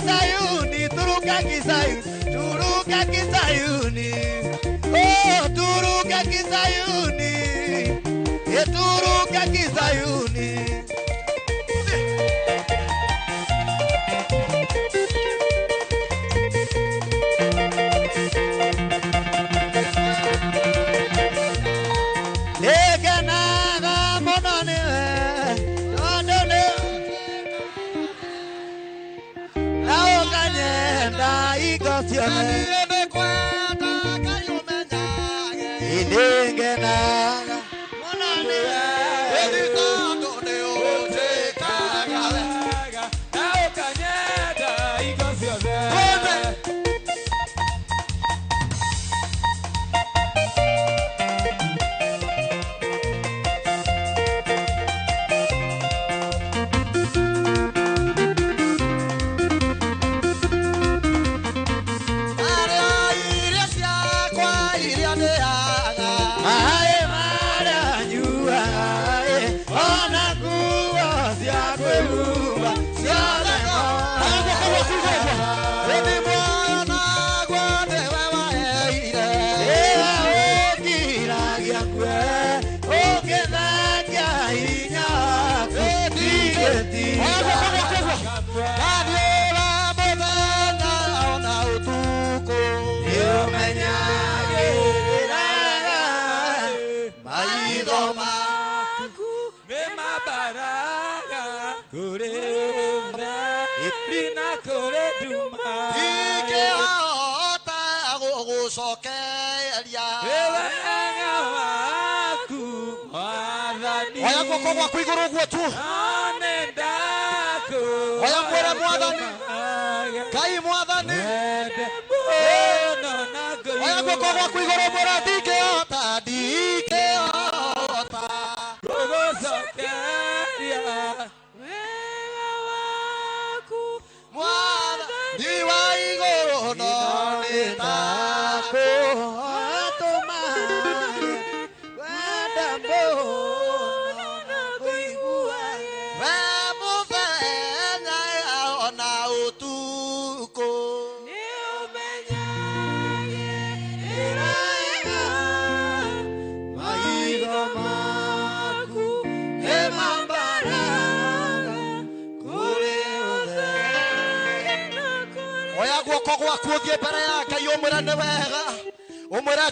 Kisayuni, turuka Kisayuni, turuka Kisayuni. Oh, turuka Kisayuni, turuka Kisayuni.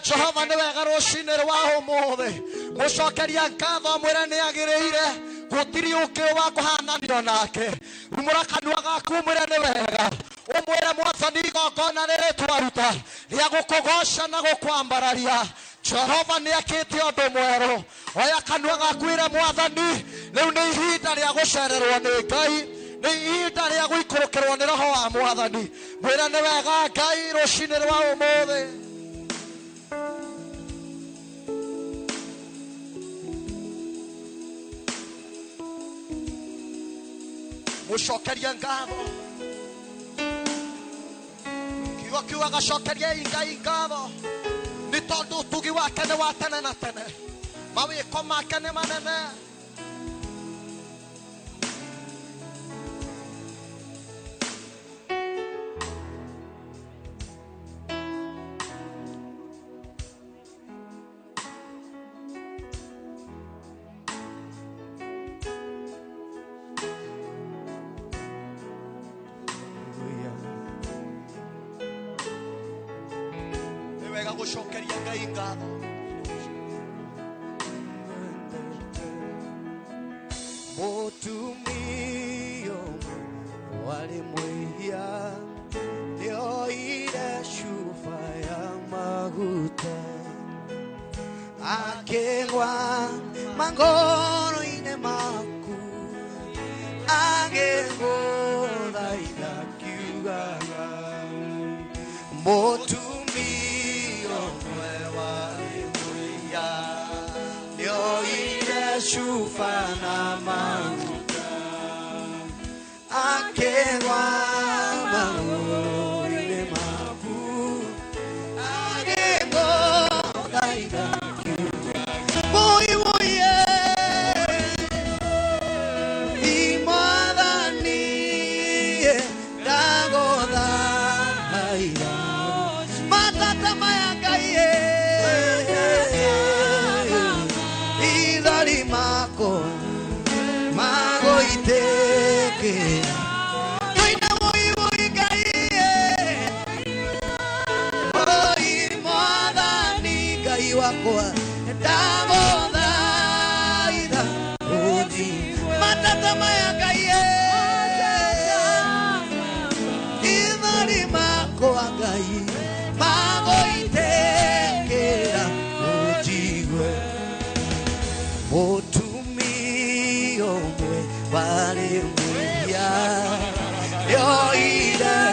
Jehova nĩ wega rũcinĩ rwa ũmũthĩ mũcokeria ngatho mwĩre nĩ agĩrĩire gũtirĩ ũngĩ wa kũhananio nake rumũra kanua gaku mwĩre nĩ wega ũmwĩre mwathani igongona rĩrĩ twaruta rĩa gũkũgoca na gũkwambararia Jehova nĩ akĩte ũndũ mwerũ oya kanua gaku ĩre mwathani rĩu nĩ ihinda rĩa gũcererwo nĩ Ngai nĩ ihinda rĩa gũikũrũkĩrwo nĩ roho wa mwathani mwĩre nĩ wega Ngai rũcinĩ rwa ũmũthĩ. Mucokeria ngatho kiugo kiugaga cokeriai Ngai ngatho nĩ tondũ ũtugi wake nĩ wa tene na tene mawĩko make nĩ manene. Dago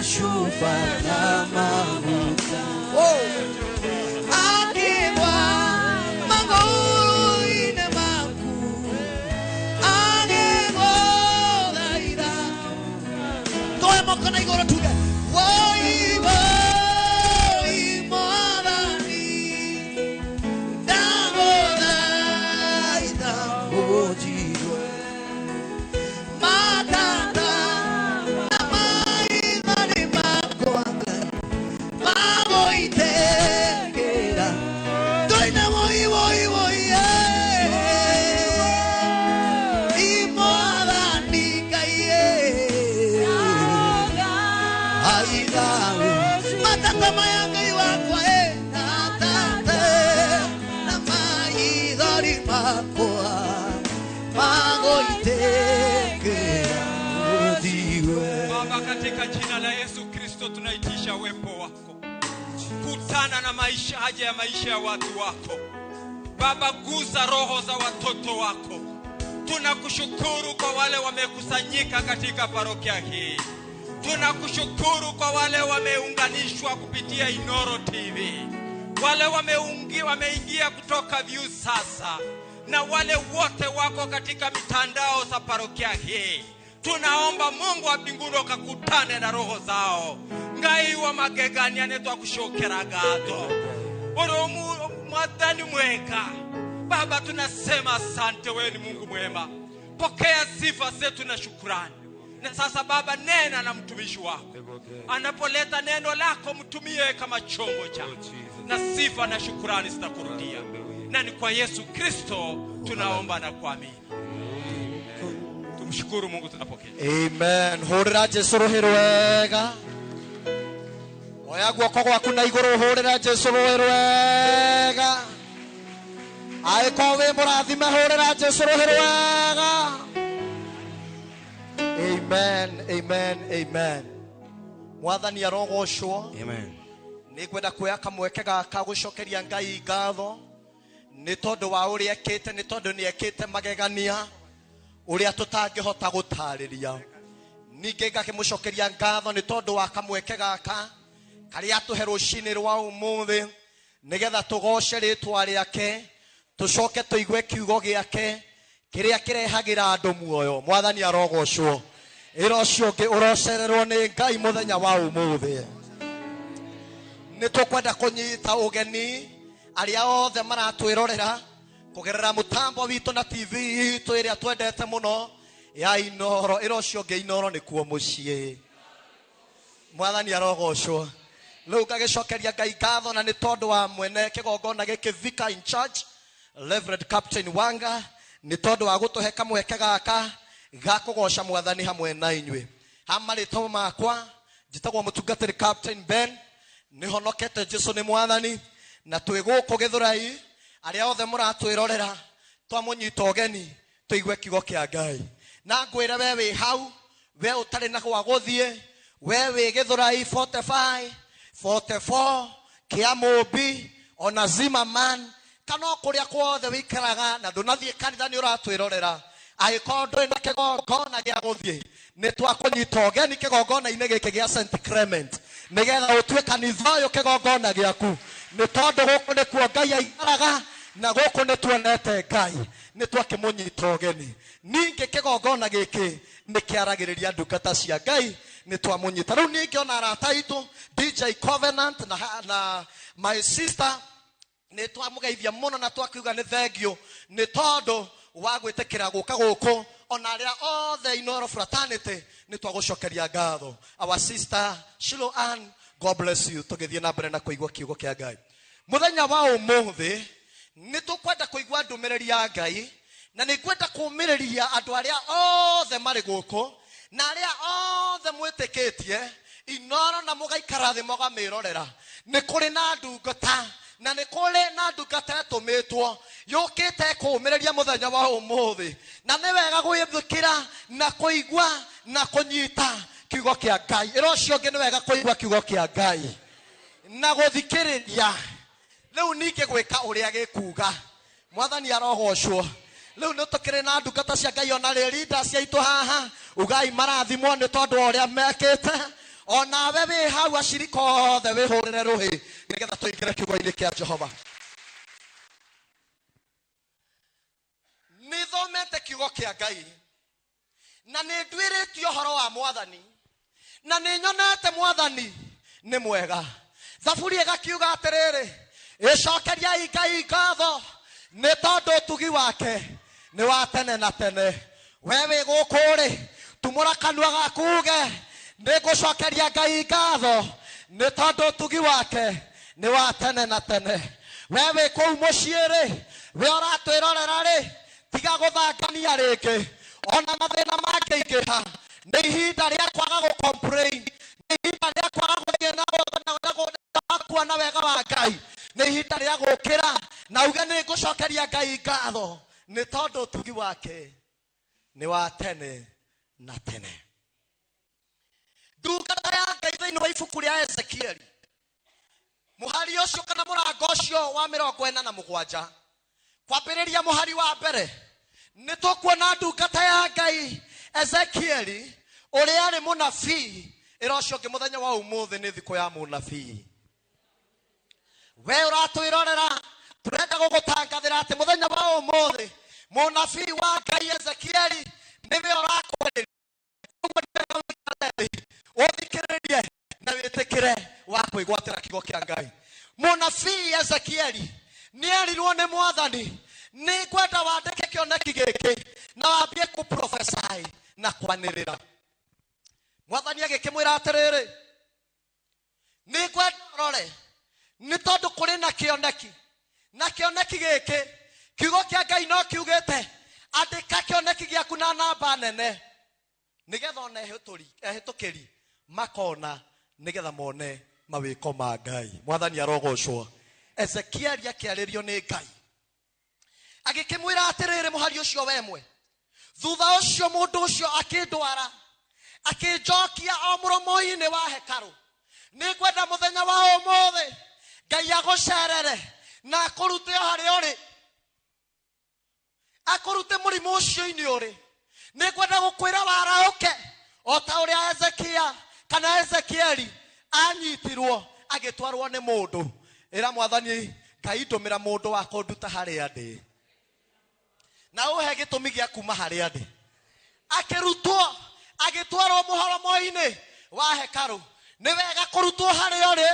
cuba na maguta. Akigwa magũrũ-inĩ maku, agĩgũthaitha. Toe moko na igũrũ tuge, woi woi Mwathani, ndagũthaitha ũnjigue. Matata na maithori makwa magũitĩkĩra. Tuine woi woi woi eh. I Mwathani Ngai eh. Aithaũ matata maya Ngai wakwa eh. Matata na maithori makwa magũitĩkĩra ũnjigue. Baba, katika jina la Yesu Kristo tunaitisha uwepo wako. Kutana na maisha, haja ya maisha ya watu wako. Baba, guza roho za watoto wako. Tunakushukuru kwa wale wamekusanyika katika parokia hii. Tunakushukuru kwa wale wameunganishwa kupitia Inoro TV, wale wameingia kutoka Viusasa, na wale wote wako katika mitandao za parokia hii. Tunaomba Mungu wa mbinguni ukakutane na roho zao. Ngai wa magegania netwakushokera gato oromu mwathani mwega. Baba, tunasema asante, wewe ni Mungu mwema. Pokea sifa zetu na shukrani. Na sasa Baba, nena na mtumishi wako anapoleta neno lako, mtumie kama chombo chako, na sifa na shukrani zitakurudia. Na ni kwa Yesu Kristo tunaomba na kuamini. Tumshukuru Mungu tunapokea. Amen. Hũrĩra Jesũ rũhĩ rwega. Oya guoko gwaku na igũrũ hũrĩra Jesũ rũhĩ rwega. Angĩkorwo wĩ mũrathime hũrĩra Jesũ rũhĩ rwega. Amen, amen, amen. Mwathani arogocwo. Amen. Nĩngwenda kuoya kamweke gaka gũcokeria Ngai ngatho nĩ tondũ wa ũrĩa ekĩte, nĩ tondũ nĩ ekĩte magegania ũrĩa tũtangĩhota gũtarĩria. Ningĩ ngakĩmũcokeria ngatho nĩ tondũ wa kamweke gaka karĩa atũhe rũcinĩ rwa ũmũthĩ nĩgetha tũgoce rĩtwa rĩake, tũcoke tũigue kiugo gĩake kĩrĩa kĩrehagĩra andũ muoyo. Mwathani arogocwo. Ĩra ũcio ũngĩ ũrocererwo nĩ Ngai mũthenya wa ũmũthĩ. Nĩ tũkwenda kũnyita ũgeni arĩa othe maratwĩrorera kũgerera mũtambo witũ na TV itũ ĩrĩa twendete mũno ya Inoro. Ĩra ũcio ũngĩ Inoro nĩkuo mũciĩ. Mwathani arogocwo. Rĩu ngagĩcokeria Ngai ngatho na nĩ tondũ wa mwene kĩgongona gĩkĩ Vicar in Charge Reverend Captain Wanga nĩ tondũ wa gũtũhe kamweke gaka ga kũgoca Mwathani hamwe na inyuĩ. Ha marĩtwa makwa njĩtagwo mũtungatĩri Captain Ben, nĩhonokete Jesũ nĩ Mwathani, na twĩ gũkũ Gĩthũrai. Arĩa othe mũratwĩrorera twamũnyita ũgeni tũigue kiugo kĩa Ngai. Na ngwĩre we wĩ hau, we ũtarĩ na gwa gũthiĩ, we wĩ Gĩthũrai 45, 44, Kĩamũmbi, ona Zimmerman, kana o kũrĩa kuothe wĩikaraga na ndũnathiĩ kanitha nĩ ũratwĩrorera. Angĩkorwo ndũrĩ na kĩgongona gĩa gũthiĩ, nĩ twakũnyita ũgeni kĩgongona-inĩ gĩkĩ gĩa St. Clement nĩgetha ũtue kanitha ũyũ kĩgongona gĩaku, nĩ tondũ gũkũ nĩkuo Ngai aikaraga na gũkũ nĩ tuonete Ngai, nĩ twakĩmũnyita ũgeni. Ningĩ kĩgongona gĩkĩ nĩ kĩaragĩrĩria ndungata cia Ngai, nĩ twamũnyita. Rĩu ningĩ ona arata aitũ DJ Covenant na my sister nĩ twamũgeithia mũno na twakiuga nĩ thengio nĩ tondũ wa gwĩtĩkĩra gũka gũkũ. Ona arĩa othe Inoro fraternity nĩ twagũcokeria ngatho. Our sister Shilo Ann, God bless you. Tũgĩthiĩ na mbere na kũigua kiugo kĩa Ngai mũthenya wa ũmũthĩ. Nĩ tũkwenda kũigua ndũmĩrĩri ya Ngai, na nĩ ngwenda kũũmĩrĩria andũ arĩa othe marĩ gũkũ na arĩa othe mwĩtĩkĩtie Inoro na mũgaikara thĩ mũgamĩrorera. Nĩ kũrĩ na ndungata, na nĩ kũrĩ na ndungata ĩtũmĩtwo yũkĩte kũũmĩrĩria mũthenya wa ũmũthĩ, na nĩ wega gwĩthikĩra na kũigua na kũnyita kiugo kĩa Ngai. Ĩra ũcio ũngĩ nĩ wega kũigua kiugo kĩa Ngai na gũthikĩrĩria. Rĩu ningĩ gwĩka ũrĩa gĩkuga. Mwathani arogocwo. Rĩu nĩ tũkĩrĩ na ndungata cia Ngai ona rĩ leaders aitũ haha, ugai marathimwo nĩ tondũ wa ũrĩa mekĩte. Onawe wĩ hau acirika othe wĩhũrĩre rũhĩ nĩgetha tũingĩre kiugo-inĩ kĩa Jehova. Nĩ thomete kiugo kĩa Ngai na nĩ nduĩrĩtie ũhoro wa mwathani na nĩ nyonete mwathani nĩ mwega. Thaburi ĩgakiuga atĩrĩrĩ, ĩcokeriai Ngai ngatho nĩ tondũ ũtugi wake nĩ wa tene na tene. We wĩ gũkũ rĩ, tumũra kanua gaku uge nĩ ngũcokeria Ngai ngatho nĩ tondũ ũtugi wake nĩ wa tene na tene. We wĩ kũu mũciĩ rĩ, we ũratwĩrorera rĩ, tiga gũthangania rĩngĩ ona mathĩna mangĩingĩha. Nĩ ihinda rĩa kwaga gũ complain, nĩ ihinda rĩa kwaga gũthiĩ na kuona wega wa Ngai, nĩ ihinda rĩa gũkĩra na uge nĩ ngũcokeria Ngai ngatho nĩ tondũ ũtugi wake nĩ wa tene na tene. Ndungata ya Ngai thĩinĩ wa ibuku rĩa Ezekieli mũhari ũcio kana mũrango ũcio wa 47 kwambĩrĩria mũhari wa mbere nĩ tũkuona ndungata ya Ngai Ezekieli ũrĩa arĩ mũnabii. Ĩra ũcio ũngĩ mũthenya wa ũmũthĩ nĩ thikũ ya mũnabii. We ũratwĩrorera tũrenda gũgũtangathĩra atĩ mũthenya wa ũmũthĩ mũnabii wa Ngai Ezekieli nĩwe ũrakwarĩria. Ũguo nĩ wega ũikare thĩ, ũthikĩrĩrie na wĩtĩkĩre wa kwĩgwatĩra kiugo kĩa Ngai. Mũnabii Ezekieli nĩ erirwo nĩ mwathani, nĩ ngwenda wandĩke kĩoneki gĩkĩ na wambie kũprophesy na kwanĩrĩra. Mwathani agĩkĩmwĩra atĩrĩrĩ, nĩ ngwenda ũrore nĩ tondũ kũrĩ na kĩoneki, na kĩoneki gĩkĩ kiugo kĩa Ngai no kiugĩte andĩka kĩoneki gĩaku na namba nene nĩgetha ona ehĩtũkĩri makona, nĩgetha mone mawĩko ma Ngai. Mwathani arogocwo. Ezekieli akĩarĩrio nĩ Ngai agĩkĩmwĩra atĩrĩrĩ, mũhari ũcio wemwe, thutha ũcio mũndũ ũcio akĩndwara akĩnjokia o mũromo-inĩ wa hekarũ. Nĩ ngwenda mũthenya wa ũmũthĩ Ngai agũcerere na akũrute o harĩa ũrĩ, akũrute mũrimũ ũcio-inĩ ũrĩ. Nĩ ngwenda gũkwĩra warahũke o ta ũrĩa Ezekia kana Ezekieli anyitirwo agĩtwarwo nĩ mũndũ. Ĩra mwathani Ngai ndũmĩra mũndũ wa kũnduta harĩa ndĩ na ũhe gĩtũmi gĩa kuma harĩa ndĩ. Akĩrutwo agĩtwarwo mũhoromo-inĩ wa hekarũ. Nĩ wega kũrutwo harĩa ũrĩ,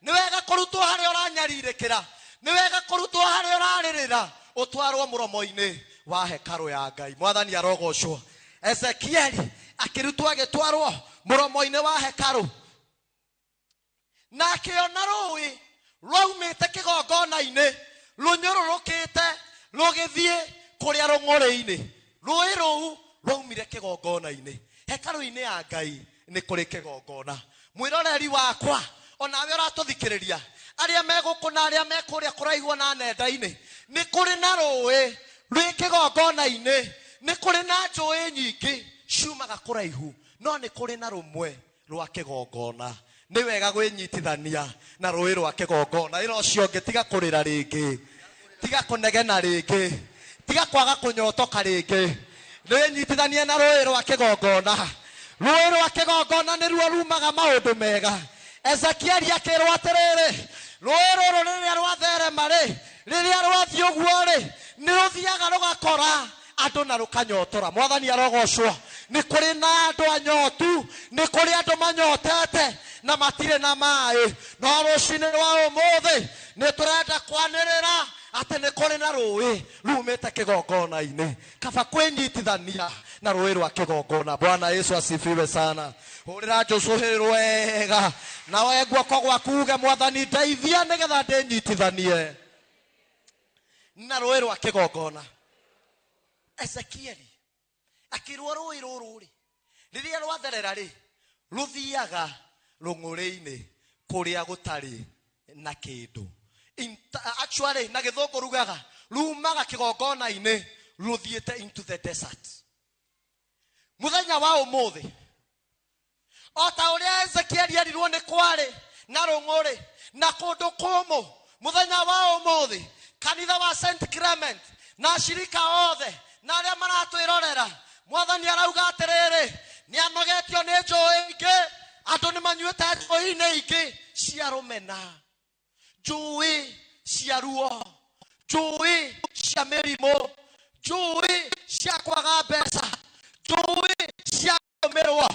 nĩ wega kũrutwo harĩa ũranyarirĩkĩra, nĩ wega kũrutwo harĩa ũrarĩrĩra, ũtwarwo mũromo-inĩ wa hekarũ ya Ngai. Mwathani arogocwo. Ezekieli akĩrutwo agĩtwarwo mũromo-inĩ wa hekarũ na akĩona rũĩ rwaumĩte kĩgongona-inĩ rũnyũrũrũkĩte rũgĩthiĩ kũrĩa rũng'ũrĩ-inĩ. Rũĩ rũu rwaumire kĩgongona-inĩ. Hekarũ-inĩ ya Ngai nĩ kũrĩ kĩgongona. Mwĩroreri wakwa onawe ũratũthikĩrĩria, arĩa me gũkũ na arĩa me kũrĩa kũraihu na nenda-inĩ, nĩ kũrĩ na rũĩ rwĩ kĩgongona-inĩ, nĩ kũrĩ na njũĩ nyingĩ ciumaga kũraihu, no nĩ kũrĩ na rũmwe rwa kĩgongona. Nĩ wega gwĩnyitithania na rũĩ rwa kĩgongona. Ĩra ũcio ũngĩ, tiga kũrĩra rĩngĩ, tiga kũnegena rĩngĩ, tiga kwaga kũnyotoka rĩngĩ. Wĩnyitithanie na rũĩ rwa kĩgongona. Rũĩ rwa kĩgongona nĩruo rumaga maũndũ mega. Ezekieli akĩrwo atĩrĩrĩ, rũĩ rũrũ rĩrĩa rwatherema rĩ, rĩrĩa rwathiĩ ũguo rĩ, nĩ rũthiaga rũgakora andũ na rũkanyotora. Mwathani arogocwo. Nĩ kũrĩ na andũ anyotu, nĩ kũrĩ andũ manyotete na matirĩ na maĩ. No rũcinĩ rwa ũmũthĩ nĩ tũrenda kwanĩrĩra atĩ nĩ kũrĩ na rũĩ rumĩte kĩgongona-inĩ. Kaba kwĩnyitithania na rũĩ rwa kĩgongona. Bwana Yesu asifiwe sana. Hũrĩra Jesũ wega na we guoko gwaku uge mwathani ndeithia nĩgetha ndĩnyitithanie na rũĩ rwa kĩgongona. Ezekieli akĩrwo rũĩ rũrũ rĩ, rĩrĩa rwatherera rĩ, rũthiaga rũng'ũrĩ-inĩ kũrĩa gũtarĩ na kĩndũ. Actually na gĩthũngũ rugaga rumaga kĩgongona-inĩ rũthiĩte into the desert. Mũthenya wa ũmũthĩ o ta ũrĩa Ezekieli erirwo nĩ kwarĩ na rũng'ũrĩ na kũndũ kũmũ, mũthenya wa ũmũthĩ kanitha wa St Clement na ashirika othe na arĩa maratwĩrorera, mwathani arauga atĩrĩrĩ, nĩ anogetio nĩ njũĩ ingĩ, andũ nĩ manyuĩte njũĩ-inĩ ingĩ cia rũmena, njũĩ cia ruo, njũĩ cia mĩrimũ, njũĩ cia kwaga mbeca, njũĩ cia kũmĩrwo.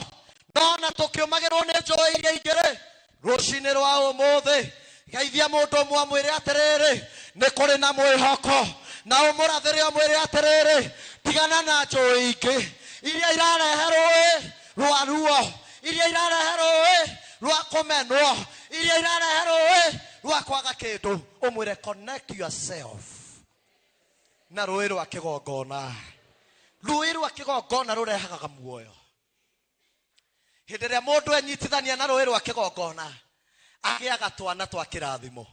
No na tũkĩũmagĩrwo nĩ njũĩ iria ingĩ rĩ, rũcinĩ rwa ũmũthĩ geithia mũndũ ũmwe amwĩre atĩrĩrĩ, nĩ kũrĩ na mwĩhoko, na ũmũrathĩre ũmwĩre atĩrĩrĩ, tigana na njũĩ ingĩ iria irarehe rũĩ rwa ruo, iria irarehe rũĩ rwa kũmenwo, iria irarehe rũĩ rwa kwaga kĩndũ. Ũmwĩre connect yourself na rũĩ rwa kĩgongona. Rũĩ rwa kĩgongona rũrehaga muoyo. Hĩndĩ ĩrĩa mũndũ enyitithania na rũĩ rwa kĩgongona, agĩaga twana twa kĩrathimo.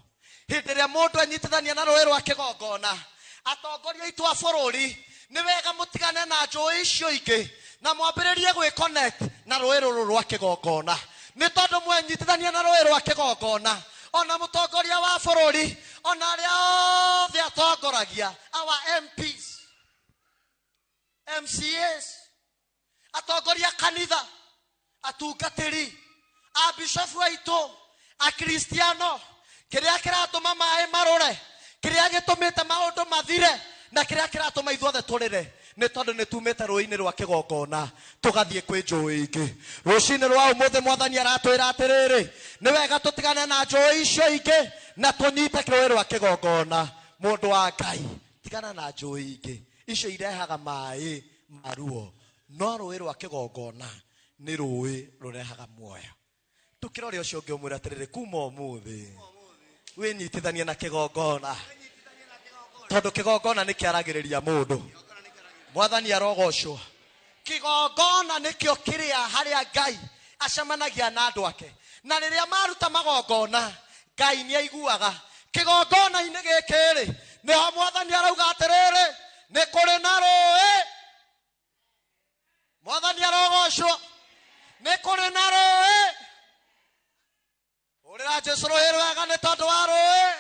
Hĩndĩ ĩrĩa mũndũ enyitithania na rũĩ rwa kĩgongona, atongoria aitũ a bũrũri, nĩ wega mũtigane na njũĩ icio ingĩ na mwambĩrĩrie gwĩconnect na rũĩ rũrũ rwa kĩgongona. Nĩ tondũ mwenyitithania na rũĩ rwa kĩgongona, ona mũtongoria wa bũrũri, ona arĩa othe atongoragia, our MPs, MCAs, atongoria kanitha, atungatĩri, abishofu aitũ, akristiano, kĩrĩa kĩratũma maĩ marũre, kĩrĩa gĩtũmĩte maũndũ mathire, na kĩrĩa kĩratũma ithuothe tũrĩre, nĩ tondũ nĩ tumĩte rũĩ-inĩ rwa kĩgongona tũgathiĩ kwĩ njũĩ ingĩ. Rũcinĩ rwa ũmũthĩ mwathani aratwĩra atĩrĩrĩ, nĩ wega tũtigane na njũĩ icio ingĩ na tũnyite rũĩ rwa kĩgongona. Mũndũ wa Ngai, tigana na njũĩ ingĩ, icio irehaga maĩ ma ruo, no rũĩ rwa kĩgongona nĩ rũĩ rũrehaga muoyo. Tũkĩrore ũcio ũngĩ ũmwĩre atĩrĩrĩ, kuma ũmũthĩ wĩnyitithanie na kĩgongona, tondũ kĩgongona nĩ kĩaragĩrĩria mũndũ. Mwathani arogocwo. Kĩgongona nĩkĩo kĩrĩa harĩa Ngai acemanagia na andũ ake, na rĩrĩa maruta magongona Ngai nĩ aiguaga. Kĩgongona-inĩ gĩkĩ rĩ, nĩho mwathani arauga atĩrĩrĩ, nĩ kũrĩ na rũĩ. Mwathani arogocwo. Nĩ kũrĩ na rũĩ. Hũrĩra Jesũ rũhĩ rwega nĩ tondũ wa rũĩ.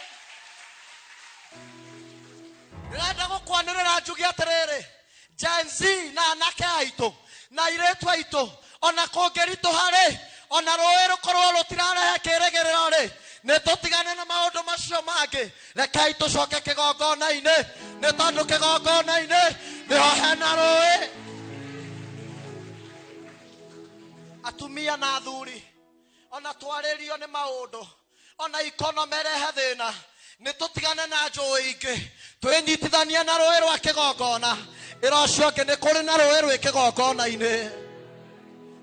Ndĩrenda gũkwanĩrĩra njuge atĩrĩrĩ, Gen Z na anake aitũ na airĩtu aitũ, ona kũngĩritũha rĩ, ona rũĩ rũkorwo rũtirarehe kĩrĩgĩrĩro rĩ, nĩ tũtigane na maũndũ macio mangĩ. Rekei tũcoke kĩgongona-inĩ, nĩ tondũ kĩgongona-inĩ nĩho hena rũĩ. Atumia na athuri, ona twarĩrio nĩ maũndũ, ona ikono merehe thĩna, nĩ tũtigane na njũĩ ingĩ, twĩnyitithanie na rũĩ rwa kĩgongona. Ĩra ũcio ũngĩ, nĩ kũrĩ na rũĩ rwĩ kĩgongona-inĩ,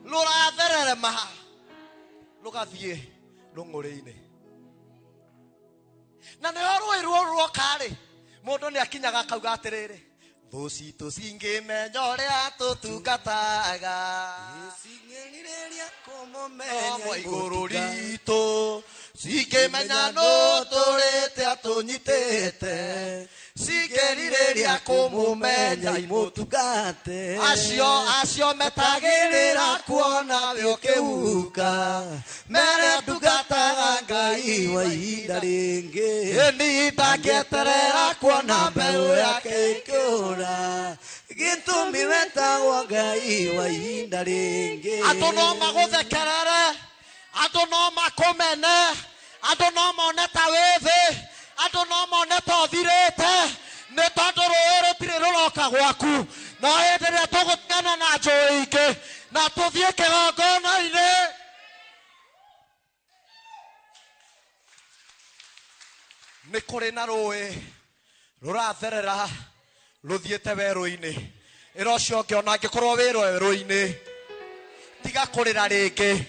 rũrathererema rũgathiĩ rũng'ũrĩ-inĩ. Na nĩho rũĩ rũu ruoka-rĩ, mũndũ nĩ akinyaga akauga atĩrĩrĩ, thũ citũ cingĩmenya ũrĩa tũtungataga, Cingĩrirĩria kũmũmenya Omo igũrũ ritũ, cingĩmenya nũ tũrĩte atũnyitĩte, cingĩrirĩria kũmũmenya imũtungate. Acio metagĩrĩra kuona wĩ ũkĩhuka, mere ndungataga Ngai wa ihinda rĩngĩ. Ĩni ndangĩeterera kuona mbeũ yake ĩkĩũra, gĩtũmi wetagwo Ngai wa ihinda rĩngĩ. Andũ no magũthekerere, andũ no makũmene, andũ no mone ta wĩ thĩ, andũ no mone ta ũthirĩte, nĩ tondũ rũĩ rũtirĩ rũroka gwaku. No hĩndĩ ĩrĩa tũgũtigana na njũĩ ingĩ na tũthiĩ kĩgongona-inĩ, nĩ kũrĩ na rũĩ rũratherera rũthiĩte werũ-inĩ. Ĩra ũcio ũngĩ, ona angĩkorwo wĩ werũ-inĩ, tiga kũrĩra rĩngĩ.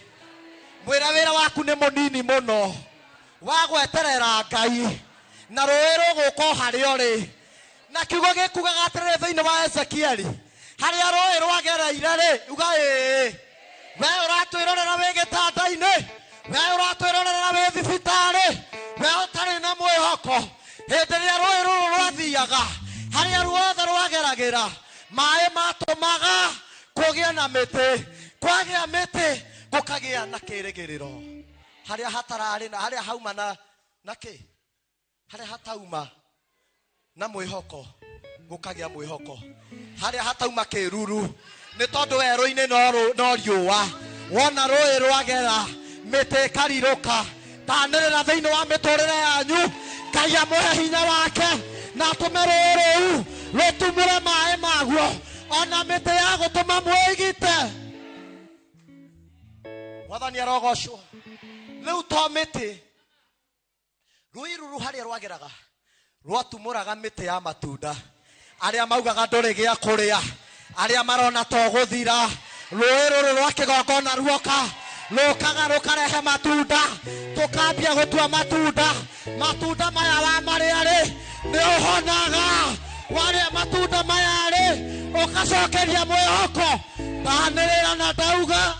Mwĩra wĩra waku nĩ mũnini mũno wa gweterera Ngai, na rũĩ rũgũka o harĩa ũrĩ. Na kiugo gĩkugaga atĩrĩrĩ thĩinĩ wa Ezekieli, harĩa rũĩ rwagereire rĩ, uga ĩĩ. We ũratwĩrorera wĩ gĩtanda-inĩ, we ũratwĩrorera wĩ thibitarĩ, we ũtarĩ na mwĩhoko, hĩndĩ ĩrĩa rũĩ rũrũ rwathiaga, harĩa ruothe rwageragĩra, maĩ matũmaga kũgĩe na mĩtĩ, kwagĩa mĩtĩ gũkagĩa na kĩrĩgĩrĩro. Harĩa hatararĩ na harĩa hauma na kĩ? Harĩa hatauma na mwĩhoko, gũkagĩa mwĩhoko. Harĩa hatauma kĩruru, nĩ tondũ werũ-inĩ no riũa. Wona rũĩ rwagera, Mĩtĩ ĩkarirũka. Tanĩrĩra thĩinĩ wa mĩtũrĩre yanyu. Ngai amũhe hinya wake na atũme rũĩ rũu rũtumũre maĩ maguo ona mĩtĩ ya gũtũma mwĩgite. Mwathani arogocwo. Rĩu to mĩtĩ, rũĩ rũrũ harĩa rwageraga rwatumũraga mĩtĩ ya matunda. Arĩa maugaga ndũrĩ gĩa kũrĩa, arĩa marona to gũthira, rũĩ rũrũ rwa kĩgongona ruoka rũkaga rũkarehe matunda. Tũkambia gũtua matunda. Matunda maya wa marĩa rĩ nĩ ũhonaga. Warĩa matunda maya rĩ ũgacokeria mwĩhoko. Ndanĩrĩra na ndauga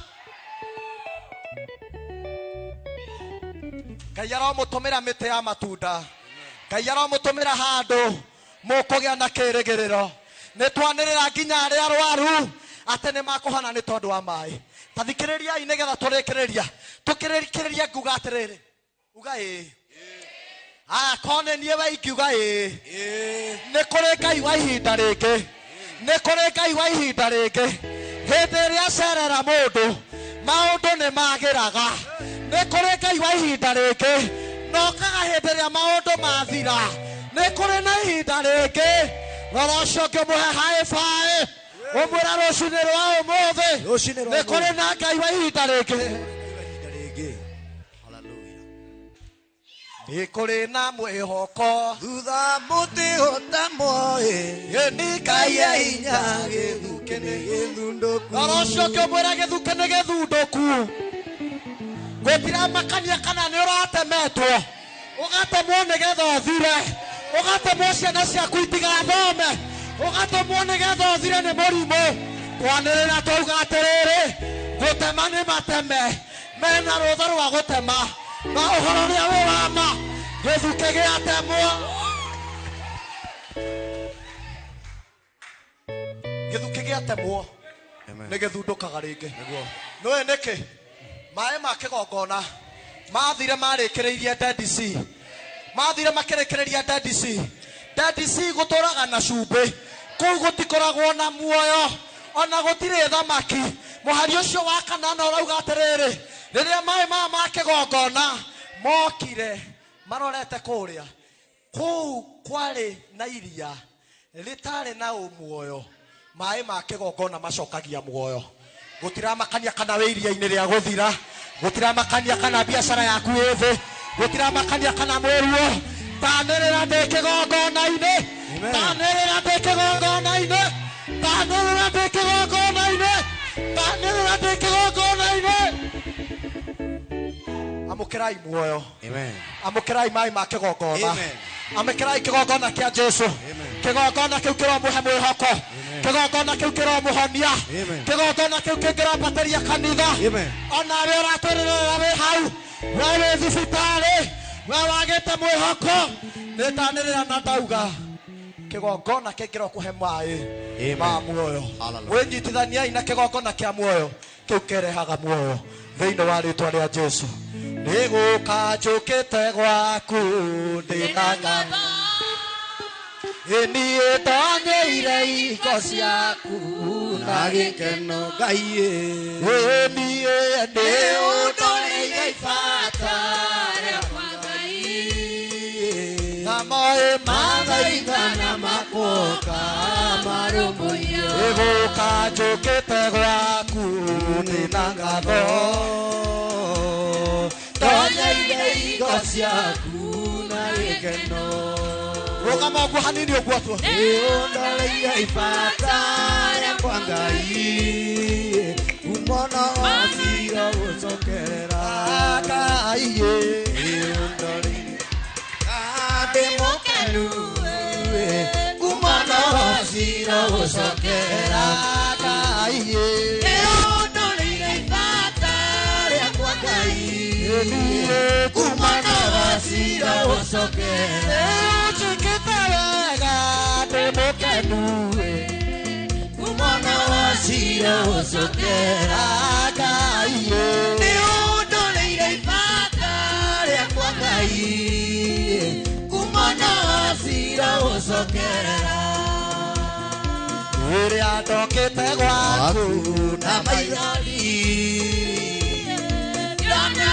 Ngai aromũtũmĩra mĩtĩ ya matunda. Ngai aromũtũmĩra handũ mũkũgĩa na kĩrĩgĩrĩro. Nĩ twanĩrĩra nginya arĩa arwaru atĩ nĩ makũhona nĩ tondũ wa maĩ. Ta thikĩrĩriai nĩgetha tũrĩkĩrĩria. Tũkĩrĩkĩrĩria nguga atĩrĩrĩ, uga ĩĩ. Aya, korwo nĩ niĩ we ingiuga ĩĩ. Nĩ kũrĩ Ngai wa ihinda rĩngĩ. Nĩ kũrĩ Ngai wa ihinda rĩngĩ. Hĩndĩ ĩrĩa acerera mũndũ, maũndũ nĩ magĩraga. Nĩ kũrĩ Ngai wa ihinda rĩngĩ. Na okaga hĩndĩ ĩrĩa maũndũ mathira. Nĩ kũrĩ na ihinda rĩngĩ. Rora ũcio ũngĩ ũmũhe high five. Ũmwĩre rũcinĩ rwa ũmũthĩ. Rũcinĩ rwa Nĩ kũrĩ na Ngai wa ihinda rĩngĩ. Ihinda rĩngĩ. Hallelujah. Nĩ kũrĩ na mwĩhoko. Thutha mũtĩ ũtamoĩ. Nĩ Ngai e hinya gĩthukĩ nĩ gĩthundũku. Rora ũcio ũngĩ ũmwĩre gĩthukĩ nĩ gĩthundũku. Gũtiramakania kana nĩ ũratemetwo. Ũgatemwo nĩgetha ũthire. Ũgatemwo ciana ciaku itigathome. Ũgatemwo nĩgetha ũthire nĩ mũrimũ. Twanĩrĩra twauga atĩrĩrĩ, gũtema nĩ mateme. Mena rũtha rwa gũtema. Na ũhoro ũrĩa wĩ wa ma, gĩthukĩ gĩatemwo. Gĩthukĩ gĩatemwo nĩ gĩthundũkaga rĩngĩ. Nĩũĩ nĩkĩ? Maĩ ma kĩgongona mathire marĩkĩrĩirie Dead Sea. Mathire makĩrĩkĩrĩria Dead Sea. Dead Sea gũtũraga na cumbĩ. Kũu gũtikoragwo na muoyo ona gũtirĩ thamaki. Mũhari ũcio wa kanana ũrauga atĩrĩrĩ, rĩrĩa maĩ maya ma kĩgongona mokire marorete kũrĩa, kũu kwarĩ na iria rĩtarĩ na muoyo. Maĩ ma kĩgongona macokagia muoyo. Gũtiramakania kana wĩ iria-inĩ rĩa gũthira, gũtiramakania kana biacara yaku ĩ thĩ, gũtiramakania kana mwĩruo. Tanĩrĩra ndĩ kĩgongona-inĩ. Tanĩrĩra ndĩ kĩgongona-inĩ. Tanĩrĩra ndĩ kĩgongona-inĩ. Tanĩrĩra ndĩ kĩgongona-inĩ. Amũkĩrai muoyo. Amen. Amũkĩrai maĩ ma kĩgongona. Amen. Amũkĩrai kĩgongona kĩa Jesũ. Amen. Kĩgongona kĩu kĩromũhe mwĩhoko. Kĩgongona kĩu kĩromũhonia. Amen. Kĩgongona kĩu kĩngĩrambatĩria kanitha. Amen. Ona arĩa ũratwĩrĩrĩra wĩ hau, we wĩ thibitarĩ, we wagĩte mwĩhoko, nĩ ndanĩrĩra na ndauga kĩgongona kĩngĩrokũhe maĩ Amen. ma muoyo. Hallelujah. Wĩnyitithaniai na kĩgongona kĩa muoyo kĩu kĩrehaga muoyo thĩinĩ wa rĩtwa rĩa Jesũ. Nĩ gũka njũkĩte gwaku ndĩna ng'ano. Ĩ niĩ ndonyeire ingo ciaku Na gĩkeno Ngai ĩ. Ĩ niĩ nĩ Nĩũndoreire ibata rĩakwa Ngai. na moĩ Mathaithana makoka marũmbũiyo. Ĩgũka njũkĩte gwaku ndĩna ngatho. Ndonyeire ingo ciaku na gĩkeno. Rũgama ũguo hanini ũguo tu. Nĩũndoreire ibata rĩakwa Ngai. Kumona wacira gũcokerera. Ngai ĩ. Nĩũndoreire ndĩ mũkenu kumona wacira gũcokerera. Ngai ĩ. Nĩũndoreire ibata rĩakwa Ngai. Kumona wacira gũcokerera. Njĩkĩte wega ndĩ mũkenu ĩ. Kumona wacira gũcokerera. Ngai ĩ. Nĩũndoreire ibata rĩakwa Ngai. Kumona wacira gũcokerera. Rĩrĩa ndokĩte gwaku na maithori. Ndona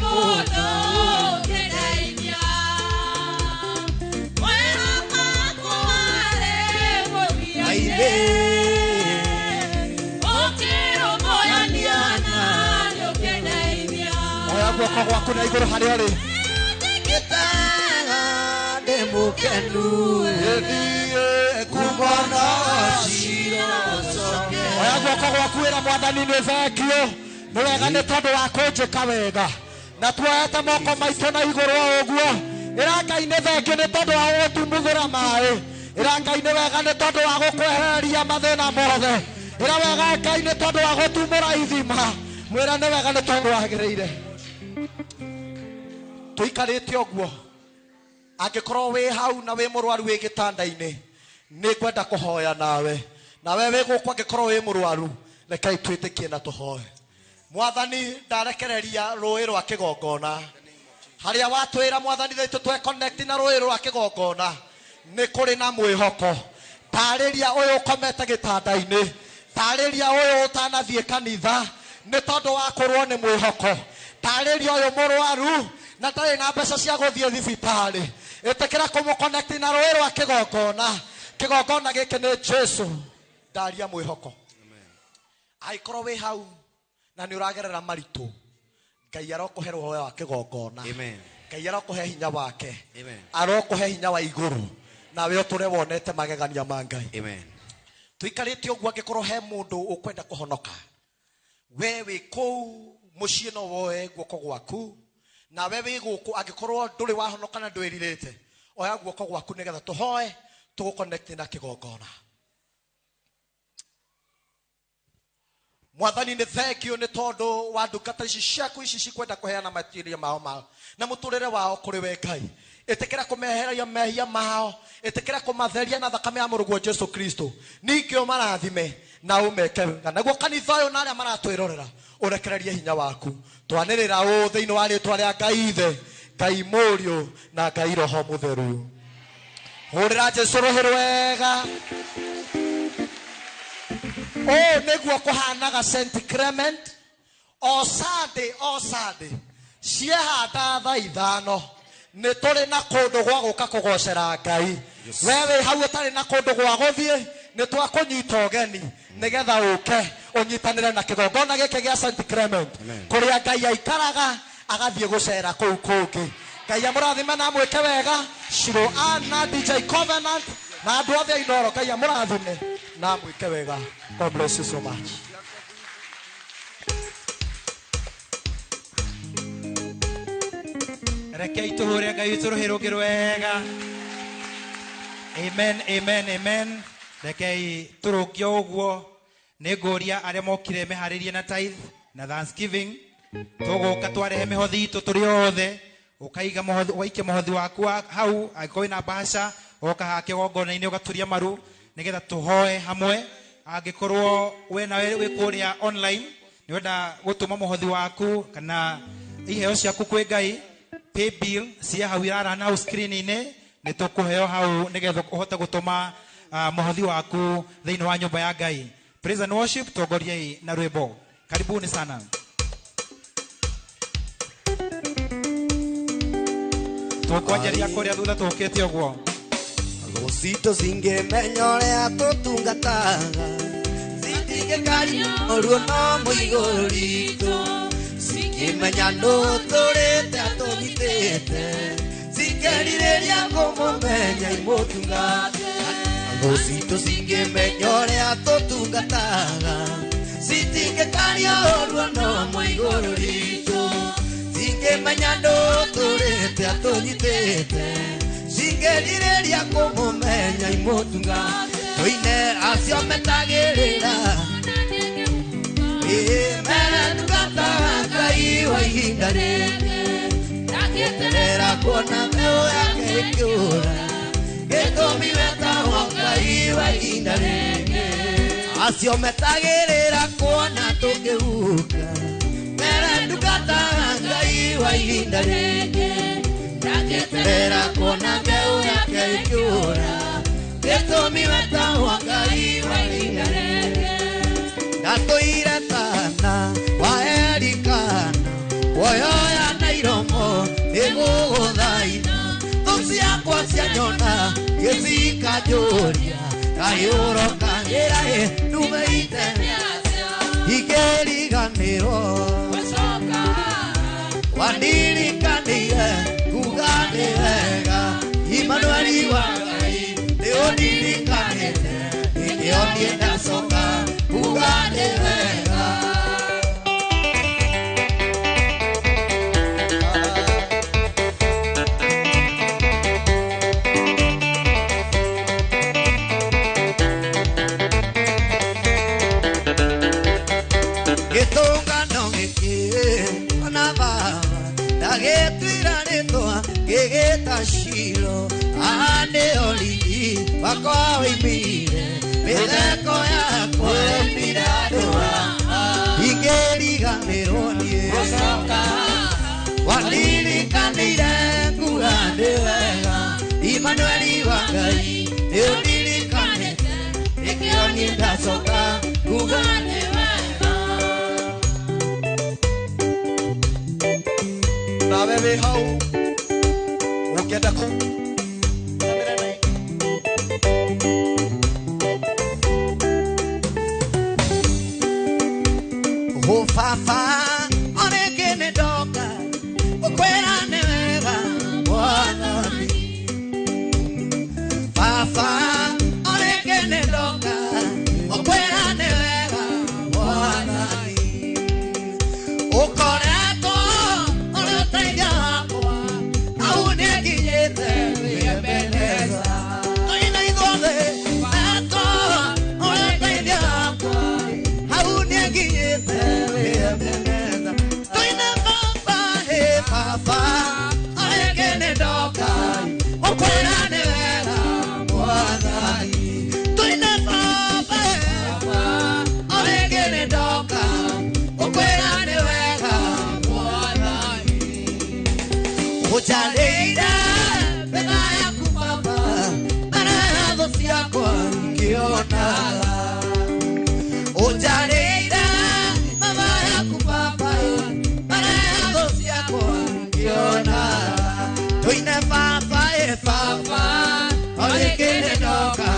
mũndũ ũkĩndeithia. Mwĩhoko waku warĩ mũthia-inĩ, ũkĩrũmbũyania na niĩ ũkĩndeithia. Oya guoko gwaku na igũrũ harĩa ũrĩ. Gĩtaga ndĩ mũkenu Ĩthiĩ kumona cira ũcoke. Oya guoko gwaku wĩra Mwathani nĩ thengio. Nĩ wega nĩ tondũ wa kũnjĩka wega. Na tuoete moko maitũ na igũrũ o ũguo. Ĩra Ngai nĩ thengio nĩ tondũ wa gũgũtumũthũra maĩ. Ĩra Ngai nĩ wega nĩ tondũ wa gũkwehereria mathĩna mothe. Ĩra wega Ngai nĩ tondũ wa gũtumũra ithima. Mwĩra nĩ wega nĩ tondũ wagĩrĩire. Tũikarĩte ũguo. Angĩkorwo wĩ hau na wĩ mũrwaru wĩ gĩtanda-inĩ, nĩ ngwenda kũhoya nawe. Nawe wĩ gũkũ angĩkorwo wĩ mũrwaru, rekei twĩtĩkie na tũhoe. Mwathani, ndarekereria rũĩ rwa kĩgongona. Harĩa watwĩra Mwathani thaitũ twe connect na rũĩ rwa kĩgongona, nĩ kũrĩ na mwĩhoko. Tarĩria ũyũ ũkomete gĩtanda-inĩ, tarĩria ũyũ ũtanathiĩ kanitha, nĩ tondũ wa kũrwo nĩ mwĩhoko. Tarĩria ũyũ mũrwaru na ndarĩ na mbeca cia gũthiĩ thibitarĩ, ĩtĩkĩra kũmũconnect na rũĩ rwa kĩgongona. Kĩgongona gĩkĩ nĩ Jesu. Ndaria mwĩhoko. Angĩkorwo wĩ hau na nĩ ũragerera maritũ, Ngai arokũhe roho wa kĩgongona. Amen. Ngai arokũhe hinya wake. Amen. Arokũhe hinya wa igũrũ, nawe ũtũre wonete magegania ma Ngai. Amen. Tũikarĩte ũguo, angĩkorwo he mũndũ ũkwenda kũhonoka, we wĩ kũu mũciĩ no woe guoko gwaku, nawe wĩ gũkũ angĩkorwo ndũrĩ wahonoka na ndwĩrirĩte, oya guoko gwaku nĩgetha tũhoe tũgũconnect na kĩgongona. Mwathani nĩ thengio nĩ tondũ wa ndungata ici ciaku ici cikwenda kũheana matiria mao mao na mũtũrĩre wao kũrĩ we Ngai. Ĩtĩkĩra kũmehereria mehia mao, ĩtĩkĩra kũmatheria na thakame ya mũrũguo Jesu Kristo. Ningĩ ũmarathime na ũmeke wega. Naguo kanitha ũyũ na arĩa maratwĩrorera, ũrekererie hinya waku. Twanĩrĩra ũũ thĩinĩ wa rĩtwa rĩa Ngai Ithe, Ngai Mũriũ na Ngai Roho Mũtheru. Hũrĩra Jesu rũhĩ rwega. Ũũ nĩguo kũhanaga St. Clement. O Sunday, o Sunday, ciehanda thaa ithano, nĩ tũrĩ na kũndũ gwa gũka kũgocera Ngai. We wĩ hau ũtarĩ na kũndũ gwa gũthiĩ, nĩ twakũnyita ũgeni nĩgetha ũke ũnyitanĩre na kĩgongona gĩkĩ gĩa St. Clement, kũrĩa Ngai aikaraga agathiĩ gũcera kũu kũngĩ. Ngai amũrathime na amwĩke wega. Shiro Ann na DJ Covenant na andũ othe a Inooro, Ngai amũrathime na amwĩke wega. God bless you so much. Rekei tũhũre Ngai witũ rũhĩ rũngĩ rwega. Amen, amen, amen. Rekei tũrũngio ũguo. Nĩ ngũria arĩa mokire meharĩrie na tithe na thanksgiving, tũgũka twarehe mĩhothi itũ tũrĩ othe. Ũkaiga mũhothi, ũgaikia mũhothi waku wa hau, angĩkorwo wĩna mbaca, ũgoka haha kĩgongona-inĩ ũgaturia maru nĩgetha tũhoe hamwe. Angĩkorwo we nawe wĩ kũrĩa online nĩ wenda gũtũma mũhothi waku kana iheo ciaku kwĩ Ngai, pay bill cia hau irarana hau screen-inĩ, nĩ tũkũheo hau nĩgetha ũhote gũtũma mũhothi waku thĩinĩ wa nyũmba ya Ngai. Praise and worship, tongoriei na rwĩmbo. Karibuni sana. Tũkwanjĩrĩria kũrĩa thutha tũkĩte ũguo. Rũcitũ cingĩmenya ũrĩa tũtungataga, citingĩkaria ũruo no mũigũrũ ritũ. Cingĩmenya nũ tũrĩte atũnyitĩte, cingĩrirĩria kũmũmenya imũtungate. Rũcitũ cingĩmenya ũrĩa tũtungataga, citingĩkaria ũruo no mũigũrũ ritũ. Cingĩmenya nũ tũrĩte atũnyitĩte, cingĩrirĩria kũmũmenya imũtungate. Tũine acio metagĩrĩra, mere ndungataga Ngai wa ihinda rĩngĩ. Ndaketerera kuona mbeũ yake ĩkĩũra, gĩtũmi wetagwo Ngai wa ihinda rĩngĩ. Acio metagĩrĩra kuona tũkĩhuka, mere ndungataga Ngai wa ihinda rĩngĩ. Ndaketerera kuona mbeũ yake ĩkĩũra, gĩtũmi wetagwo Ngai wa ihinda rĩngĩ. Ndatũire tana wa Elikana, kuoyoya na Ngĩcoka gĩcikanjũria kayũro kanjĩra ĩ numeite ingĩriganĩrwo wandirikanĩire kuga nĩ wega Imanueli wa Ngai nĩ ũndirikanĩte nĩkĩo niĩ ndacoka kuga nĩ wega. Gĩtũngano gĩkĩ ona baba ndagĩtuĩra rĩtwa gĩgĩta Shilo haha nĩho riri wakwa woimire mĩtheko yakwa yoimire andũ ingĩriganĩrwo niĩ wandirikanĩire nguga nĩ wega Imanueli wa Ngai nĩ ũndirikanĩte nĩkĩo niĩ ndacoka nguga nĩ wega. Nawe wĩ hau ũngĩenda kũ Oh baba oreke nĩ ndoka gũkwĩra nĩ wega Mwathani. Baba oreke nĩ ndoka gũkwĩra nĩ wega Mwathani. Ũkoretwo ũrĩ ũteithio wakwa hau nĩnginyĩte wĩembeneza. Tũine ithuothe etwo ũrĩ ũteithio wakwa hau nĩnginyĩte wĩembeneza. Tũine baba hĩ baba oreke nĩ ndoka gũkwĩra nĩ wega Mwathani. Tũine baba hĩ baba oreke nĩ ndoka gũkwĩra nĩ wega Mwathani. Ũnjarĩire betha yaku baba mbere ya thũ ciakwa ngĩonaga. Ũnjarĩire betha yaku baba mbere ya thũ ciakwa ngĩonaga. Tũine baba ĩ baba orĩkĩ nĩ ndoka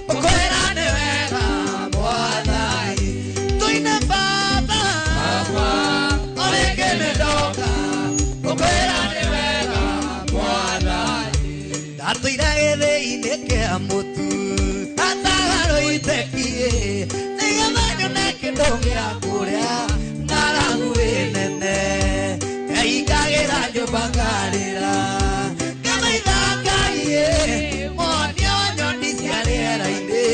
gũkwĩra nĩ wega Mwathani. Tũine baba orĩkĩ nĩ ndoka gũkwĩra nĩ wega Mwathani. Ndatũire gĩthĩi-inĩ kĩa mũtu atagarũitekie nĩgetha nyone kĩndũ gĩa kũrĩa ng'aragu ĩ nene ndeingagĩra nyũmba ngarĩra ngathaitha Ngai ĩ monio nyoni cia rĩera-inĩ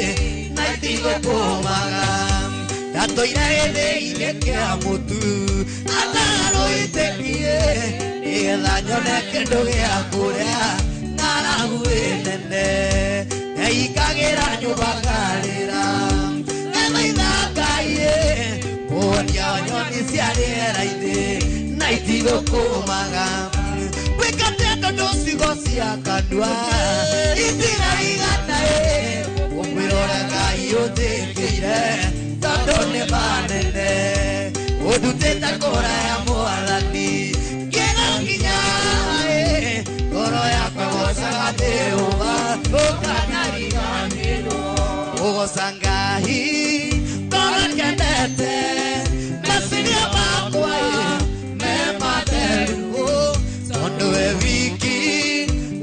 na itigũkũmaga. Ndatũire gĩthĩi-inĩ kĩa mũtu atagarũitekie nĩgetha nyone kĩndũ gĩa kũrĩa ng'aragu ĩ nene ndeingagĩra nyũmba ngarĩra ngathaitha Ngai ĩ monio nyoni cia rĩera-inĩ na itigũkũmaga. Wĩkate tondũ ciugo cia kanua itiraigana ĩ ũkwĩra ũrĩa Ngai ũnjĩkĩire tondũ nĩ manene ũndutĩte kũraya Mwathani ngĩra nginya ĩ ngoro yakwa ĩgocaga Jehova ũkanariganĩrwo ũgoca Ngai ngoro ngendete meciria makwa ĩ me matheru tondũ we wiki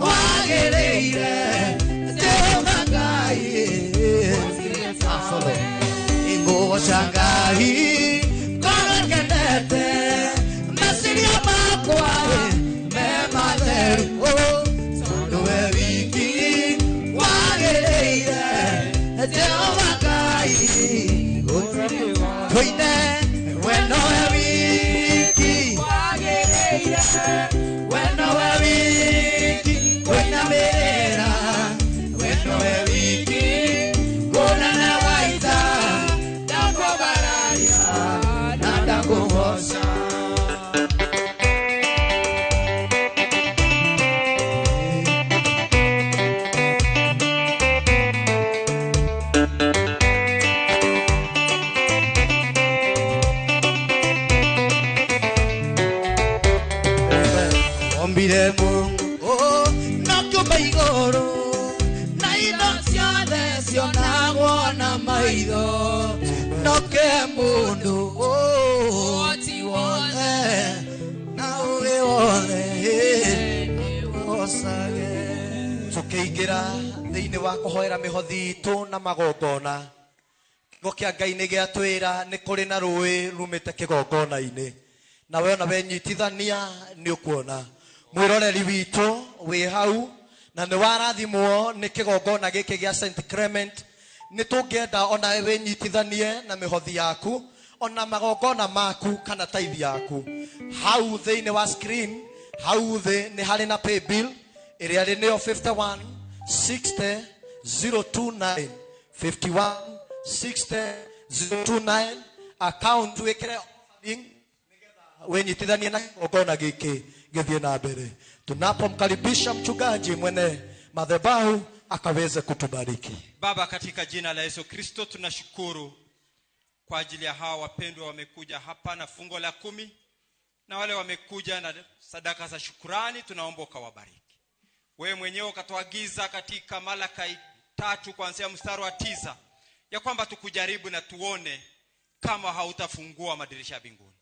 wagĩrĩire Jehova Ngai ngũgoca Ngai ngoro ngendete meciria makwa ĩ me matheru tondũ we wiki wagĩrĩire Jehova Ngai tũine we nowe wiki we nowe wiki kũinamĩrĩra we nowe wiki ngũnana waita ndakũbararia na ndakũgoca. Ombire Mungu oh, na kĩũmba igũrũ maitho no ke mundu Ũhoti wothe na ũgĩ wothe gocage. Tũkĩingĩra thĩinĩ wa kũhoera mĩhothi itũ na magongona, kiugo kĩa Ngai nĩ gĩatwĩra nĩ kũrĩ na rũĩ rumĩte kĩgongona-inĩ, na we ona wenyitithania nĩ ũkuona mwĩroreri witũ wĩ hau na nĩ warathimwo nĩ kĩgongona gĩkĩ gĩa St Clement. Nĩ tũngĩenda ona wĩnyitithanie na mĩhothi yaku ona magongona maku kana taithi yaku. Hau thĩinĩ wa screen hau thĩ nĩ harĩ na pay bill ĩrĩa rĩ nĩyo 51 60 029, 51 60 029 account, wĩkĩre offering wenyitithanie na kĩgongona gĩkĩ gĩthiĩ na mbere. Tunapomkaribisha mchungaji mwene madhabahu akaweze kutubariki. Baba, katika jina la Yesu Kristo tunashukuru kwa ajili ya hawa wapendwa wamekuja hapa na fungo la 10 na wale wamekuja na sadaka za shukurani, tunaomba ukawabariki. Wewe mwenyewe ukatuagiza katika Malaki 3 kuanzia mstari wa 9 ya kwamba tukujaribu na tuone kama hautafungua madirisha ya mbinguni.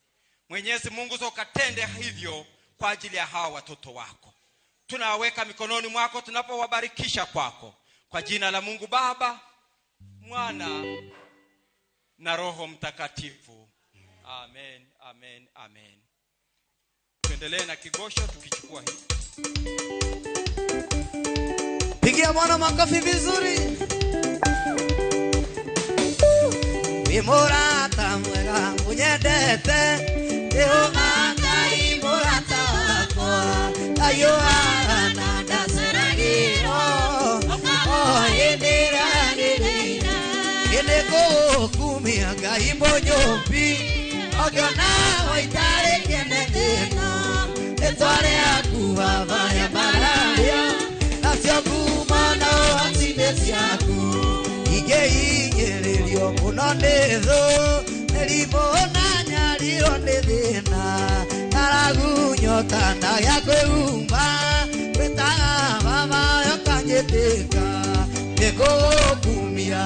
Mwenyezi Mungu, ukatende hivyo kwa ajili ya hawa watoto wako. Tunawaweka mikononi mwako tunapowabarikisha kwako. Kwa jina la Mungu Baba, Mwana na Roho Mtakatifu. Amen, amen, amen. Tuendelee na kigosho tukichukua hii. Pigia Bwana makofi vizuri. Wi mũrata mwega ũnyendete, Jehova Ngai mũrata wakwa, Ngai ũhana ndaceragĩrwo, o hĩndĩ ĩrĩa ngĩrĩire. Nĩ ngũgũkumia Ngai mũnyũmbi, ũngĩona waitarĩ kĩene thĩna, rĩtwa rĩaku Baba rĩambarario, nacio ngumo na ũhoti nĩ ciaku. Ingĩhinyĩrĩrio mũno nĩ thũ, mĩrimũ na nyariro nĩ thĩna, ng'aragu nyota na gĩa kwĩhumba, ngwĩtaga Baba ũkanyĩtĩka, nĩngũgũkumia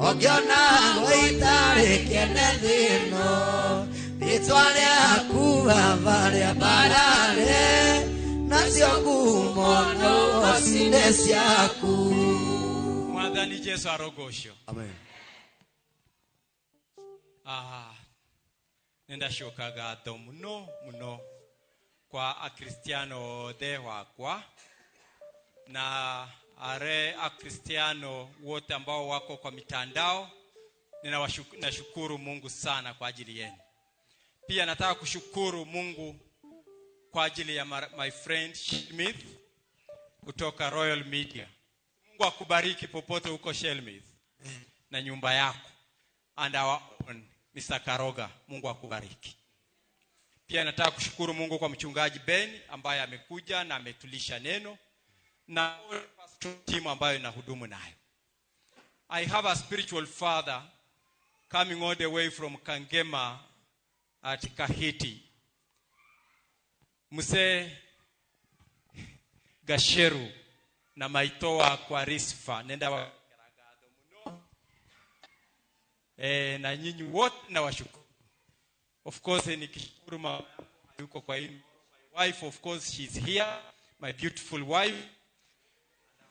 ũngĩona waitarĩ kĩene thĩno, rĩtwa rĩaku Baba rĩambarare, nacio ngumo na ũhoti nĩ ciaku. Mwathani Jesu arogocwo. Amen. Nĩndacoka ngatho mũno mũno kwa Akristiano othe wakwa na are Akristiano wote ambao wako kwa mitandao. Nashukuru Mungu sana kwa ajili yenu. Pia nataka kushukuru Mungu kwa ajili ya my friend Smith kutoka Royal Media. Mungu akubariki popote huko Shelmith na nyumba yako, and our own Mr. Karoga, Mungu akubariki. Pia nataka kushukuru Mungu kwa mchungaji Ben ambaye amekuja na ametulisha neno na timu ambayo inahudumu nayo. I have a spiritual father coming all the way from Kangema at Kahiti. Mzee Gasheru na maitoa kwa Risfa. Nenda wa muno. Na nyinyi wote na washukuru. Of course nikishukuru mama yuko kwa hii. My wife, of course, she's here. My beautiful wife.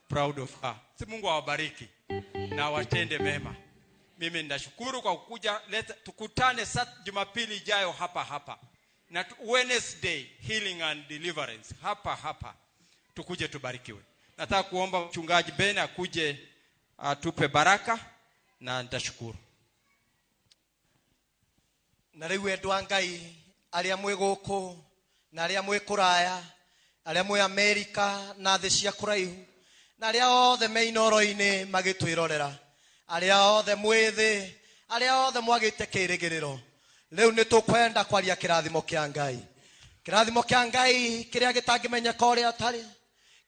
Proud of her. Si Mungu awabariki na watende mema. Mimi ninashukuru kwa kukuja. Tukutane Jumapili ijayo hapa hapa. Na Wednesday healing and deliverance hapa hapa. Tukuje tubarikiwe. Nataka kuomba mchungaji Ben akuje atupe baraka na nitashukuru. Na rĩu endwa a Ngai arĩa mwĩ gũkũ na arĩa mwĩ kũraya, arĩa mwĩ Amerika na thĩ cia kũraihu, na arĩa othe me inoro-inĩ magĩtwĩrorera, arĩa othe mwĩ thĩ, arĩa othe mwagĩte kĩĩrĩgĩrĩro, rĩu nĩ tũkwenda kwaria kĩrathimo kĩa Ngai. Kĩrathimo kĩa Ngai kĩrĩa gĩtangĩmenyeka ũrĩa atarĩ,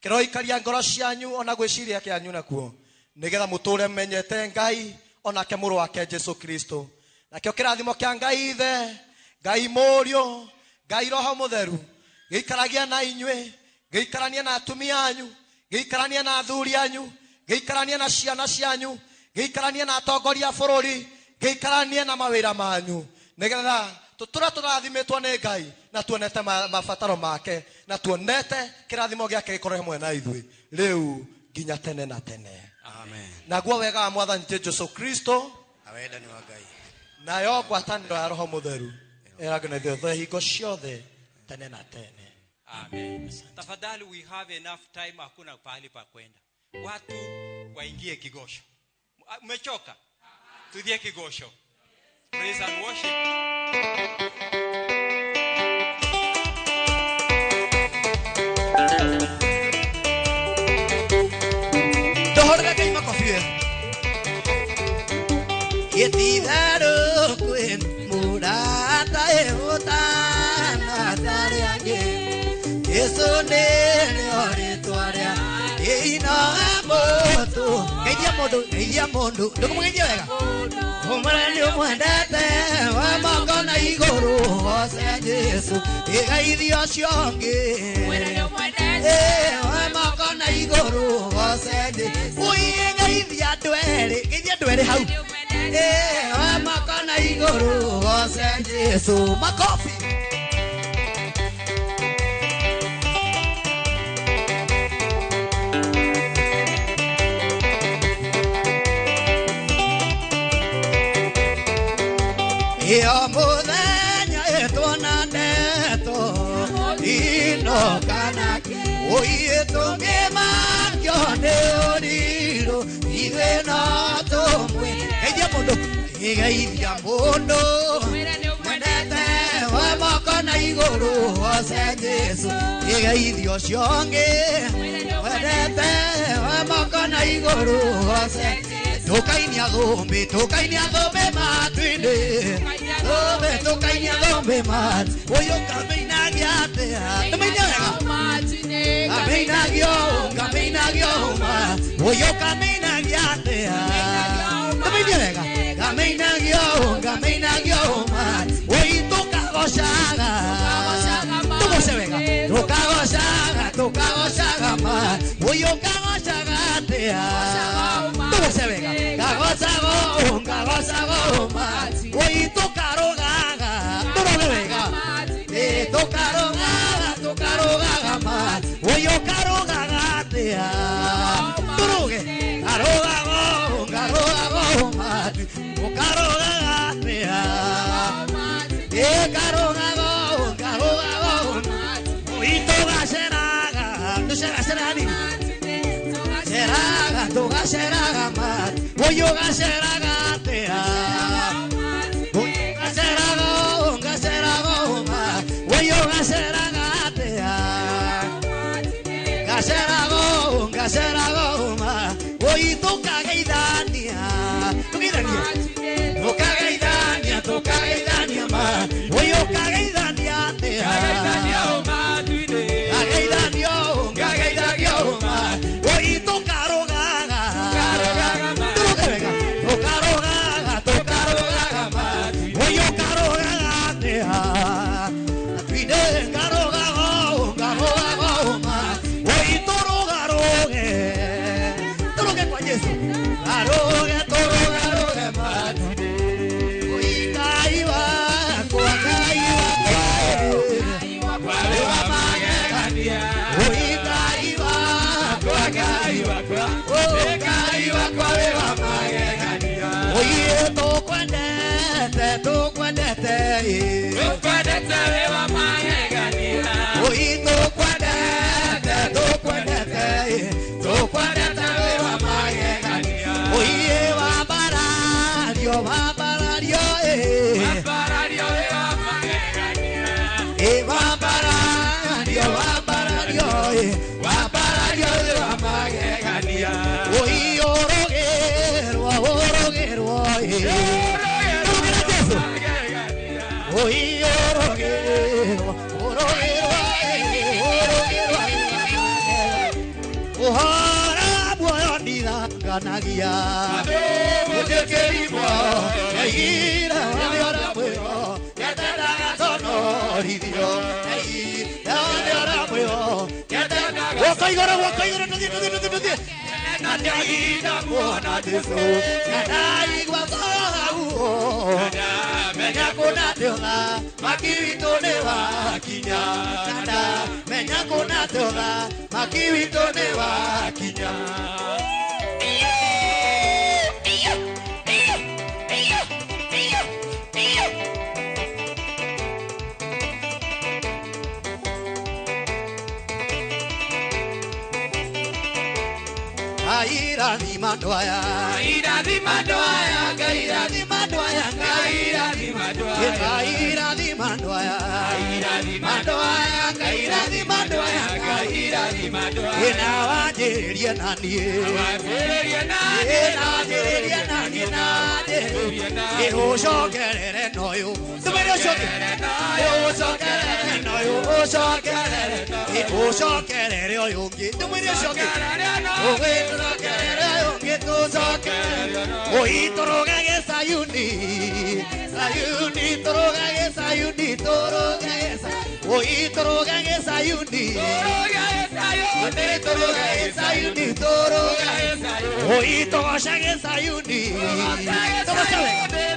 kĩroikaria ngoro cianyu ona gwĩciria kĩanyu nakuo, nĩgetha mũtũre menyete Ngai onake mũrũ wake Jesu Kristo. Nakĩo kĩrathimo kĩa Ngai Ithe, Ngai Mũriũ, Ngai Roho Mũtheru gĩikaragia na inyuĩ, gĩikarania na atumia anyu, gĩikarania na athuri anyu, Gĩikaranie na ciana cianyu, gĩikaranie na atongoria a bũrũri, gĩikaranie na mawĩra manyu, nĩgetha tũtũra tũrathimĩtwo nĩ Ngai na tuonete mabataro make na tuonete kĩrathimo gĩake gĩkorwo hamwe na ithuĩ rĩu nginya tene na tene. Amen. Naguo wega wa Mwathani Jesũ Kristo Na wendani wa Ngai nayo ngwatanĩro ya Roho Mũtheru ĩragio na ithuĩ hingo ciothe tene na tene. Amen. Tafadhali, we have enough time, hakuna pahali pa kwenda. Watu waingie Kigosho. Mmechoka? Tuthie Kigosho. Praise and worship. Ndohorere Ngai makobi we. Gĩtitherũ kwĩ mũrata ĩhũtana ta arĩa angĩ. Jesũ nĩrĩo rĩtwa rĩa ĩinoga mũtũ. Geithia mũndũ, geithia mũndũ. Ndũkũmũgeithia wega? Ũmwĩre nĩ ũmwendete, wa moko na igũrũ, goce Jesũ. Ĩgeithia ũcio ũngĩ. Wa moko na igũrũ, goce Jesũ. Ui, geithia andũ erĩ, geithia andũ erĩ hau. Wa moko na igũrũ, goce Jesũ. Makobi. Iyo mũthenya ĩtwo na ndeto ino kana ũiĩ tũngĩmakio nĩ ũrirũ ithuĩ no tũmwĩ. Geithia mũndũ, geithia mũndũ mwendete wa moko na igũrũ goce Jesũ. Geithia ũcio ũngĩ mwendete wa moko na igũrũ goce. Tũkainia thũmbĩ, tũkainia thũmbĩ matu-inĩ. Thũmbĩ, tũkainia thũmbĩ matu. Ũyũ kamĩinagia atĩa? Tũmĩine wega. Kamĩinagio, kamĩinagio ma. Ũyũ kamĩinagia atĩa? Tũmĩine wega. Kamĩinagio, kamĩinagio ma. Ũyũ tũkagocaga. Tũgoce wega. Tũkagocaga, tũkagocaga ma. Ũyũ kagocaga atĩa? Tũgoce wega. Kagocago, kagocago ma. Ũyũ tũkarogaga. Tũroge wega. Tũkarogaga, tũkarogaga ma. Ũyũ karogaga atĩa? Tũroge. Karogago, karogago ma. Ũkarogaga atĩa? Karogago, karogago ma. Ũyũ tũgaceraga. Tũceraceraga nini? Ceraga, tũgaceraga ma. Ũyũ gaceraga atĩa? Ũyũ gaceraga, gaceraga ma. Ũyũ gaceraga atĩa? Gaceraga, gaceraga ma. Ũyũ tũkageithania. Tũgeithanie. Tũkageithania, tũkageithania ma. Ũyũ kageithania atĩa? Kageithanio, kageithanio ma. Ũyũ tũkarogaga. Tũroge wega. Tũkarogaga, tũkarogaga ma. Ũyũ karogaga atĩa? Twine karogago, karogago ma. Ũyũ tũrogaroge. Tũroge kwa Jesũ. Karoge, tũrogaroge ma. Ũyũ Ngai wakwa, Ngai wakwa, wĩ wa magegania. Ũyũ Ngai wakwa, Ngai wakwa, Ngai wakwa wĩ wa magegania. Ũyũ tũkwendete, tũkwendete, Tũkwendete wĩ wa magegania. Ũyũ tũkwendete, tũkwendete, tũkwendete wĩ wa magegania. Ũyũ wambarario, wambarario, Wambarario wĩ wa magegania. Wambarario, wambarario, wambarario wĩ wa magegania. Ũyũ ũrũgĩrwo, ũrũgĩrwo, Tũrũgĩra Jesũ. Ũyũ ũrũgĩrwo, ũrũgĩrwo, ũrũgĩrwo wĩ wa magegania. Ũhoro wa muoyo ndithanganagia. Mũtĩkĩri muoyo, eire wathe ũrĩa mwĩho, nĩendaga tũnorithio. Eire wathe ũrĩa mwĩho, nĩendaga. Guoko igũrũ, guoko igũrũ, tũthiĩ, tũthiĩ, tũthiĩ, tũthiĩ. Na ndiahinda kuona Jesu. Na ndaigua ngoro menya kũna ndĩũtha maki witũ nĩ wakinya. Na menya kũna ndĩũtha maki witũ nĩ wakinya. Irathima ndwaya, irathima ndwaya, irathima ndwaya, irathima ndwaya, irathima ndwaya, irathima ndwaya, irathima ndwaya, irathima ndwaya. Ina wanjĩrĩria na niĩ, ina wanjĩrĩria na niĩ, na niĩ ũcokerere na ũyũ, tũmĩre ũcoke, ũcokerere na ũyũ, ũcokerere, ũcokerere ũyũ ũngĩ, tũmĩre ũcoke, ũgĩtũcokerere ũyũ ũngĩ, tũcokerere, ũitũrũgage Sayuni, Sayuni, tũrũgage Sayuni, tũrũgage Sayuni, ũitũrũgage Sayuni, tũrũgage Sayuni, tũrũgage Sayuni, ũitũgocage Sayuni,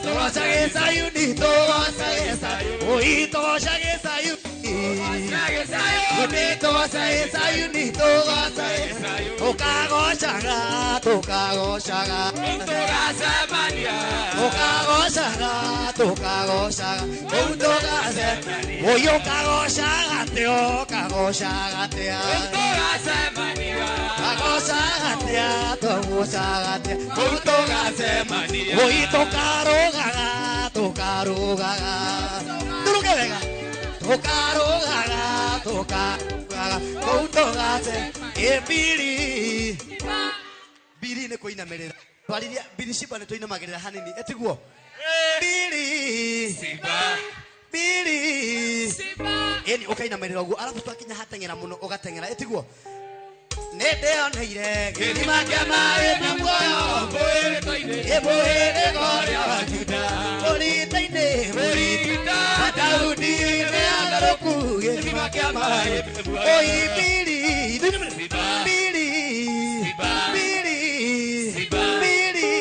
tũgocage Sayuni, tũgocage Sayuni, ũitũgocage Sayuni, tũgocage Sayuni, tũgocage Sayuni, tũkagocaga, tũkagocaga, tũgacemania, tũkagocaga, tũkagocaga, kũu tũgacemania, ũyũ ũkagocaga atĩa, ũkagocaga atĩa, tũgacemania, kagocaga atĩa, tũgocaga atĩa, kũu tũgacemania, ũyũ tũkarũgaga, tũkarũgaga, tũrũge wega, tũkarũgaga, tũkarũgaga, kũu tũgacemania. Mbiri mbiri nĩ kũinamĩrĩra twaririe mbiri ciba nĩ tũinamagĩrĩra hanini ĩtiguo mbiri mbiri ĩni ũkainamĩrĩra ũguo arabu twakinya hateng'era mũno ũgateng'era ĩtiguo nĩ ndĩoneire gĩthima kĩa maĩ ma muoyo ĩmũhĩrĩga ũrĩa wa Juda mũrita-inĩ mũrita Daudi nĩ agarũku gĩthima kĩa maĩ oi mbiri mbiri mbiri mbiri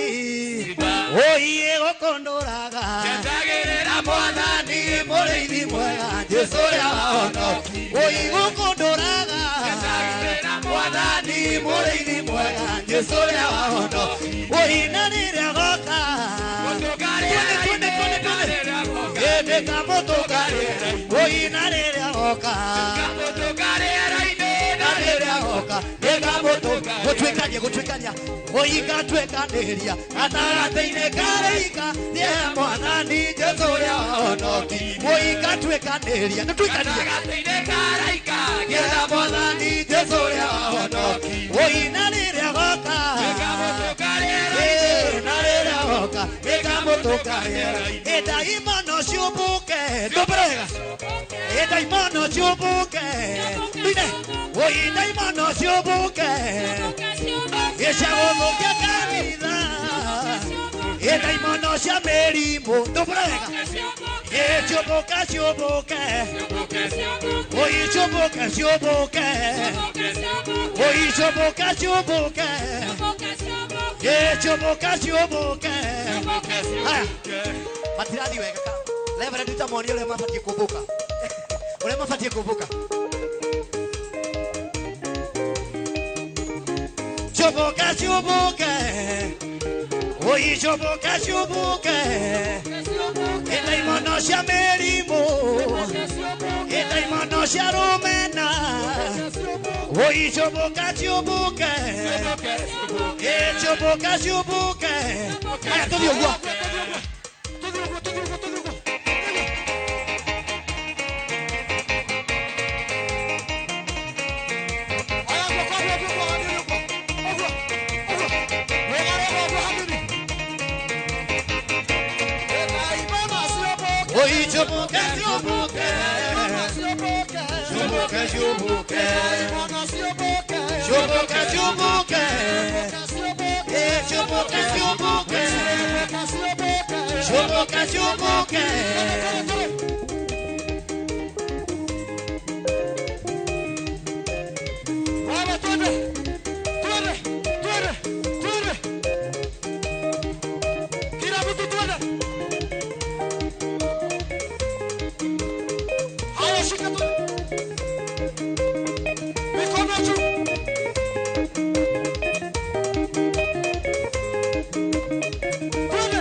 oi ĩgũkũndũraga njendagĩrĩra mwathani mũrĩithi mwega Jesũ ũrĩa wahonoki oi gũkũndũraga njendagĩrĩra mwathani mũrĩithi mwega Jesũ ũrĩa wahonoki oi na rĩrĩa goka oi na rĩrĩa goka gũtuĩkania gũtuĩkania oi gatuĩkanĩria gatagatĩ-inĩ karĩika nĩ mwathani Jesũ ũrĩa wahonoki oi gatuĩkanĩria nĩtuĩkanie gatagatĩ-inĩ karĩika nĩ mwathani Jesũ ũrĩa wahonoki oi na rĩrĩa goka na rĩrĩa goka nĩkamũtũkarĩra ndaimono ciũmbũke ndũmbere wega ndaimono ciũmbũke tuine oi ndaimono ciũmbũke cia gũthũkia kanitha ndaimono cia mĩrimũ ndũmbere wega ciũmbũke ciũmbũke oi ciũmbũke ciũmbũke oi ciũmbũke ciũmbũke ciũmbũke ciũmbũke matirathi wega ka Reverend utamonia ũrĩa mabatiĩ kũmbũka ũrĩa mabatiĩ kũmbũka ciũmbũke ciũmbũke oi ciũmbũke ciũmbũke ndaimono cia mĩrimũ ndaimono cia rũmena oi ciũmbũke ciũmbũke ciũmbũke ciũmbũke aya tũthiĩ ũguo ciũmbũke ciũmbũke ciũmbũke ciũmbũke ciũmbũke ciũmbũke ciũmbũke ciũmbũke ciũmbũke ciũmbũke Twende twende twende. Shika tu. Mikono juu. Twende.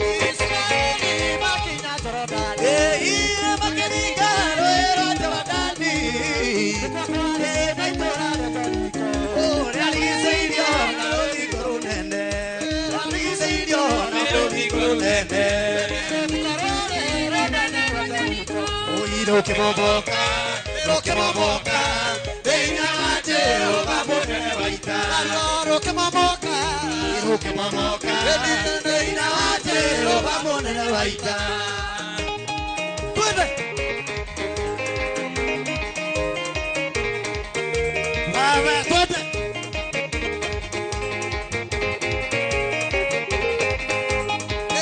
Israeli makinya Jorodani. Iye makiringa rũĩ rwa Jorodani. Na itũũra rĩa Jeriko. Rĩarigicĩirio na rũthingo rũnene. Rĩarigicĩirio na rũthingo rũnene. Oi rũkĩmomoka, rũkĩmomoka, hinya wa Jehova mũnene wa ita. Rũkĩmomoka. Rũkĩmomoka, hinya wa Jehova mũnene wa ita. Twende. Wewe twende.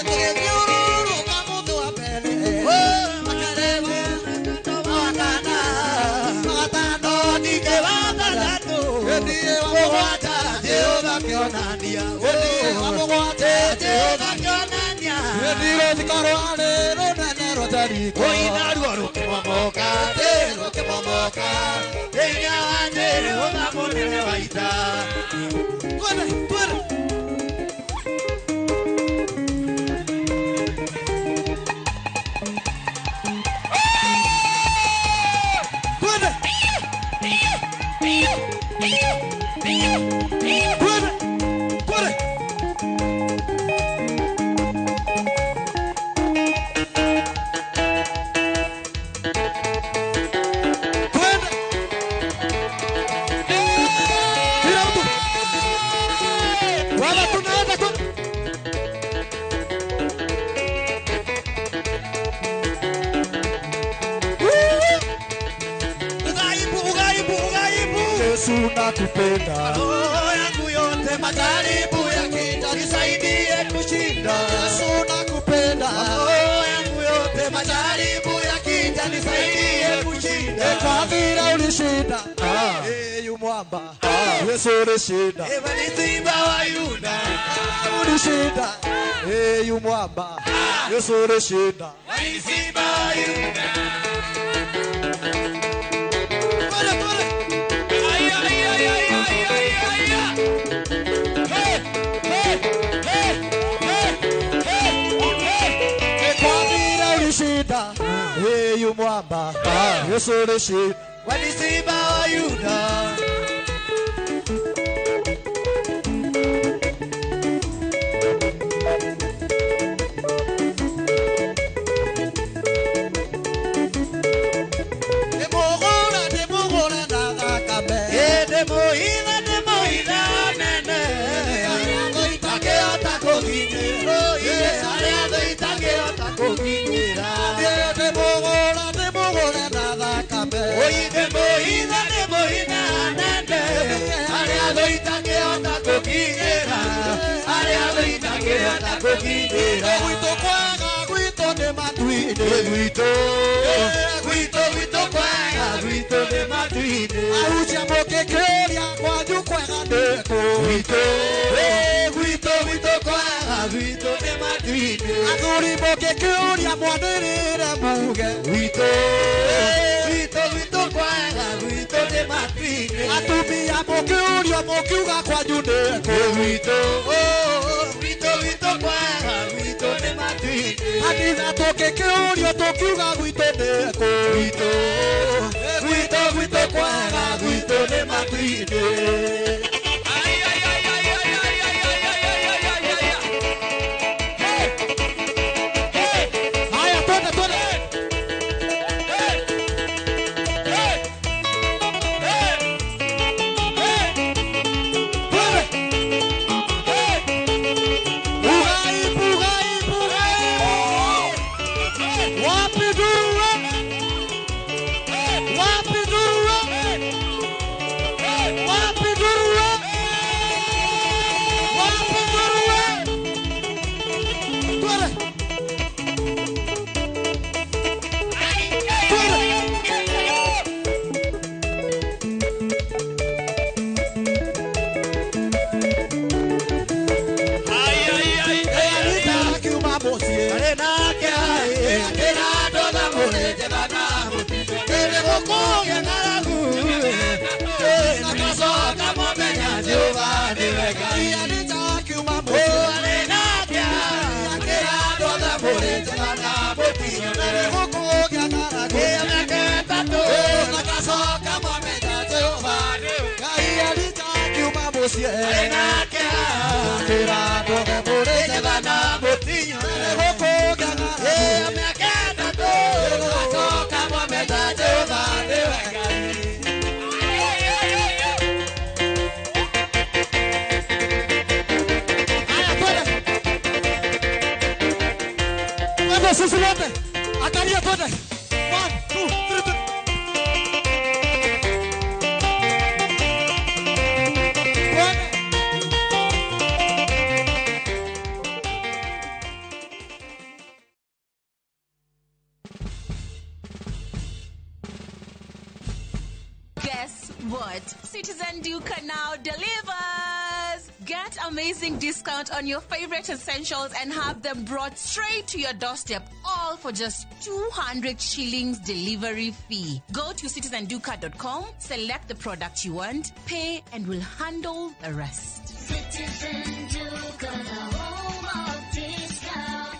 Tũgĩthiũrũrũka mũthĩ wa mbere. Makarĩma wa kana, wa gatano, Ningĩ wa gatatũ, Ningĩ wa mũgwanja, Jehova akĩonania. Ningĩ wa mũgwanja, Jehova akĩonania. Rũthingo rwarĩ rũnene rwa Jeriko. Oi naruo rũkĩmomoka, rũkĩmomoka, hinya wa Jehova mũnene wa ita. Twende, twende. Twende. Twende. Twende. Twende. Kila mtu. Wala tunaenda tu. Ugaibu, ugaibu, ugaibu. Yesu nakupenda. Roho yangu yote majaribu yakija, nisaidie kushinda. Yesu nakupenda. Roho yangu yote majaribu yakija, nisaidie kushinda. Kwa vile ulishinda. Yu mwamba. Yesu ulishinda. Ewe ni simba wa Yuda. Ulishinda. Yu mwamba. Yesu ulishinda. Ni simba wa Yuda. Twende, twende. Aya, aya, aya, aya, aya, aya. Hey, hey, hey, hey, hey, hey. Kwa vile ulishinda. Yu mwamba. Yesu ulishinda. We ni simba wa Yuda. Ndĩmũgũra, ndĩmũgũra na thakame. Ndĩmũhitha, ndĩmũhitha nene. Itangĩhota kũkinyĩra. Arĩa thũ itangĩhota kũkinyĩra. Ndĩmũgũra, ndĩmũgũra na thakame. Oi, ndĩmũhitha, ndĩmũhitha nene. Arĩa thũ itangĩhota kũkinyĩra. Arĩa thũ itangĩhota kũkinyĩra. Gwitũ kwega, gwitũ nĩ matu-inĩ. Gwitũ, gwitũ, gwitũ kwega, gwitũ nĩ matu-inĩ. Ahunjia mũngĩkĩũria kwanyu kwega nĩ kũ? Gwitũ, gwitũ, gwitũ kwega, gwitũ nĩ matu-inĩ. Athuri mũngĩkĩũria mwanĩrĩre muge. Gwitũ, gwitũ, gwitũ kwega, gwitũ nĩ matu-inĩ. Atumia mũngĩũrio mũkiuga kwanyu nĩ kũ? Gwitũ, gwitũ, gwitũ kwega, gwitũ nĩ matu-inĩ. Kanitha tũngĩkĩũrio tũkiuga gwitũ nĩ kũ? Gwitũ, gwitũ, gwitũ kwega, gwitũ nĩ matu-inĩ. Ay, ay, ay, ay, ay, ay, ay, ay, ay, ay, ay, ay, ay. Hey, hey, Haya, twende, twende. hey, hey, hey, hey, Twende. hey. Ugaibu, ugaibu, ugaibu. Wapi duru? Wapi duru? Wapi duru? Sisi wote angalia twende 1 2 3. Guess what? Citizen Duka now delivers! Get amazing discount on your favorite essentials and have them brought straight to your doorstep, all for just 200 shillings delivery fee. Go to citizenduka.com, select the product you want, pay, and we'll handle the rest. Citizen Duka, the home of discount.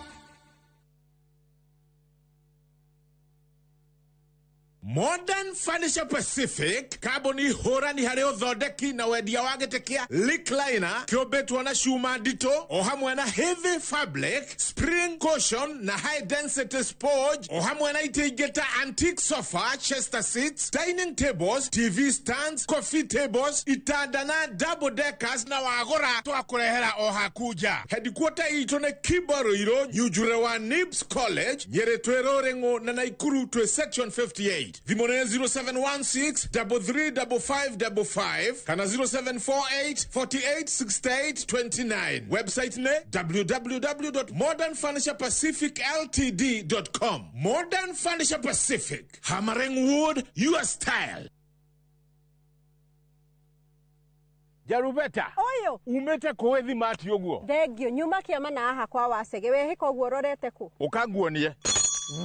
Modern Furniture Pacific kambuni hũrani harĩ ũthondeki na wendia wa gĩtĩ kĩa recliner kĩũmbĩtwo na cuma nditũ o hamwe na heavy fabric, spring cushion na high density sponge o hamwe na itĩ ingĩ ta antique sofa, chester seats, dining tables, TV stands, coffee tables, itanda na double deckers na wagũra twakũrehera o haku nja. Headquarter itũ nĩ Kibo Ruiru, Nyunjure wa Nibs College, Nyĩrĩ twĩ Rũrĩng'ũ na Naikuru twĩ section 58. Thimũ nĩ 0716 335555 kana 0748 48 68 29. Website nĩ www.modernfurniturepacificltd.com. Modern Furniture Pacific, hammering wood, your style. Jarubeta Oyo umete kũĩ thimati ũguo. Thengio nyuma kĩama na haha kwa wacege wehĩka ũguo ũrorete kũ? Ũkanguonie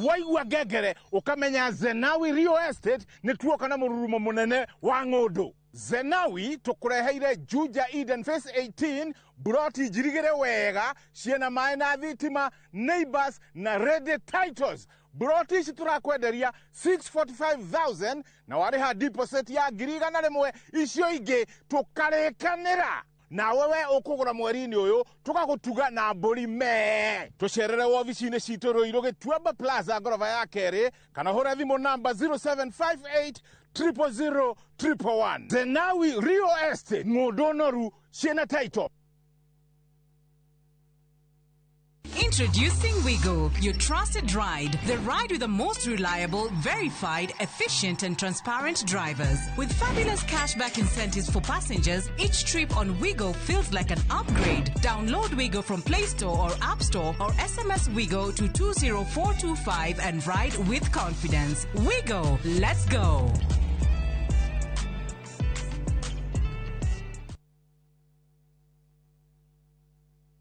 waigua ngengere ukamenya Zenawi Real Estate nĩ tuoka na mũrurumo mũnene wa ng'ũndũ. Zenawi tũkũreheire Juja Eden Phase 18 buroti njirigĩre wega ciĩna maĩ na thitima, neighbors na ready titles. Buroti ici tũrakwenderia 645,000 na warĩha deposit ya 100,000, icio ingĩ tũkarĩkanĩra. Nawe we ũkũgũra mweri-inĩ ũyũ tũgagũtuga na mbũri mee. Tũcerere wobici-inĩ citũ Ruiru Gĩtuamba Plaza ngoroba ya kerĩ kana hũra thimũ namba 0758 000 111. Zenawi Real Estate, ng'ũndũ noru ciĩna title. Introducing Wigo, your trusted ride. The ride with the most reliable, verified, efficient, and transparent drivers. With fabulous cashback incentives for passengers, each trip on Wigo feels like an upgrade. Download Wigo from Play Store or App Store or SMS Wigo to 20425 and ride with confidence. Wigo, let's go.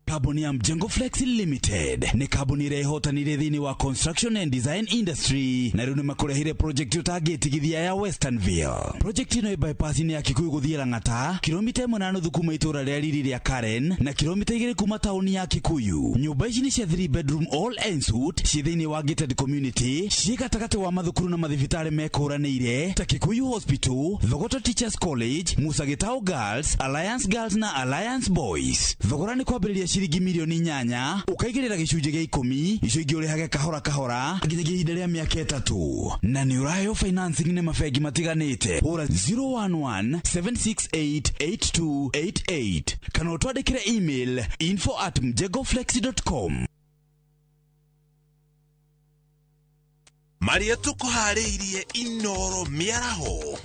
Kambuni ya Mjengo Flex Limited nĩ kambuni ĩrĩa ĩhotanire thĩinĩ wa construction and design industry na rĩu nĩmakũrehire project ũtangĩtigithia ya Westernville. Project ĩno ĩ bypass-inĩ ya Kikuyu gũthiĩ Lang'ata, kilomita 1.5 kuma itũũra rĩa riri rĩa Karen na kilomita 2 kuma taũni ya Kikuyu. Nyũmba ici nĩ cia 3 bedroom all en suite ciĩ thĩinĩ wa gated community, ciĩ gatagatĩ wa mathukuru na mathibitarĩ mekũranĩire ta Kikuyu Hospital, Thogoto Teachers College, Musa Gitau Girls, Alliance Girls na Alliance Boys. Thogora nĩ kwambĩrĩria ciringi milioni 8 ũkaigĩrĩra gĩcunjĩ gĩa 10 icio ingĩ ũrĩhage kahora kahora nginyagia ihinda rĩa mĩaka 3 na nĩ ũraheo financing nĩ mabengi matiganĩte. Hũra 011 768 8288 kana ũtwandĩkĩre email info@mjengoflex.com. Maria tukuharĩirie Inoro mĩaraho.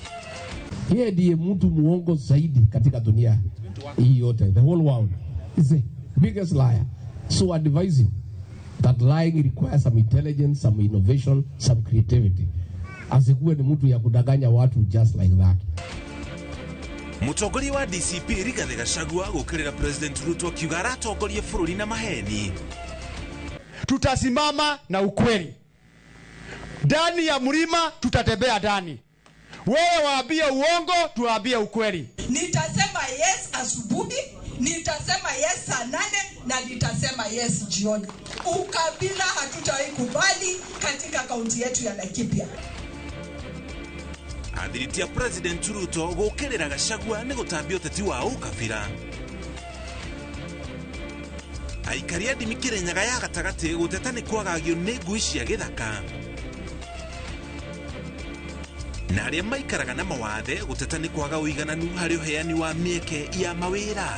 Yeye ndiye mtu muongo zaidi katika dunia hii yote, the whole world. Is the biggest liar. So advise him that lying requires some intelligence, some innovation, some creativity. Asikuwe ni mtu ya kudanganya watu just like that. Mũtongoria wa DCP Rigathi Gachagua gũkĩrĩra President Ruto akiuga aratongoria bũrũri na maheni. Tutasimama na ukweli. Ndani ya mlima tutatembea ndani. Wewe waambie uongo, tuwaambie ukweli. Nitasema yes asubuhi, nitasema yes saa 8 na nitasema yes jioni. Ukabila hatutawahi kubali katika kaunti yetu ya Laikipia. Athiritia President Ruto gũkĩrĩra Gachagua nĩ gũtambia ũteti wa ũkabira. Aikari a ndimi Kĩrĩnyaga ya gatagatĩ gũteta nĩ kwagagio nĩ ngui cia gĩthaka. Na arĩa maikaraga na mawathe gũteta nĩ kwaga ũigananu harĩ ũheani wa mĩeke ya mawĩra.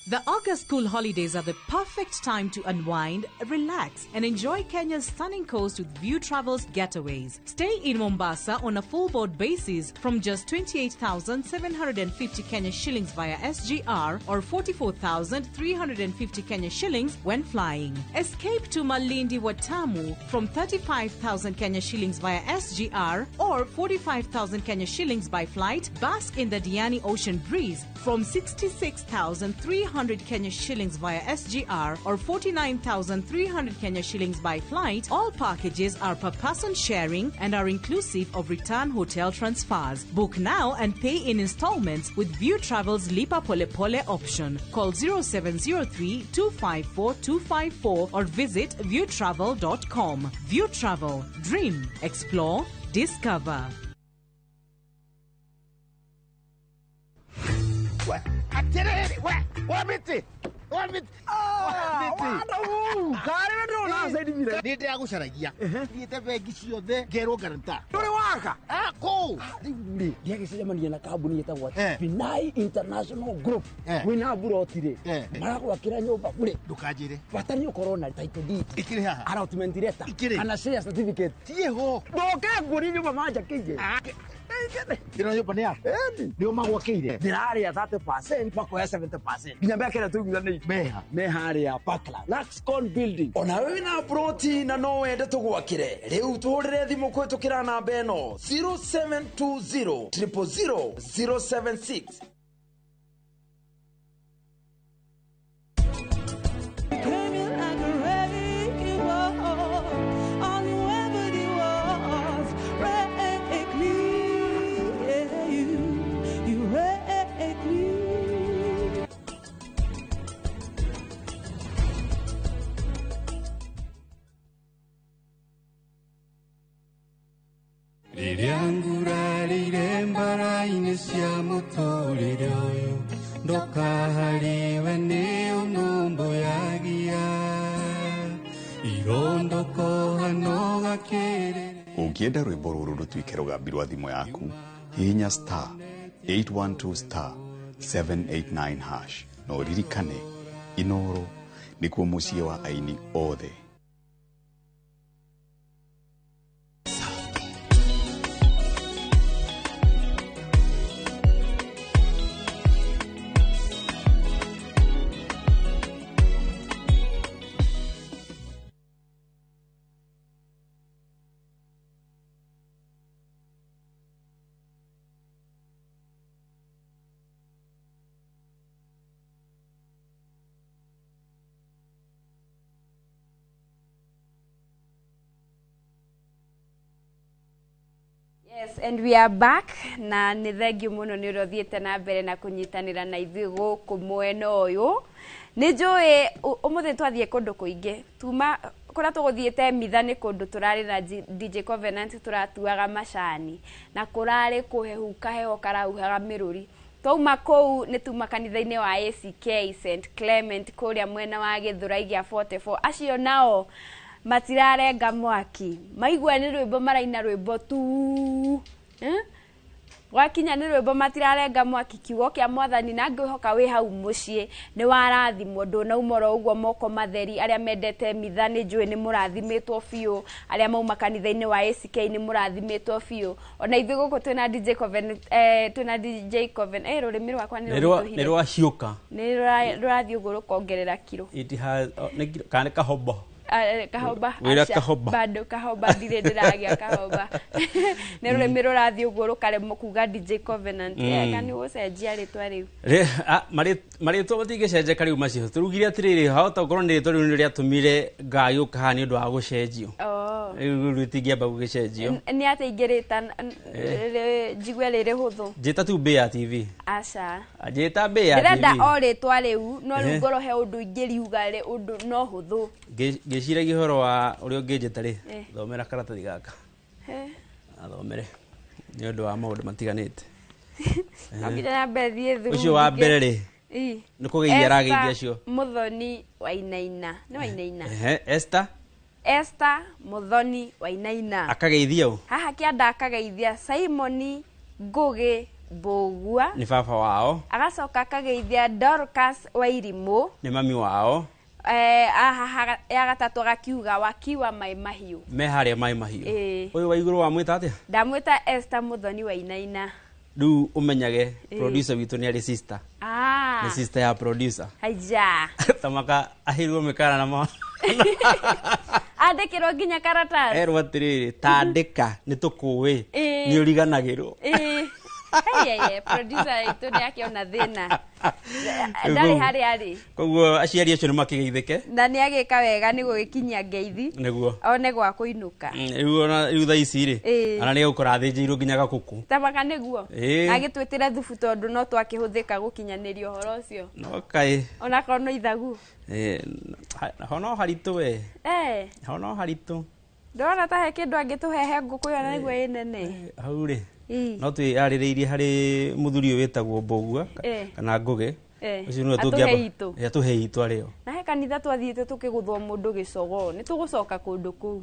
The August school holidays are the perfect time to unwind, relax, and enjoy Kenya's stunning coast with View Travels getaways. Stay in Mombasa on a full board basis from just 28,750 Kenya shillings via SGR or 44,350 Kenya shillings when flying. Escape to Malindi Watamu from 35,000 Kenya shillings via SGR or 45,000 Kenya shillings by flight. Bask in the Diani Ocean breeze from 66,300 Kenya shillings via SGR or 49,300 Kenya shillings by flight. All packages are per person sharing and are inclusive of return hotel transfers. Book now and pay in installments with View Travel's Lipa Pole Pole option. Call 0703 254 254 or visit viewtravel.com. View Travel. Dream, explore, discover. Nä ndä ragåcaragia thiä te bengi ciothe ngerwo ngaranta ndå rä waka kå rä u rä ndiagäcemania na kambuni ĩtagwo Binai International Group wĩna mburoti rĩ maragwakä ra nyũmba bure ndũkanjĩre bata nĩ ũkorwo na title deed ikĩrĩ haha allotment letter Ikĩrĩ. kana share certificate tiĩho ndoke nguonie nyũmba manjakĩire ĩno nyũmba nĩ yaku nĩ o magwakĩire ndĩrarĩa 30% makoya 70% nginya mĩaka ĩrĩa tũiguithanĩirie meha me harĩa Parkland Laxcon building ona wĩ na ploti na no wende tũgwakĩre rĩu tũhũrĩre thimũ kũhĩtũkĩra namba ĩno 0720 000 076. Rĩrĩa ngurarĩire mbara-inĩ cia mũtũrĩre ũyũ ndoka harĩwe nĩ ũnũmbũyagia irondokoha no gakĩrĩrĩ. Ũngĩenda rwĩmbo rũrũ rũtuĩke rũgambi rwa thimũ yaku, hihinya star 812 star 789 hash na ũririkane Inoro nĩkuo mũciĩ wa aini othe. Yes, and we are back na nä thengio må no nä å rä a å thiä te na mbere na kå nyitanä ra na ithuä gå kå mwena å yå nä njå ä å må thä twathiä kå ndå kå ingä tuma kå rä a tå gå thiä te mitha nä kå ndå tå rarä na DJ Covenant tå ratuaga macani na kå rarä kå hehu kaheho karauhaga mä rå ri twauma kũu nĩ tuma kanitha-inĩ wa ACK St Clement kũrĩa mwena wa Gĩthũrai gĩa 44 acio nao matirarenga mwaki maigua nĩ rwĩmbo maraina rwĩmbo tu. Gwakinya nĩ rwĩmbo matirarenga mwaki kiugo kĩa mwathani na ngwĩhoka wĩ hau mũciĩ nĩ warathimwo ndũnauma oro ũguo moko matheri arĩa mendete mitha nĩ njũĩ nĩ mũrathimĩtwo biũ arĩa mauma kanitha-inĩ wa ACK nĩ mũrathimĩtwo biũ ona ithuĩ gũkũ twĩna DJ Coven twĩna DJ Coven rũrĩmĩ rwakwa nĩ nĩ rwahiũka nĩ rũrathiĩ ũguo rũkongerera kiro. It has kana kahobo kahoba wira kahoba bado kahoba ndirĩ ndĩragĩa kahoba nĩ rũrĩmĩ rũrathiĩ ũguo rũkaremwo kuga DJ Covenant kana nĩ gũcenjia rĩtwa rĩu marĩtwa matingĩcenjeka rĩu macio tũrugire atĩrĩrĩ hahota gũkorwo nĩ rĩtwa rĩu nĩ rĩatũmire ngai ũka haha nĩ ũndũ wa gũcenjio rĩu rĩtingĩamba gũgĩcenjio nĩ atĩ ingĩrĩta njigue rĩrĩ hũthũ njĩta tu mbĩ ya TV aca njĩta mbĩ ya TV ndĩrenda o rĩtwa rĩu no rĩu ngorwo he ũndũ ingĩriuga rĩ ũndũ no hũthũ ngĩciragia ũhoro wa ũrĩa ũngĩnjĩta rĩ thomera karatathi gaka athomere nĩ ũndũ wa maũndũ matiganĩte. No nginya nyambe thiĩ through. Ũcio wa mbere rĩ, Ii. nĩ kũgeithia arageithia Esther acio. Muthoni Wainaina. Nĩ Wainaina. Ehe, Esther Esther Muthoni Wainaina. Akageithia ũ? Haha kĩanda akageithia Simoni Ngugi Mbũgua. Nĩ baba wao. Agacoka akageithia Dorcas Wairimũ. Nĩ mami wao. Haha ya gatatũ agakiuga wakiwa Mai Mahiũ. Me harĩa Mai Mahiũ. Ĩĩ. Ũyũ wa igũrũ wamwĩta atĩa? Ndamwĩta Esther Muthoni Wainaina. Rĩu ũmenyage Ĩĩ. producer witũ nĩ arĩ sister. Ah. Nĩ sister ya producer. Haija. Tamaka ahirwo mĩkana na ma Andĩkĩrwo nginya karatathi. Erwo atĩrĩrĩ, tandĩka nĩ tũkũĩ. Ĩĩ. Nĩ ũriganagĩrwo. Ĩĩ. Hey, producer itũ nĩ akĩona thĩna. Ndarĩ harĩa arĩ. Koguo aciari acio nĩ makĩgeithĩke. Na nĩ agĩka wega nĩ gũgĩkinyia ngeithi. Nĩguo. One gwa kũinũka. Rĩu ona rĩu thaa ici rĩ, Ĩĩ. ona nĩ egũkora athĩnjĩirwo nginya gakũkũ. Tamaka nĩguo. Ĩĩ. Agĩtwĩtĩre thubu tondũ no twakĩhũthĩka gũkinyanĩria ũhoro ũcio. No kaĩ. Onakorwo no ithagu. Ho no haritũ we. Eh. Ho no haritũ. Ndĩrona ta he kĩndũ angĩtũhehe ngũkũ ĩyo na nĩguo ĩ nene. Hau rĩ. Ĩĩ. No twĩyarĩrĩirie harĩ mũthuri ũyũ wĩtagwo Mbũgua kana Ngũgĩ. Ũcio nĩwe Atũhe tũngĩamba- itũ. Ĩ, atũhe itũ arĩo. Na he kanitha twathiĩte tũkĩgũthwo mũndũ gĩcogoo. Nĩ tũgũcoka kũndũ kũu.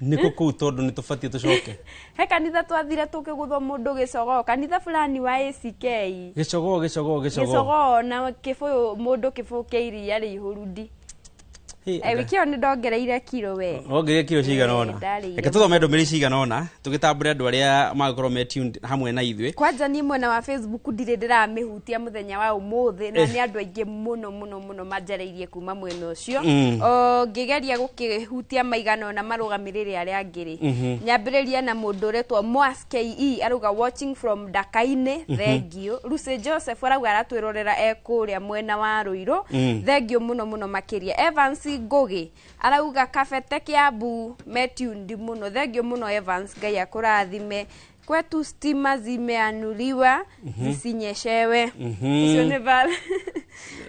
Nĩkũ kũu tondũ nĩ tũbatiĩ tũcoke. He kanitha twathire tũkĩgũthwo mũndũ gĩcogoo. Kanitha fulani wa ACK. Gĩcogoo, gĩcogoo, gĩcogoo. Gĩcogoo na kĩbũyũ mũndũ kĩbũyũ kĩa iria rĩihũru ndi. Hey, Wiki ĩyo nĩ ndongereire kiro we. Wongereire kiro cigana ũna. Ndarĩire. Reke tũthome ndũmĩrĩri cigana ũna tũgĩtambũre andũ arĩa magĩkorwo me tuned hamwe na ithuĩ. Kwanja niĩ mwena wa Facebook ndirĩ ndĩramĩhutia mũthenya wa ũmũthĩ na Eh. nĩ andũ aingĩ mũno mũno mũno manjarĩirie kuma mwena ũcio. O ngĩgeria gũkĩhutia maigana ũna marũgamĩrĩre arĩa angĩ rĩ. Nyambĩrĩrie na mũndũ ũretwo Moas KE arauga watching from Dakainĩ, thengiũ. Lucy Joseph arauga aratwĩrorera e kũrĩa mwena wa Rũirũ, thengiũ mũno mũno makĩria. Evans Ngugi arauga Kabete Kiambu me tuned mũno, thengiũ mũno Evans, Ngai akũrathime. Kwetu stima zimeanuliwa zisinyeshewe. Ũcio nĩ Val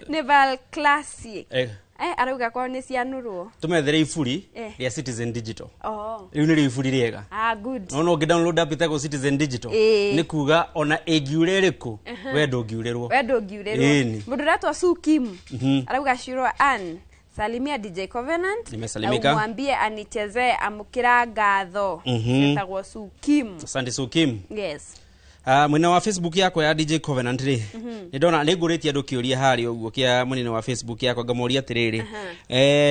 nĩ Val Classic. Arauga kwao nĩ cianũrwo. Tũmethere iburi rĩa Citizen Digital. Oh. Rĩu nĩrĩo iburi rĩega. Ah, good. No no ũngĩ download app ĩtagwo Citizen Digital. Ĩĩ. Nĩ kuga ona ĩngiura ĩrĩkũ we ndũngiurĩrwo. We ndũngiurĩrwo. Ĩni. Mũndũ ũretwo Sukim arauga Shiro Ann, salimia DJ Covenant Nimesalimika. na umwambie anichezee amũkĩra ngatho. Etagwo Sukim. Asante Sukim. Yes. Mwena wa Facebook yakwa ya DJ Covenant rĩ, nĩ ndona nĩ ngũrĩtie andũ kĩũria harĩa ũguo kĩa mũnene wa Facebook yakwa ngamoria atĩrĩrĩ,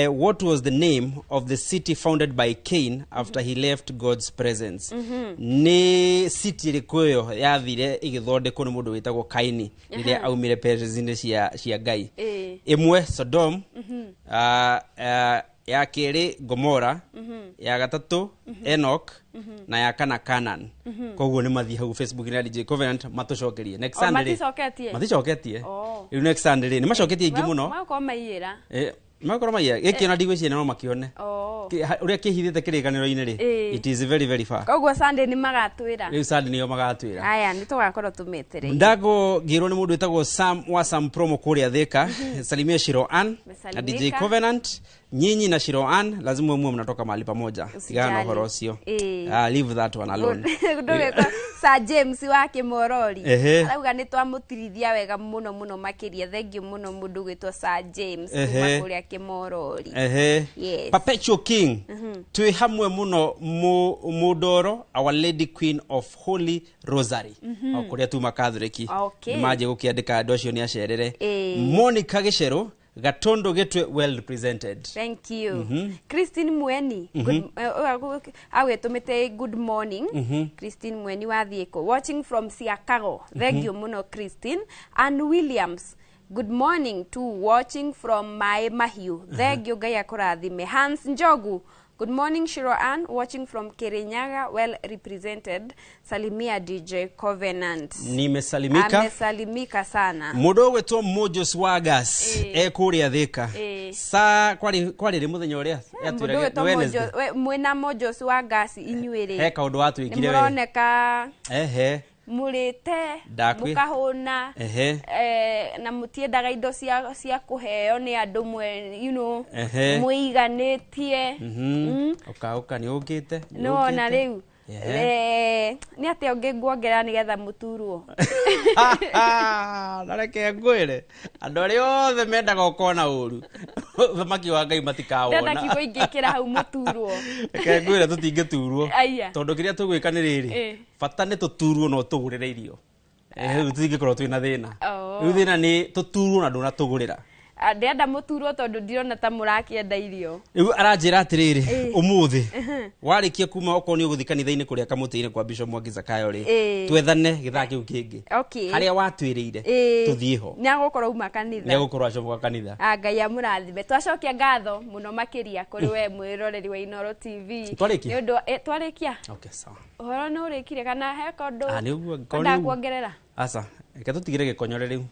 what was the name of the city founded by Cain after he left God's presence? Nĩ city ĩrĩkũ ĩyo yathire ĩgĩthondekwo nĩ mũndũ wĩtagwo Kaini rĩrĩa aumire presence-inĩ cia Ngai? Ĩmwe Sodom, ya kerĩ Gomora, ya gatatũ Enoch, na ya kana Canaan. Koguo nĩ mathiĩ hau Facebook na DJ Covenant matũcokerie next O, Sunday rĩ. maticoketie? Maticoketie. Oh. Rĩu next Sunday rĩ nĩ macoketie aingĩ mũno. Magokorwo maiyĩra. Magokorwo maiyĩra gĩkĩ ona ndigwĩciria no makĩone. Oh. Ũrĩa kĩhithĩte kĩrĩkanĩro-inĩ rĩ, it is very very far. Koguo Sunday nĩ magatwĩra. Rĩu Sunday nĩo magatwĩra. Aya, nĩ tũgakorwo tũmetereire. Ndago ngĩrwo nĩ mũndũ wĩtagwo Sam wa Sam Promo kũrĩa Thika. Salimia Shiro Ann na DJ Mesalimika. Covenant. Nyinyi na Shiro Ann lazima muwe mnatoka mahali pamoja. Tigana na ũhoro ũcio. Leave that one alone. Ndũgĩtwo Sir James wa Kĩmorori. Ehe. Arauga nĩ twamũtirithia wega mũno mũno makĩria. Thengiũ mũno mũndũ ũgwĩtwo Sir James kuma kũrĩa Kĩmorori. Yes. Perpetual King. Twĩ hamwe mũno Mũndoro, Our Lady Queen of Holy Rosary. O kũrĩa tuma Catholic. Okay. Nĩ manjie gũkĩandĩka andũ acio nĩ acerere. Ĩĩ. Monica Gĩcerũ, Gatondo Gĩtwe well represented. Thank you. Christine Mweni. Good, agwĩtũmĩte good morning. Christine Mweni wa Thiĩkũ. Watching from Siakago. Thank you mũno Christine. Ann Williams. Good morning to watching from Mai Mahiu. Thank you Ngai akũrathime. Hans Njogu. Good morning Shiro Ann, watching from Kirinyaga, well represented. Salimia DJ Covenant. Nimesalimika. Amesalimika sana. Mũndũ ũgwĩtwo Mojo Swagas ekũrĩa Thika. Sa kwarĩ rĩ mũthenya ũrĩa Mũndũ ũgwĩtwo Mojo, we, mwĩna Mojo Swagas inyuĩ rĩ. He kaũndũ watwĩkire we. Nĩmũroneka Ehe. mũrĩte mũkahũna na mũtiendaga indo cia kũheo nĩ andũ mwe you know Ehe. mwĩiganĩtie. Ũka ũka nĩ ũkĩte. Nĩwona rĩu Nĩ atĩa ũngĩ nguongerera nĩgetha mũturwo? Na reke ngwĩre andũ arĩa othe mendaga ũkona ũru thamaki wa Ngai matikawona. Ndĩrenda kiugo ingĩkĩra hau mũturwo. Reke ngwĩre tũtingĩturwo. Aya. Tondũ kĩrĩa tũgwĩka nĩ rĩrĩ, bata nĩ tũturwo no tũgũrĩre irio. Rĩu tũtingĩkorwo twĩna thĩna. Rĩu thĩna nĩ tũturwo na ndũnatũgũrĩra. Ndĩrenda mũturwo tondũ ndirona ta mũrakĩenda irio. Rĩu aranjĩra atĩrĩrĩ, ũmũthĩ warĩkia kuma okorwo nĩ ũgũthiĩ kanitha-inĩ kũrĩa kamũtĩ-inĩ kwa Bishop Mwangi Zakayo rĩ, twethane gĩthaa kĩu kĩngĩ harĩa watwĩrĩire tũthiĩ ho. Nĩ agũkorwo uma kanitha. Nĩ agũkorwo acoka kanitha. Ngai amũrathime. Twacokia ngatho mũno makĩria kũrĩ we mwĩroreri wa Inooro TV. Twarĩkia? Nĩ ũndũ twarĩkia? Okay, sawa. Ũhoro nĩ ũrĩkire kana he kũndũ Nĩ ũguo, kwenda kuongerera? Aca, reke tũtigĩre gĩkonyore rĩu.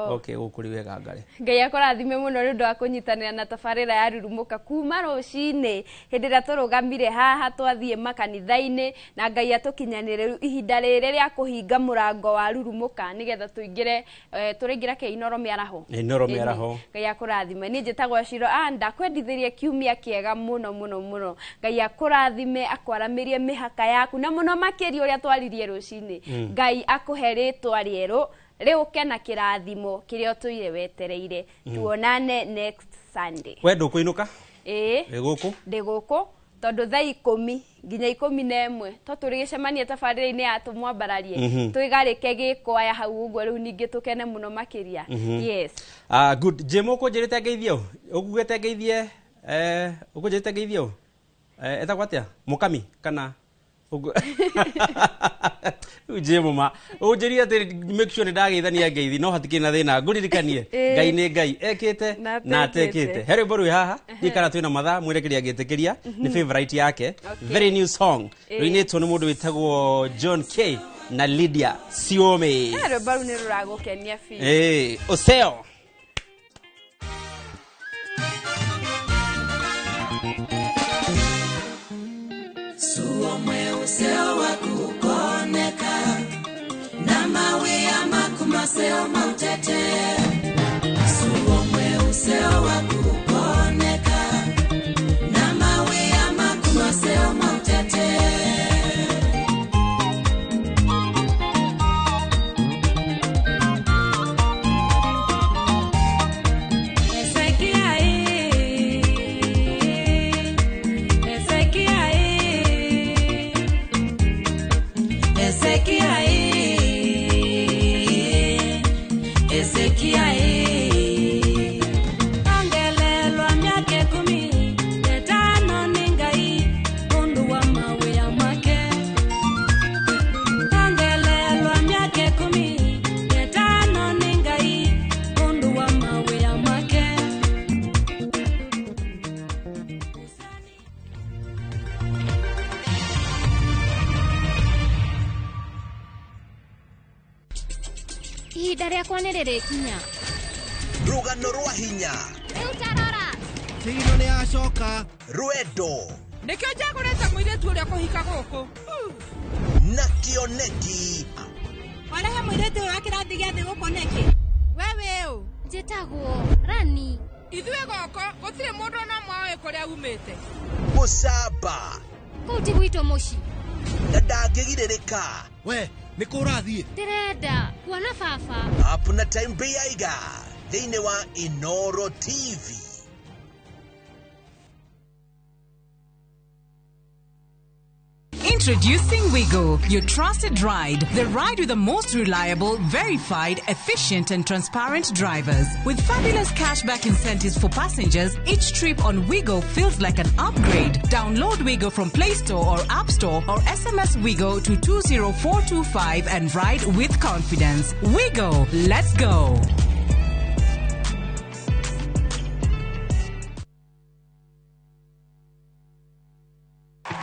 Okay, gũkũ rĩu wega ngare. Ngai akũrathime mũno nĩ ũndũ wa kũnyitanĩra na tabarĩra ya Rurumũka kuma rũcinĩ hĩndĩ ĩrĩa tũrũgamire haha twathiĩ makanitha-inĩ na Ngai atũkinyanĩre rĩu ihinda rĩrĩ rĩa kũhinga mũrango wa Rurumũka nĩgetha tũingĩre tũraingĩra kĩ Inooro mĩaraho. Inooro mĩaraho. Ngai akũrathime. Niĩ njĩtagwo Shiro ndakwendithĩria kiumia kĩega mũno mũno mũno. Ngai akũrathime, akwaramĩrie mĩhaka yaku na mũno makĩria ũrĩa twaririe rũcinĩ. Ngai akũhe rĩtwa rĩerũ rĩũke na kĩrathimo kĩrĩa ũtũire wetereire. Tuonane next Sunday. We ndũkũinũka? Ĩĩ. Wĩ gũkũ? Ndĩ gũkũ tondũ thaa 10 nginya 11 to tũrĩgĩcemania tabarĩra-inĩ ya Tũmwambararie. Twĩgarĩke gĩkwaya hau ũguo rĩu ningĩ tũkene mũno makĩria. Yes. Good. Jim ũkũnjĩrĩte ngeithie ũ? Ũkugĩte ngeithie, ũkũnjĩrĩte ngeithie ũ? Etagwo atĩa? Mũkami kana Jim ma ũnjĩrire atĩ make sure nĩ ndageithania ngeithi no hatikĩrĩ na thĩna ngũririkanie Ngai nĩ Ngai ekĩte na atekĩte. He rwĩmbo rwĩ haha ndikana twĩna mathaa mwĩre kĩrĩa angĩtĩkĩria nĩ favorite yake, very new song rũinĩtwo nĩ mũndũ wĩtagwo John K na Lydia Siome. Rwĩmbo rũu nĩ rũragũkenia biũ. Ũceo. Suomwe useo wakukoneka na mawe ya makumaseo mautete. Suomwe useo wakukoneka na mawe ya makumaseo mautete. Ihinda rĩakwa nĩ rĩrĩkinya. Rũgano rwa hinya. Rĩu tarora. Kĩgino nĩ acoka. Rwendo. Nĩkĩo njagũrĩte mũirĩtu ũrĩa kũhika gũkũ. Na kĩoneki. Warehe mũirĩtu ũyũ wa kĩrathi gĩa thĩ gũkũ nĩkĩ? We wĩ ũ? Njĩtagwo Rani. Ithuĩ gũkũ gũtirĩ mũndũ ona ũmwe ũĩ kũrĩa umĩte. Mũcamba. Kũu ti gwitũ mũciĩ. Na ndangĩgirĩrĩka. We nĩ kũ ũrathiĩ? Ndĩrenda kuona baba. Up na time Beiga thĩinĩ wa Inooro TV. Introducing Wigo, your trusted ride. The ride with the most reliable, verified, efficient and transparent drivers. With fabulous cashback incentives for passengers, each trip on Wigo feels like an upgrade. Download Wigo from Play Store or App Store or SMS Wigo to 20425 and ride with confidence. Wigo, let's go.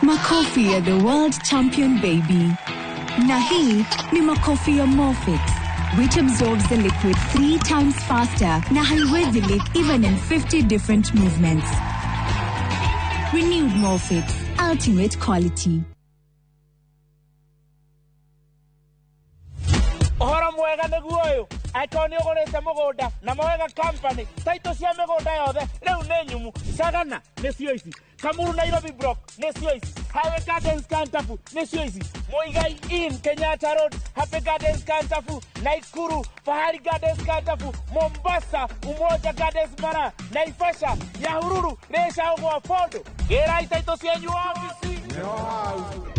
Makofi ya the world champion baby. Na hii ni makofi ya Morfix, which absorbs the liquid 3 times faster na haiwezi leak even in 50 different movements. Renewed Morfix, ultimate quality. Ũhoro mwega nĩguo ũyũ. Angĩkorwo nĩ ũgũrĩte mũgũnda na Mawega Company, taitũ cia mĩgũnda yothe rĩu nĩ nyumu. Sagana nĩcio ici, Kamuru Nairobi Block nĩcio ici, Highway Gardens Kantafu nĩcio ici, Muigai Inn Kenyatta Road, Happy Gardens Kantafu, Naikuru Fahari Gardens Kantafu, Mombasa Umoja Gardens Mara, Naivasha Nyahururu Rĩcagwo Bondo. Gĩrai taitũ cianyu ofici.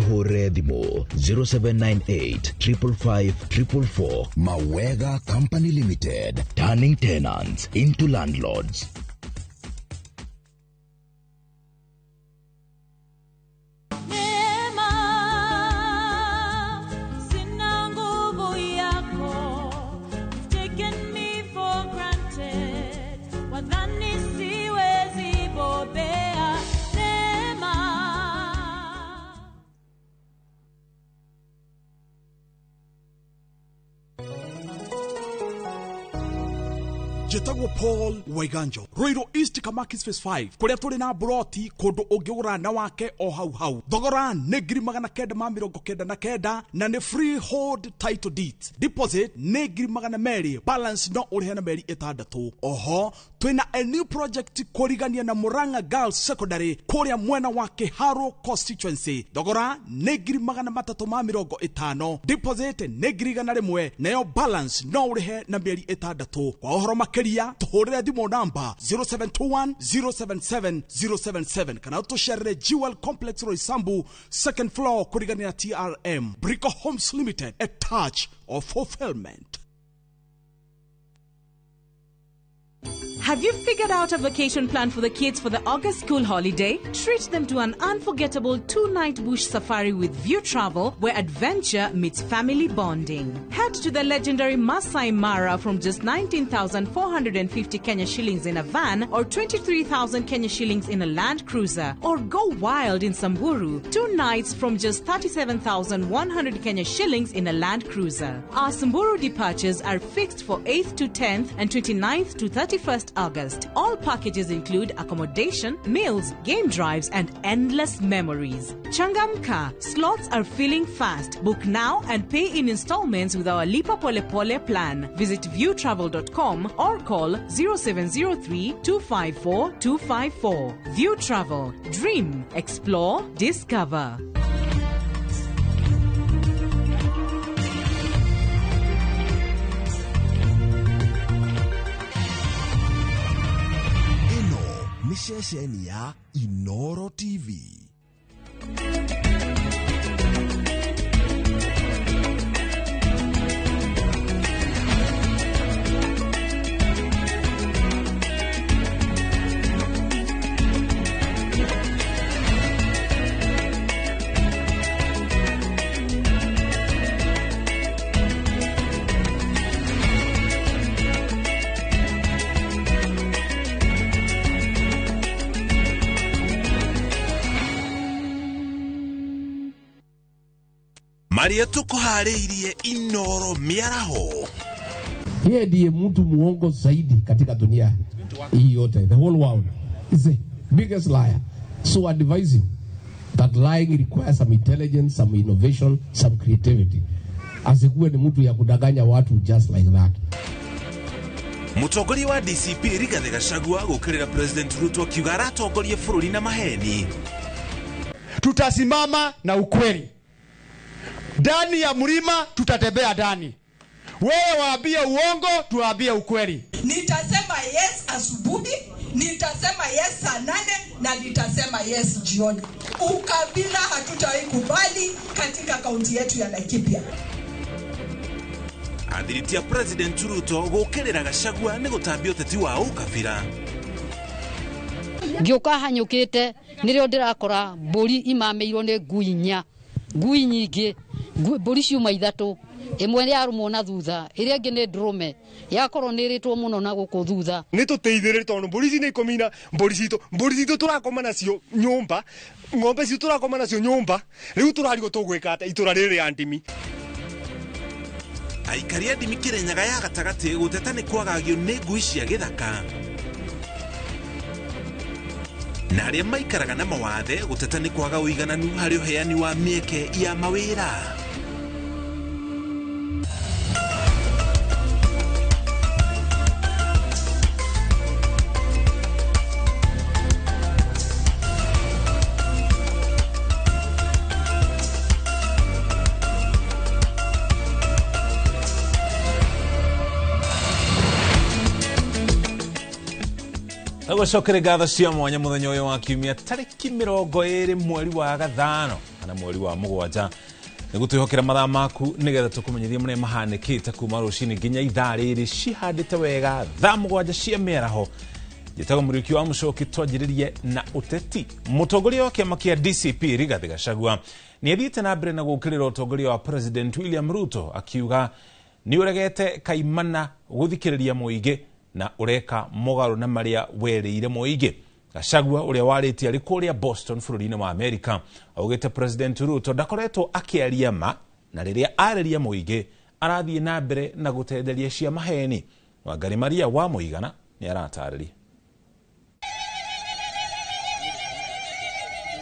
Hũre thimũ 0798 555 444. Mawega Company Limited, turning tenants into landlords. Neema, sina nguvu yako. You've taken me for granted. Wadhani siwezi bobea. Neema. Njĩtagwo Paul Waiganjo, Ruiru East Kamakis Phase 5, kũrĩa tũrĩ na mburoti kũndũ ũngĩgũra na wake o hau hau. Thogora nĩ 999, na nĩ freehold title deeds. Deposit nĩ 200,000, balance no ũrĩhe na mĩeri 6. Oho twĩna a new project kũrigania na Murang'a Girls Secondary kũrĩa mwena wa Kiharu constituency. Thogora nĩ 350,000, deposit nĩ 100,000, nayo balance no ũrĩhe na mĩeri 6. Kwa ũhoro makĩria tũhũrĩre thimũ namba 0721 077 077 kana ũtũcerere Jewel Complex Roysambu, second floor, kũrigania na TRM. Brico Homes Limited, a touch of fulfillment. Have you figured out a vacation plan for the kids for the August school holiday? Treat them to an unforgettable 2-night bush safari with View Travel, where adventure meets family bonding. Head to the legendary Masai Mara from just 19,450 Kenya shillings in a van or 23,000 Kenya shillings in a Land Cruiser. Or go wild in Samburu, 2 nights from just 37,100 Kenya shillings in a Land Cruiser. Our Samburu departures are fixed for 8th to 10th and 29th to 31st August. All packages include accommodation, meals, game drives, and endless memories. Changamka, slots are filling fast. Book now and pay in installments with our Lipa Pole Pole plan. Visit viewtravel.com or call 0703 254 254. View Travel. Dream, explore, discover. Nĩ ceceni ya Inoro TV. Marĩa tũkũharĩirie Inoro mĩaraho. Yeye ndiye mtu muongo zaidi katika dunia hii yote, the whole world. Is the biggest liar. So advise him that lying requires some intelligence, some innovation, some creativity. Asikuwe ni mtu ya kudanganya watu just like that. Mũtongoria wa DCP Rigathi Gachagua gũkĩrĩra President Ruto akiuga aratongoria bũrũri na maheni. Tutasimama na ukweli. Ndani ya mlima tutatembea ndani. Wewe waambie uongo, tuwaambie ukweli. Nitasema yes asubuhi, nitasema yes saa 8 na nitasema yes jioni. Ukabila hatutawahi kubali katika kaunti yetu ya Laikipia. Athiritia President Ruto gũkĩrĩra Gachagua nĩ gũtambia ũteti wa ũkabira. Ngĩũka hanyũkĩte nĩrĩo ndĩrakora mbũri imamĩirwo nĩ ngui inya, ngui nyingĩ, mbũri ciuma 3, ĩmwe yarũmwo na thutha, ĩrĩa ĩngĩ nĩ ndũrũme, yakorwo nĩ ĩrĩtwo mũno na gũkũ thutha. Nĩ tũteithĩrĩrie tondũ mbũri ici nĩ ikũmina mbũri citũ, mbũri citũ tũrakoma nacio nyũmba, ng'ombe citũ tũrakoma nacio nyũmba, rĩu tũrarigwo tũgwĩka atĩa itũra rĩrĩ rĩa ndimi. Aikari a ndimi Kĩrĩnyaga ya gatagatĩ gũteta nĩ kwagagio nĩ ngui cia gĩthaka. Na arĩa maikaraga na mawathe gũteta nĩ kwaga ũigananu harĩ ũheani wa mĩeke ya mawĩra. Tũgũcokere ngatho cia mwanya mũthenya ũyũ wa kiumia tarĩki 20 mweri wa gathano kana mweri wa mũgwanja nĩguo twĩhokera mathaa maku nĩgetha tũkũmenyithie marĩa mahanĩkĩte kuma rũcinĩ nginya ithaa rĩrĩ cihandĩte wega thaa 7 cia mĩaraho. Njĩtagwo Mũriũki wa Mũcoki, twanjĩrĩrie na ũteti. Mũtongoria wa kĩama kĩa DCP Rigathi Gachagua nĩ athiĩte na mbere na gũũkĩrĩra ũtongoria wa President William Ruto akiuga nĩ ũregete kaimana gũthikĩrĩria mũingĩ na ũreka mũgarũ na marĩa werĩire mũingĩ. Gachagua ũrĩa warĩtie arĩ kũrĩa Boston bũrũri-inĩ wa Amerika augĩte President Ruto ndakoretwo akĩaria ma na rĩrĩa arĩria mũingĩ arathiĩ na mbere na gũtenderia cia maheni. Wangari Maria wa Mũigana nĩ aratarĩria.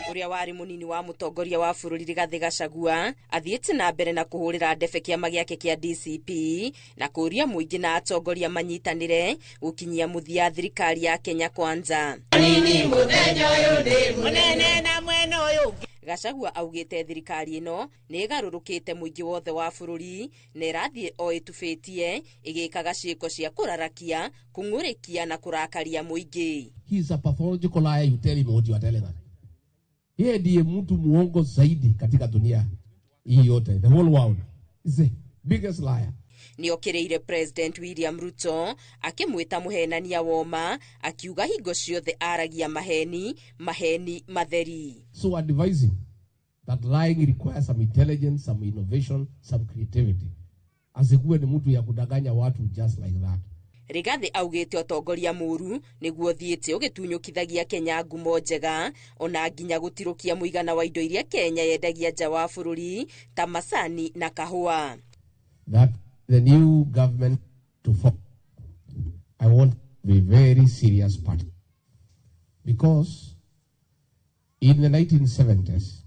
Ũrĩa warĩ mũnini wa mũtongoria wa bũrũri Rigathi Gachagua athiĩte na mbere na kũhũrĩra ndebe kĩama gĩake kĩa DCP na kũũria mũingĩ na atongoria manyitanĩre gũkinyia mũthia thirikari ya Kenya Kwanza. Gachagua augĩte thirikari ĩno nĩ ĩgarũrũkĩte mũingĩ wothe wa bũrũri na ĩrathiĩ o ĩtubĩtie ĩgĩkaga ciĩko cia kũrarakia, kũng'ũrĩkia na kũrakaria mũingĩ. He is a pathological liar, you tell him what you are telling us. Yeye ndiye mtu muongo zaidi katika dunia hii yote, the whole world. He's the biggest liar. Nĩokĩrĩire President William Ruto akĩmwĩta mũhenania woma akiuga hingo ciothe aragia maheni, maheni matheri. So advise him that lying requires some intelligence, some innovation, some creativity. Asikuwe ni mtu ya kudanganya watu just like that. Rigathi augĩte ũtongoria mũru nĩguo thiĩte ũgĩtunyũkithagia Kenya ngumo njega ona nginya gũtirũkia mũigana wa indo iria Kenya yendagia nja wa bũrũri ta macani na kahũa. That the new government to form, I want to be very serious party. Because in the 1970s,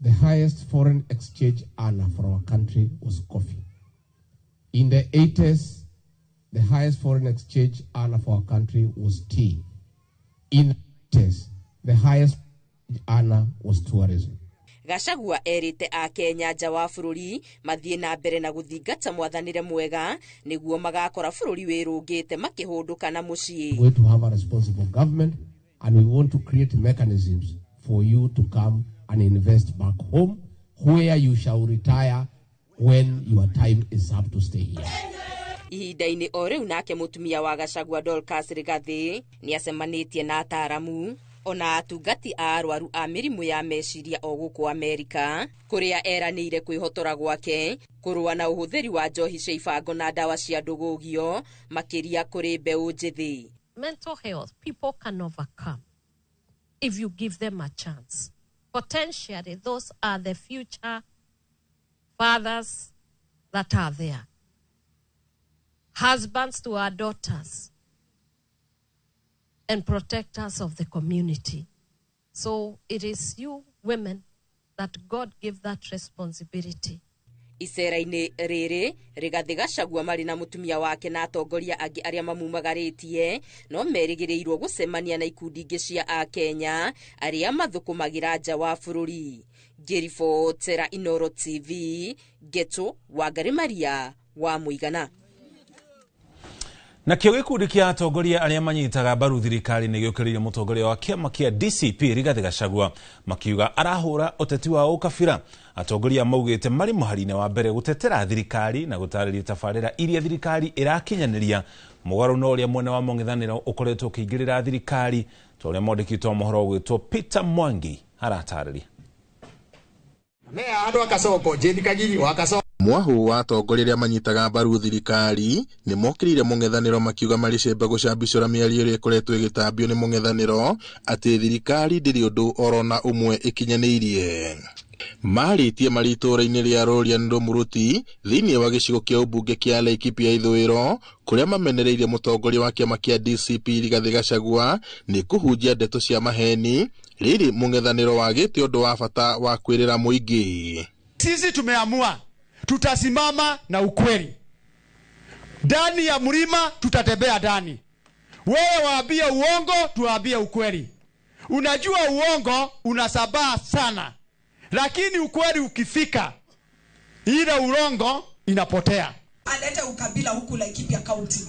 the highest foreign exchange earner for our country was coffee. In the 80s, the highest foreign exchange earner for our country was tea. In the 80s, the highest earner was tourism. Gachagua erĩte a Kenya nja wa bũrũri mathiĩ na mbere na gũthingata mwathanĩre mwega nĩguo magakora bũrũri wĩrũngĩte makĩhũndũka na mũciĩ. We want to have a responsible government and we want to create mechanisms for you to come and invest back home where you shall retire when your time is up to stay here. Ihinda-inĩ o rĩu nake mũtumia wa Gachagua Dorcas Rigathi nĩacemanĩtie na ataaramu ona atungati a arwaru a mĩrimũ ya meciria o gũkũ Amerika kũrĩa eranĩire kwĩhotora gwake kũrũa na ũhũthĩri wa njohi cia ibango na ndawa cia ndũgũgio makĩria kũrĩ mbeũ njĩthĩ. Mental health people can overcome if you give them a chance. Potentially those are the future fathers that are there, husbands to our daughters, and protectors of the community. So it is you women that God gave that responsibility. Icera-inĩ rĩrĩ Rigathi Gachagua marĩ na mũtumia wake na atongoria angĩ arĩa mamumagarĩtie no merĩgĩrĩirwo gũcemania na ikundi ingĩ cia akenya arĩa mathũkũmagĩra nja wa bũrũri. Ngĩribotera Inooro TV, Geto Wangari Maria wa Mũigana. Nakĩo gĩkundi kĩa atongoria arĩa manyitaga mbaru thirikari nĩ gĩũkĩrĩire mũtongoria wa kĩama kĩa DCP Rigathi Gachagua makiuga arahũra ũteti wa ũkabira. Atongoria maugĩte marĩ mũhari-inĩ wa mbere gũtetera thirikari na gũtarĩria tabarĩra iria thirikari ĩrakinyanĩria mũgarũ na ũrĩa mwena wa mũng'ethanĩro ũkoretwo ũkĩingĩrĩra thirikari ta ũrĩa mwandĩki wa mohoro ũgwĩtwo Peter Mwangi aratarĩria. Mwahu wa atongoria arĩa manyitaga mbaru thirikari nĩ mokĩrĩire mũng'ethanĩro makiuga marĩ cembe gũcambicũra mĩario ĩrĩa ĩkoretwo ĩgĩtambio nĩ mũng'ethanĩro atĩ thirikari ndĩrĩ ũndũ orona ũmwe ĩkinyanĩirie. Marĩtie marĩ itũũra-inĩ rĩa Rũrian Rũmũrũti thĩinĩ wa gĩcigo kĩa ũmbunge kĩa Laikipia Ithũĩro kũrĩa mamenereirie mũtongoria wa kĩama kĩa DCP Rigathi Gachagua nĩ kũhunjia ndeto cia maheni rĩrĩ mũng'ethanĩro wagĩte ũndũ wa bata wa kwĩrĩra mũingĩ. Sisi tumeamua tutasimama na ukweli. Ndani ya mlima tutatembea ndani. Wewe waambie uongo, tuwaambie ukweli. Unajua uongo unasabaa sana, lakini ukweli ukifika ile urongo inapotea. Alete ukabila huku Laikipia County.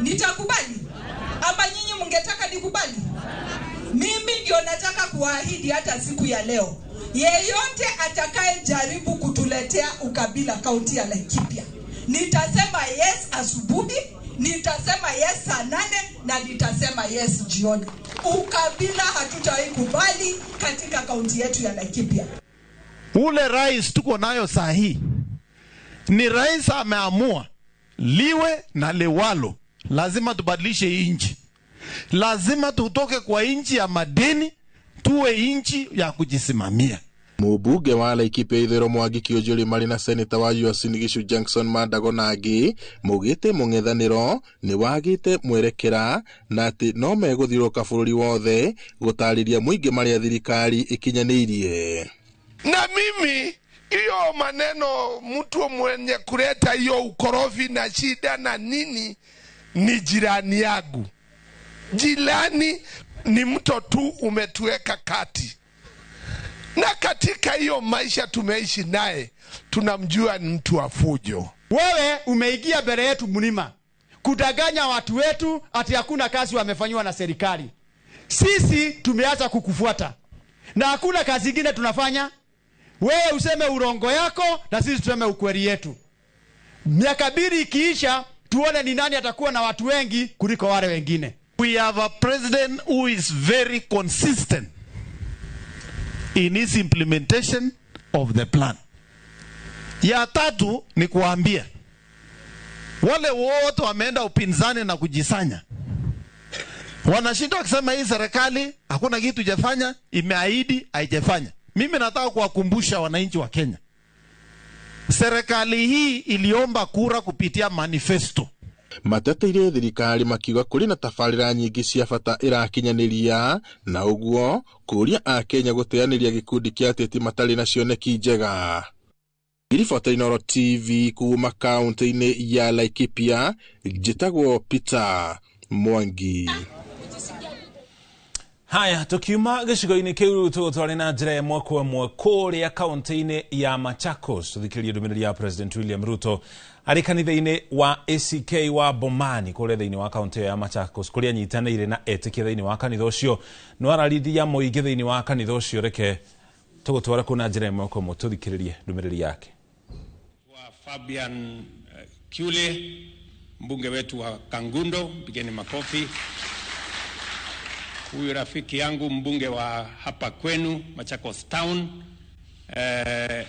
Nitakubali? Ama nyinyi mngetaka nikubali? Mimi ndio nataka kuahidi hata siku ya leo, yeyote atakaye jaribu kutuletea ukabila kaunti ya Laikipia, nitasema yes asubuhi, nitasema yes saa 8 na nitasema yes jioni. Ukabila hatutawahi kubali katika kaunti yetu ya Laikipia. Ule rais tuko nayo saa hii ni rais ameamua liwe na liwalo, lazima tubadilishe nchi, lazima tutoke kwa nchi ya madeni tuwe nchi ya kujisimamia. Mũmbunge wa Laikipia Ithũĩro Mwangi Kĩũnjũri marĩ na seneta wa Uasin Gishu Jackson Mandago na angĩ maugĩte mũng'ethanĩro nĩ wagĩte mwerekera na atĩ no megũthiũrũrũka bũrũri wothe gũtarĩria mũingĩ marĩa thirikari ĩkinyanĩirie. Na mimi hiyo maneno mtu mwenye kuleta hiyo ukorofi na shida na nini ni jirani yangu. Jirani ni mto tu umetuweka kati. Na katika hiyo maisha tumeishi naye, tunamjua ni mtu wa fujo. Wewe umeingia mbele yetu mlima kudanganya watu wetu ati hakuna kazi wamefanywa na serikali. Sisi tumeanza kukufuata na hakuna kazi ingine tunafanya. Wewe useme urongo yako na sisi tuseme ukweli yetu. Miaka 2 ikiisha, tuone ni nani atakuwa na watu wengi kuliko wale wengine. We have a president who is very consistent in his implementation of the plan. Ya tatu ni kuambia wale wote wameenda upinzani na kujisanya, wanashindwa kusema hii serikali hakuna kitu haijafanya, imeahidi haijafanya. Mimi nataka kuwakumbusha wananchi wa Kenya, serikali hii iliomba kura kupitia manifesto. Mateteire thirikari makiuga kũrĩ na tabarĩra nyingĩ cia bata ĩrakinyanĩria na ũguo kũũria akenya gũteanĩria gĩkundi kĩa ateti matarĩ na cioneki njega. Ngiribota Inooro TV kuma kaunti-inĩ ya Laikipia, njĩtagwo Peter Mwangi. Haya, tukiuma gĩcigo-inĩ kĩu tũgũtware na njĩra ĩmwe kwa ĩmwe kũrĩa kaunti-inĩ ya Machakos tũthikĩrĩrie ndũmĩrĩri ya President William Ruto arĩ kanitha-inĩ wa ACK wa Bomani kũrĩa thĩinĩ wa kaunti ya Machakos kũrĩa anyitanĩire na etĩkia thĩinĩ wa kanitha ũcio no ararithia mũingĩ thĩinĩ wa kanitha ũcio. Reke tũgũtwara kũu na njĩra ĩmwe kwa ĩmwe tũthikĩrĩrie ndũmĩrĩri yake. Wa Fabian Kyule, mbunge wetu wa Kangundo, pigeni makofi. Huyu rafiki yangu mbunge wa hapa kwenu Machakos Town,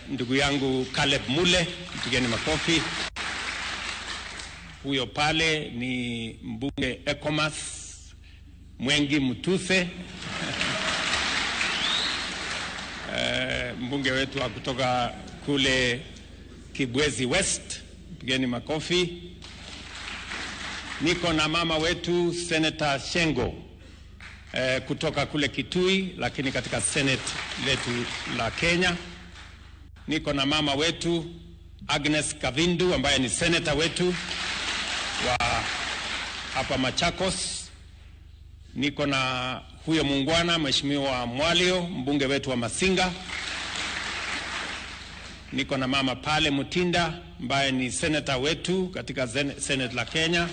ndugu yangu Caleb Mule, pigeni makofi. Huyo pale ni mbunge Ecomas Mwengi Mutuse. Mbunge wetu wa kutoka kule Kibwezi West, pigeni makofi. Niko na mama wetu Senator Shengo kutoka kule Kitui, lakini katika Senate letu la Kenya. Niko na mama wetu Agnes Kavindu ambaye ni senator wetu wa hapa Machakos. Niko na huyo muungwana Mheshimiwa Mwalio, mbunge wetu wa Masinga. Niko na mama pale Mutinda ambaye ni senator wetu katika Senate la Kenya.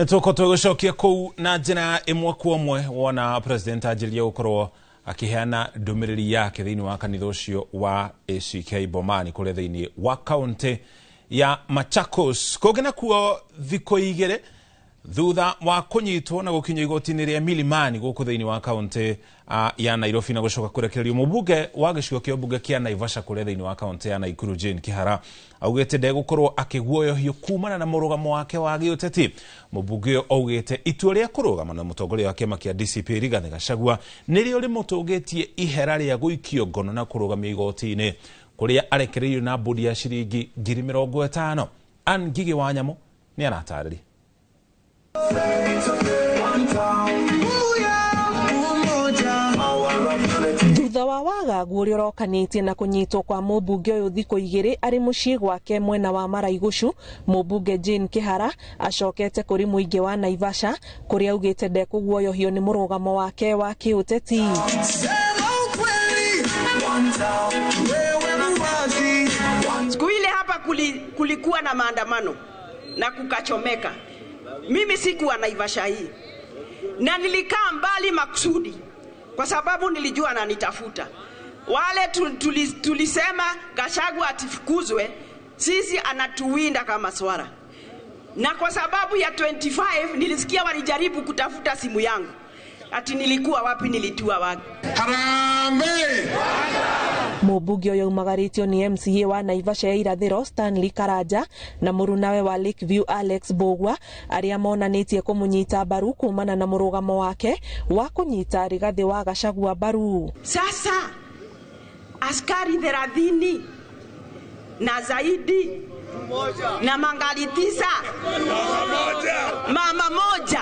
Tuko tũgũcokia kũu na njĩra ĩmwe kwa ĩmwe wona president anjĩrĩria gũkorwo akĩheana ndũmĩrĩri yake thĩinĩ wa kanitha ũcio wa ACK Bomani kũrĩa thĩinĩ wa kaunti ya Machakos. Kũngĩ nakuo thikũ igĩrĩ thutha wa kũnyitwo na gũkinyio igoti-inĩ rĩa Milimani gũkũ thĩinĩ wa kaunti ya Nairobi na gũcoka kũrekererio mũmbunge wa gĩcigo kĩa mbunge kĩa Naivasha kũrĩa thĩinĩ wa kaunti ya Nakuru Jane Kihara augĩte ndegũkorwo akĩguoyohio kumana na mũrũgamo wake wa gĩũteti. Mũmbunge ũyũ augĩte itua rĩa kũrũgama na mũtongoria wa kĩama kĩa DCP Rigathĩ Gachagua nĩrĩo rĩmũtũngĩtie ihera rĩa gũikio ngono na kũrũgamio igoti-inĩ kũrĩa arekereirio na mbũndi ya ciringi 50,000. Ann Ngigĩ wa Nyamũ nĩ aratarĩria. Thutha wa wagagu ũrĩa ũrokanĩtie na kũnyitwo kwa mũmbunge ũyũ thikũ igĩrĩ arĩ mũciĩ gwake mwena wa Maraigucu, mũmbunge Jane Kihara acokete kũrĩ mũingĩ wa Naivasha kũrĩa augĩte ndekũguoyohio nĩ mũrũgamo wake wa kĩũteti. Siku ile hapa kulikuwa na maandamano na kukachomeka. Mimi sikuwa Naivasha hii, na nilikaa mbali makusudi kwa sababu nilijua ananitafuta. Wale tulisema Gachagua atifukuzwe, sisi anatuwinda kama swara. Na kwa sababu ya 25 nilisikia walijaribu kutafuta simu yangu, ati nilikuwa wapi, nilitua wapi. Harambee! Mũmbunge ũyũ aumagarĩtio nĩ MCA wa Naivasha ya irathĩro Stanley Karanja na mũrunawe wa Lakeview Alex Mbugua arĩa monanĩtie kũmũnyita mbaru kumana na mũrũgamo wake wa kũnyita Rigathĩ wa Gachagua mbaru. Sasa askari 30 na zaidi na mangali 9, mama moja,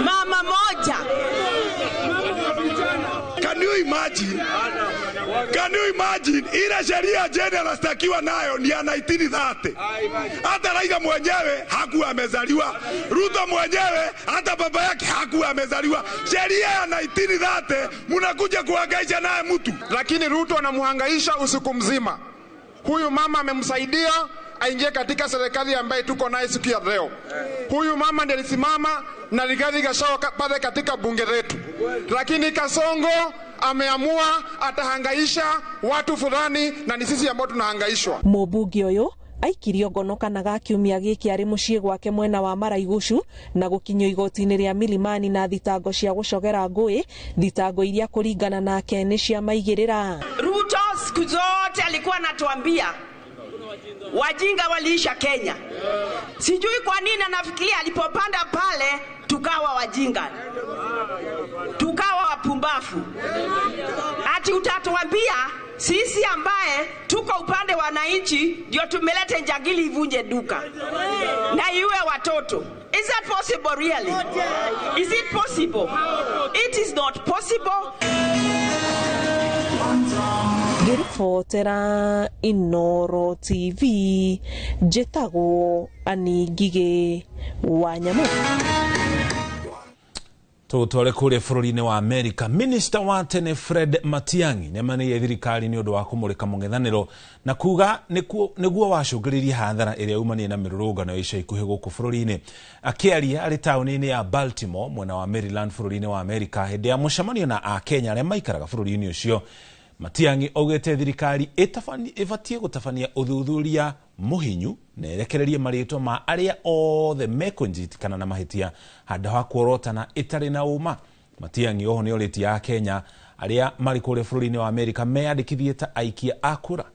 mama moja. Can you imagine? Can you imagine? Ile sheria jeni anastakiwa nayo ni ya 1930. Hata Raila mwenyewe hakuwa amezaliwa. Ruto mwenyewe hata baba yake hakuwa amezaliwa. Sheria ya 1930 mnakuja kuhangaisha naye mtu. Lakini Ruto anamhangaisha usiku mzima. Huyu mama amemsaidia aingie katika serikali ambaye tuko naye siku ya leo. Huyu mama ndiye alisimama na Rigathi Gachagua pale katika bunge letu. Lakini Kasongo ameamua atahangaisha watu fulani na ni sisi ambao tunahangaishwa. Mũmbunge ũyũ aikirio ngono kana ga kiumia gĩkĩ arĩ mũciĩ gwake mwena wa Maraigucu na gũkinyio igoti-inĩ rĩa Milimani na thitango cia gũcogera ngũĩ, thitango iria kũringana nake nĩ cia maigĩrĩra. Ruto siku zote alikuwa anatuambia wajinga waliisha Kenya. Sijui kwa nini anafikiria alipopanda pale tukawa wajinga, tukawa wapumbafu. Ati utatuambia sisi ambaye tuko upande wa wananchi ndio tumelete njagili ivunje duka na iwe watoto. Is that possible really? Is it possible? It is not possible. Ngĩribotera Inooro TV njĩtagwo Annie Ngigĩ wa Nyamũ. Tũgũtware kũrĩa bũrũri-inĩ wa Amerika. Minister wa tene Fred Matiang'i nĩamanĩire thirikari nĩ ũndũ wa kũmũrĩka mũng'ethanĩro na kuga nĩguo wacũngĩrĩirie hathara ĩrĩa yumanire na mĩrũrũngano ya ica ikuhĩ gũkũ bũrũri-inĩ. Akĩaria arĩ taũni-inĩ ya Baltimore mwena wa Maryland bũrũri-inĩ wa Amerika hĩndĩ ya mũcemanio na Akenya arĩa maikaraga bũrũri-inĩ ũcio, Matiang'i augĩte thirikari ĩbatiĩ gũtabania ũthuthuria mũhinyu na ĩrekererie marĩtwa ma arĩa othe mekũnyitikana na mahĩtia handũ ha kuorotana ĩtarĩ na ũma. Matiang'i oho nĩorĩtie Akenya arĩa marĩ kũrĩa bũrũri-inĩ wa Amerika meyandĩkithie ta aikia a kura.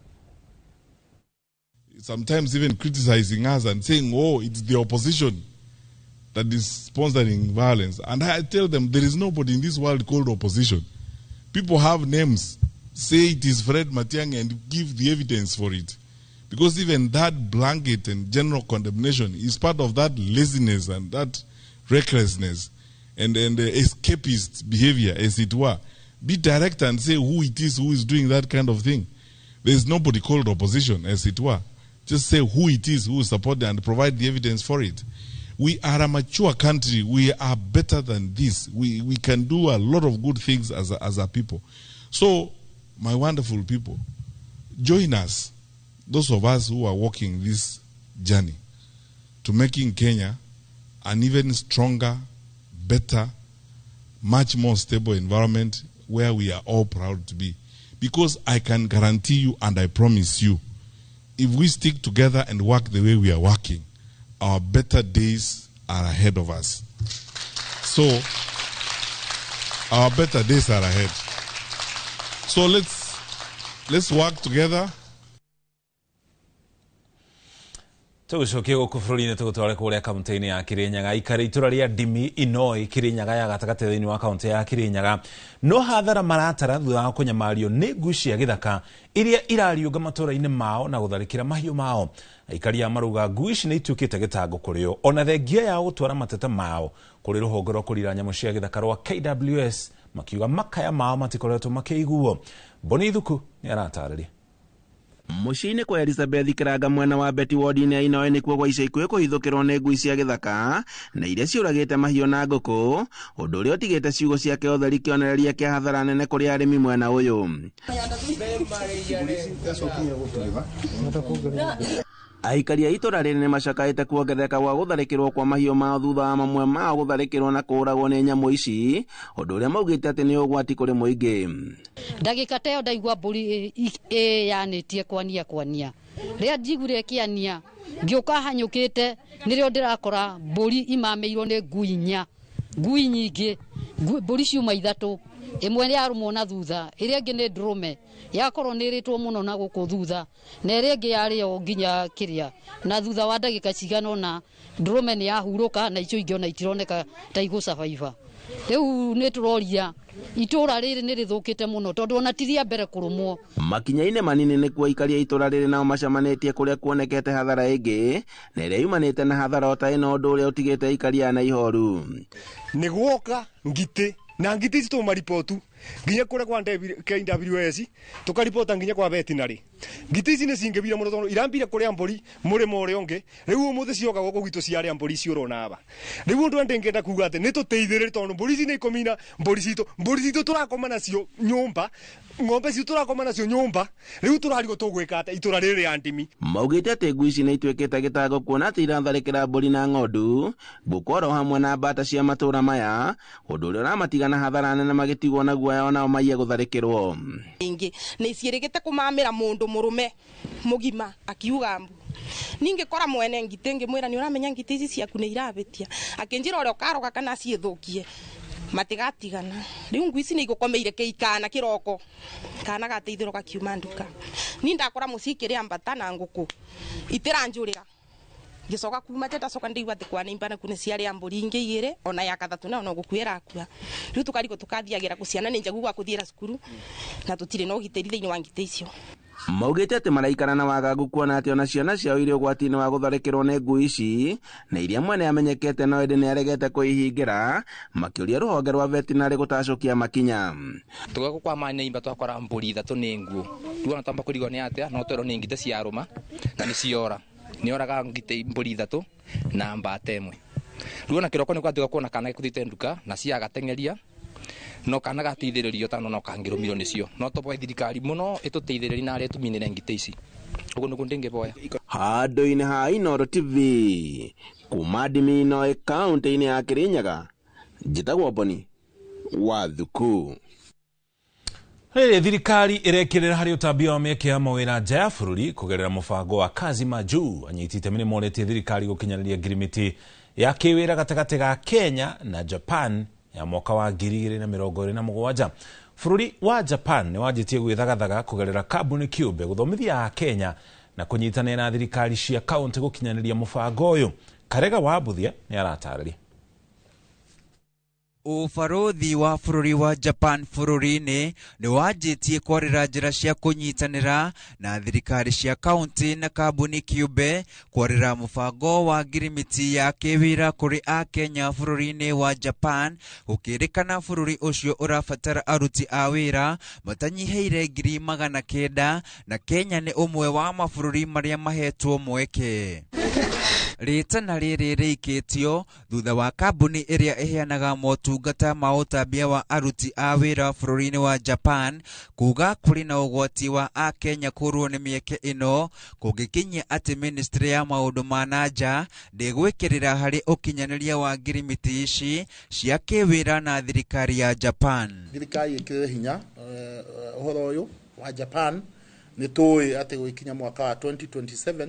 Sometimes even criticizing us and saying, oh, it's the opposition that is sponsoring violence. And I tell them there is nobody in this world called opposition. People have names. Say it is Fred Matiang'i and give the evidence for it. Because even that blanket and general condemnation is part of that laziness and that recklessness and escapist behavior, as it were. Be direct and say who it is who is doing that kind of thing. There is nobody called opposition, as it were. Just say who it is who support and provide the evidence for it. We are a mature country. We are better than this. We can do a lot of good things as a people. So, my wonderful people, join us, those of us who are walking this journey to making Kenya an even stronger, better, much more stable environment where we are all proud to be. Because I can guarantee you and I promise you, if we stick together and work the way we are working, our better days are ahead of us. So, our better days are ahead. So let's work together. Tũgũcokie gũkũ bũrũri-inĩ tũgũtware kũrĩa kaũntĩ-inĩ ya Kirinyaga. Aikari itũra rĩa Ndimi Inoi Kirinyaga ya gatagatĩ thĩinĩ wa kaũntĩ ya Kirinyaga no hathara maratara thutha wa kũnyamario nĩ ngui cia gĩthaka iria irariũnga matũra-inĩ mao na gũtharĩkĩra mahiũ mao. Aikari a marauga ngui ici nĩ ituĩkĩte gĩtango kũrĩ o ona thengia yao gũtwara mateta mao kũrĩ rũhonge rwa kũrira nyamũ cia gĩthaka rwa KWS makiuga makaya mao matikoretwo makĩiguo. Boni Thuku nĩ aratarĩria. Mũciĩ-inĩ kwa Elizabeth Kĩranga mwena wa Beti ward-inĩ ya Inoe nĩkuo gwa ica ikuhĩ kũhithũkĩrwo nĩ ngui cia gĩthaka na iria ciũragĩte mahiũ na ngũkũ, ũndũ ũrĩa ũtigĩte ciugũ ciake ũtheri kĩonereria kĩa hathara nene kũrĩ arĩmi mwena ũyũ. Aikari a itũra rĩrĩ nĩmacakaĩte kuongerereka gwa gũtharĩkĩrwo kwa mahiũ mao thutha wa mamwe mao gũtharĩkĩrwo na kũũragwo nĩ nyamũ ici, ũndũ ũrĩa maugĩte atĩ nĩ ũgwati kũrĩ mũingĩ. Ndagĩka ta ĩyo ndaigua mbũri ĩyanĩtie kwania kwania, rĩrĩa njiguire ĩkĩania ngĩũka hanyũkĩte nĩrĩo ndĩrakora mbũri imamĩirwo nĩ ngui inya, ngui nyingĩ, mbũri ciuma ithatũ, ĩmwe yarũmwo na thutha, ĩrĩa ĩngĩ nĩ ndũrũme yakorwo nĩ ĩrĩtwo mũno na gũkũ thutha, na ĩrĩa ĩngĩ yarĩo nginya kĩrĩa, na thutha wa ndagĩka cigana ũna ndũrũme nĩ yahurũka na icio ingĩ ona itironeka ta igũcabaiba. Rĩu nĩ tũroria itũra rĩrĩ nĩ rĩthũkĩte mũno tondũ ona ti rĩa mbere kũrũmwo. Makinya-inĩ manini nĩkuo aikari a itũra rĩrĩ nao macemanĩtie kũrĩa kuonekete hathara ĩngĩ na ĩrĩa yumanĩte na hathara o ta ĩno, ũndũ ũrĩa ũtigĩte aikari aya na ihoru. Nĩ guoka ngitĩ na ngitĩ ici tũmaripotu nginya kũrĩa kwa KWS tũkaripota nginya kwa veterinary. Ngitĩ ici nĩ cingĩbire mũno tondũ irambire kũrĩa mbũri mũrĩmo ũrĩa ũngĩ, rĩu ũmũthĩ cioka gũkũ gwitũ ciarĩa mbũri ici ũrona aba. Rĩu ũndũ ũrĩa ndĩngĩenda kuga atĩ nĩ tũteithĩrĩrie tondũ mbũri ici nĩ ikũmina mbũri citũ, mbũri citũ tũrakoma nacio nyũmba, ng'ombe citũ tũrakoma nacio nyũmba, rĩu tũrarigwo tũgwĩka atĩa itũra rĩrĩ rĩa ndimi. Maugĩte atĩ ngui ici nĩ ituĩkĩte gĩtango kuona atĩ iratharĩkĩra mbũri na ng'ondu, ngũkũ oro hamwe na mbata cia matũra maya, ũndũ ũrĩa ũramatiga na hathara nene magĩtigwo na guoya onao maiye gũtharĩkĩrwo. Ingĩ nĩ ciĩrĩgĩte kũmamĩra mũndũ mũrũme mũgima akiuga mbu. Ningĩkora mwene ngitĩ ngĩmwĩra nĩ ũramenya ngitĩ ici ciaku nĩ irabĩtia, akĩnjĩra ũrĩa ũkaroga kana ciĩthũkie matigatigana. Rĩu ngui ici nĩ igũkomeire kĩikana kĩroko kana gateithĩrwo gakiuma nduka. Ni ndakora mũciĩ ikĩrĩa mbata na ngũkũ itiranjũrĩra, ngĩcoka kuma nja ndacoka ndĩigua atĩ kwa nĩimba naku nĩ ciarĩa mbũri ingĩ igĩrĩ ona ya gatatũ nayo no gũkua ĩrakua. Rĩu tũkarigwo tũkathiagĩra kũ, ciana nĩ njagũ gwa kũthiĩra cukuru na tũtirĩ na ũgitĩri thĩinĩ wa ngitĩ icio. Maugĩte atĩ maraikara na wagagu kuona atĩ ona ciana ciao irĩ ũgwati-inĩ wa gũtharĩkĩrwo nĩ ngui ici na iria mwene amenyekete no ĩndĩ nĩaregete kũihingĩra, makĩũria rũhonge rwa veterinary gũtacũkia makinya. Tũgũka kwa manĩimba twakora mbũri ithatũ nĩ nguũ, rĩu ona twamba kũrigwo nĩ atĩa, no twerwo nĩ ngitĩ ciarũma na nĩ ciora, nĩoraga ngitĩ mbũri ithatũ na mbata ĩmwe. Rĩu ona kĩroko nĩ gwatuĩka kuona kana gĩkũthiĩte nduka na ciagateng'eria no kana gateithĩrĩrio tano no kangĩrũmirwo nĩcio, no tũboe thirikari mũno ĩtũteithĩrĩrie na arĩa ĩtũminĩre ngitĩ ici, ũguo nĩguo ndĩngĩboya. Handũ-inĩ ha Inooro TV kuma ndimi ino kaũntĩ-inĩ ya Kĩrĩnyaga, njĩtagwo Boni wa Thuku. Rĩrĩ thirikari ĩrekĩrĩra harĩ ũtambia wa mĩeke ya mawĩra nja ya bũrũri kũgerera mũbango wa Kazi Majuu. Anyiti itemi nĩmoretie thirikari gũkinyanĩria ngirimiti ya kĩwĩra gatagatĩ ga Kenya na Japan ya mwaka wa 2027. Bũrũri wa Japan nĩwanjĩtie gwĩthagathaga kũgerera kambuni kĩũmbe gũthomithia a Kenya na kũnyitanĩra na thirikari cia kaũntĩ gũkinyanĩria mũbango ũyũ. Karega wa Mbuthia nĩaratarĩria. Ũbarũthi wa bũrũri wa Japan bũrũri-inĩ nĩ wanjĩtie kwarĩra njĩra cia kũnyitanĩra na thirikari cia kaũntĩ na kambuni kĩũmbe kwarĩra mũbango wa ngirimiti ya kĩwĩra kũrĩ a Kenya bũrũri-inĩ wa Japan, gũkĩrĩkana bũrũri ũcio ũrabatara aruti a wĩra matanyihĩire 900,000 na Kenya nĩ ũmwe wa mabũrũri marĩa mahetwo mweke. Rĩtana rĩrĩ rĩikĩtio thutha wa kambuni ĩrĩa ĩheanaga motungata ma ũtambia wa aruti a wĩra bũrũri-inĩ wa Japan kuga kũrĩ na ũgwati wa a Kenya kũrwo nĩ mĩeke ĩno kũngĩkinyia atĩ ministry ya maũndũ ma na nja ndĩgwĩkĩrĩra harĩ ũkinyanĩria wa ngirimiti ici cia kĩwĩra na thirikari ya Japan. Thirikari ĩkĩrĩre hinya ũhoro ũyũ wa Japan nĩ tũĩ atĩ gũgĩkinya mwaka wa 2027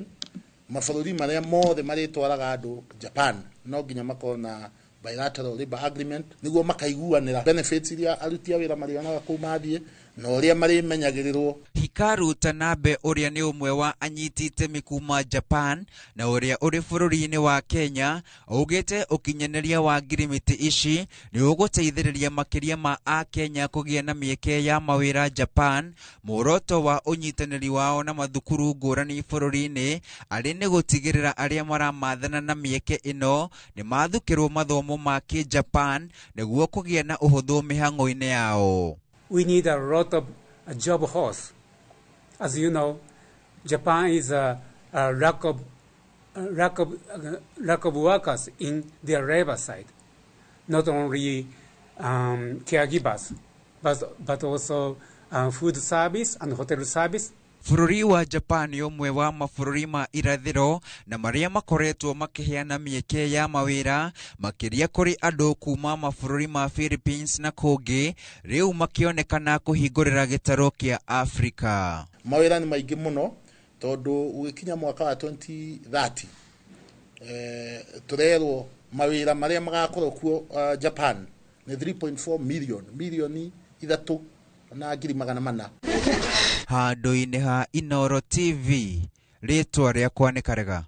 mabũrũri marĩa mothe marĩtwaraga andũ Japan no nginya makorwo na bilateral labor agreement nĩguo makaiguanĩra benefits iria aruti a wĩra marĩonaga kũu mathiĩ na ũrĩa marĩmenyagĩrĩrwo. Hikaru Tanabe ũrĩa nĩ ũmwe wa anyiti itemi kuma Japan na ũrĩa ũrĩ bũrũri-inĩ wa Kenya augĩte ũkinyanĩria wa ngirimiti ici nĩ ũgũteithĩrĩria makĩria ma a Kenya kũgĩa na mĩeke ya mawĩra Japan. Muoroto wa ũnyitanĩri wao na mathukuru ngũrani bũrũri-inĩ arĩ nĩ gũtigĩrĩra arĩa maramathana na mĩeke ĩno nĩ mathukĩrwo mathomo ma kĩ-Japan nĩguo kũgĩa na ũhũthũ mĩhang'o-inĩ yao. We need a lot of job hosts. As you know, Japan is a lack of workers in their labor side, not only caregivers, but also food service and hotel service. Bũrũri wa Japan nĩ ũmwe wa mabũrũri ma irathĩro na marĩa makoretwo makĩheana mĩeke ya mawĩra makĩria kũrĩ andũ kuma mabũrũri ma Philippines na kũngĩ, rĩu makĩonekana kũhingũrĩra gĩtarũ kĩa Afrika. Mawĩra nĩ maingĩ mũno tondũ ũgĩkinya mwaka wa 2030 tũrerwo mawĩra marĩa magakorwo kuo Japan nĩ 3.4 million, milioni 3,400,000. Handũ-inĩ ha Inooro TV, rĩtwa rĩakwa nĩ Karega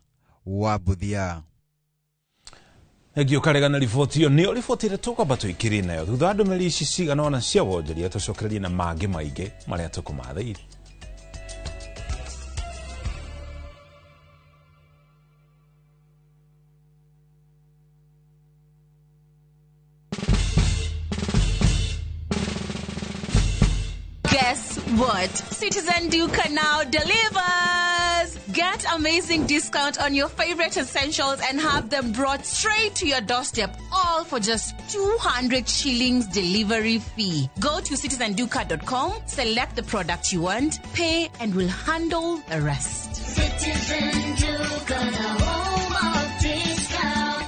wa Mbuthia. Thengio Karega na riboti ĩyo nĩyo riboti ĩrĩa tũkwamba tũikĩrie nayo thutha wa ndũmĩrĩri ici cigana ũna cia wonjoria tũcokererie na mangĩ maingĩ marĩa tũkũmathĩire. Guess what? Citizen Duka now delivers! Get amazing discount on your favorite essentials and have them brought straight to your doorstep, all for just 200 shillings delivery fee. Go to citizenduka.com, select the product you want, pay, and we'll handle the rest. Citizen Duka, the home of discount.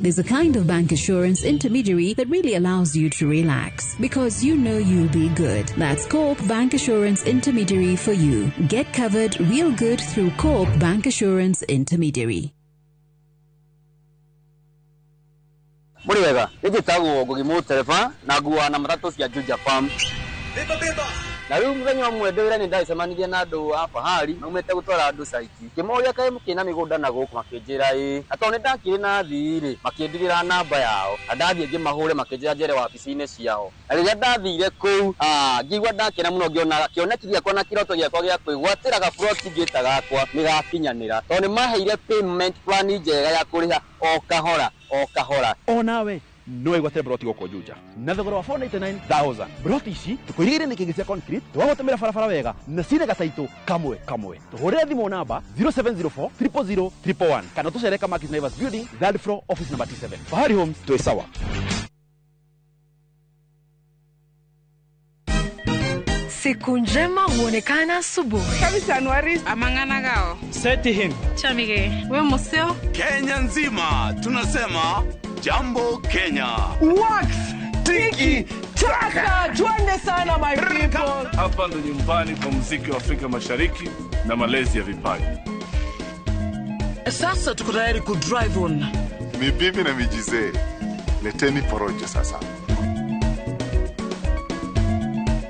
There's a kind of bank assurance intermediary that really allows you to relax because you know you'll be good. That's Co-op Bank Assurance Intermediary for you. Get covered real good through Co-op Bank Assurance Intermediary. Muri wega, njĩtagwo Ngugi Mũtereba na nguaga na matatũ cia Juja Farm. Na rĩu mũthenya ũmwe ndĩ wĩra nĩ ndacemanirie na andũ a Fahari maumĩte gũtwara andũ caiti. Ngĩmoria kaĩ mũkĩrĩ na mĩgũnda na gũkũ, makĩnjĩra ĩĩ. Na tondũ nĩ ndakĩrĩ na athii rĩ, makĩndigĩra namba yao. Na ndathiĩ ngĩmahũre makĩnjĩra njere wabici-inĩ ciao. Na rĩrĩa ndathire kũu, ngĩigua ndakena mũno ngĩona kĩoneki gĩakwa na kĩroto gĩakwa gĩa kwĩgwatĩra gaburoti ngĩta gakwa nĩ gakinyanĩra. Tondũ nĩ maheire payment plan njega ya kũrĩha o kahora o kahora. Onawe no wĩgwatĩre broti gũkũ Juja na thogora wa 499,000. Broti ici tũkũirigĩire nĩ kĩngĩ cia concrete, tũgagũtũmĩra barabara wega na cina gataitũ kamwe kamwe. Tũhũrĩre thimũ namba 0704 000 111 kana tũcere Kamakis Naivas Building, third floor, office number T7. Fahari Homes, twĩ sawa. Siku njema huonekana asubuhi. Kabisa Anuari amangana gao. Seti him. Chamige, we museo. Kenya nzima tunasema Jambo Kenya. Wax tiki taka, twende sana my people. Hapa ndo nyumbani kwa muziki wa Afrika Mashariki na malezi ya vipaji. Sasa tuko tayari ku drive on. Mibibi na mijizee, leteni porojo sasa.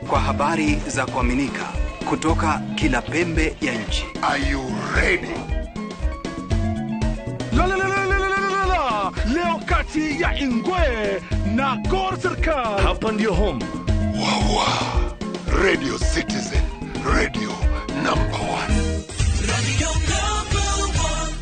Kwa habari za kuaminika kutoka kila pembe ya nchi. Are you ready? La la la la la la la. Leo kati ya Ingwe na Gor Serikal. Hapa ndio home. Wawa. Radio Citizen, radio number 1. Radio number 1.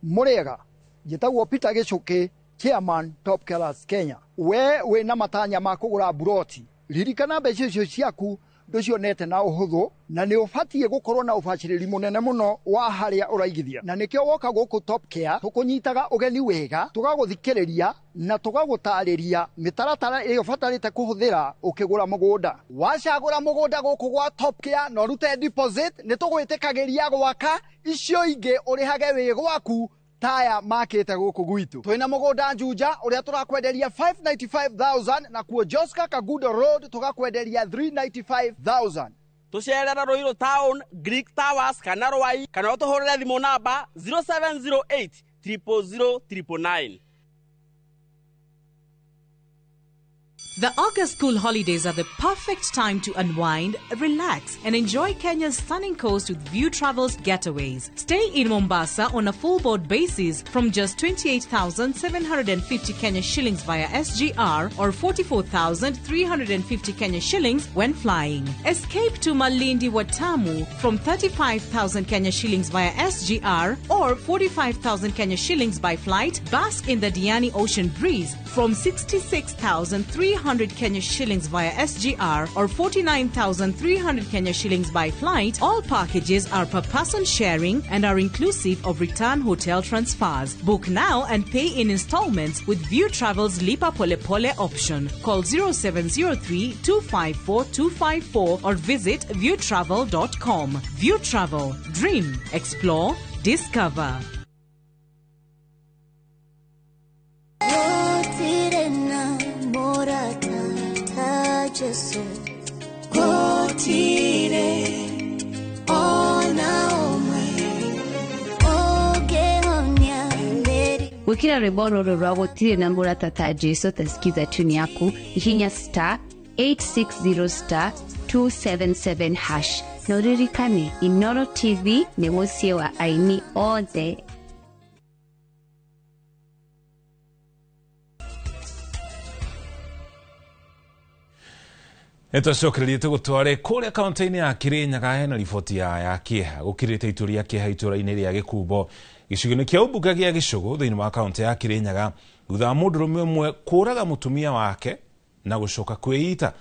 Murega, njĩtagwo Peter Gĩchũkĩ, Chairman Top Killers Kenya. We wĩna matanya ma kũgũra buroti, ririkana mbeca icio ciaku ndũcionete na ũhũthũ, na nĩ ũbatiĩ gũkorwo na ũbacĩrĩri mũnene mũno wa harĩa ũraigithia. Na nĩkĩo woka gũkũ Top Care tũkũnyitaga ũgeni wega, tũgagũthikĩrĩria na tũgagũtarĩria mĩtaratara ĩrĩa ũbatarĩte kũhũthĩra ũkĩgũra mũgũnda. Wacagũra mũgũnda gũkũ gwa Top Care na ũrute deposit, nĩ tũgwĩtĩkagĩria gwaka icio ingĩ ũrĩhage wĩ gwaku taya makĩte gũkũ gwitũ. Twĩna mũgũnda Juja ũrĩa tũrakwenderia 595,000 na kuo Joska Kagudo Road tũgakwenderia 395,000. Tũcerera Ruiru Town, Greek Towers kana Rwai, kana ũtũhũrĩre thimũ namba 0708 000 999. The August school holidays are the perfect time to unwind, relax, and enjoy Kenya's stunning coast with View Travels Getaways. Stay in Mombasa on a full board basis from just 28,750 Kenya shillings via SGR or 44,350 Kenya shillings when flying. Escape to Malindi Watamu from 35,000 Kenya shillings via SGR or 45,000 Kenya shillings by flight. Bask in the Diani Ocean breeze from 66,300 Kenya shillings via SGR or 49,300 Kenya shillings by flight. All packages are per person sharing and are inclusive of return hotel transfers. Book now and pay in installments with View Travel's Lipa Pole Pole option. Call 0703 254 254 or visit viewtravel.com. View Travel. Dream, explore, discover. Gwikira rwimbo ruru rwa gutire na murata ta Jesu tasikiza tune yaku ihinya star 860 star 277 hash na uririkane Inoro TV ni muciĩ wa aini othe. Nĩtwacokererie tũgũtware kũrĩa kaunti-inĩ ya Kirinyaga hena riboti ya kĩeha gũkirĩte itũra rĩa kĩeha itũra-inĩ rĩa Gĩkumbo gĩcigo-inĩ kĩa ũmbunge gĩa Gĩcũgũ thĩinĩ wa kaunti ya Kirinyaga thutha wa mũndũrũme ũmwe kũraga mũtumia wake na gũcoka kwĩita.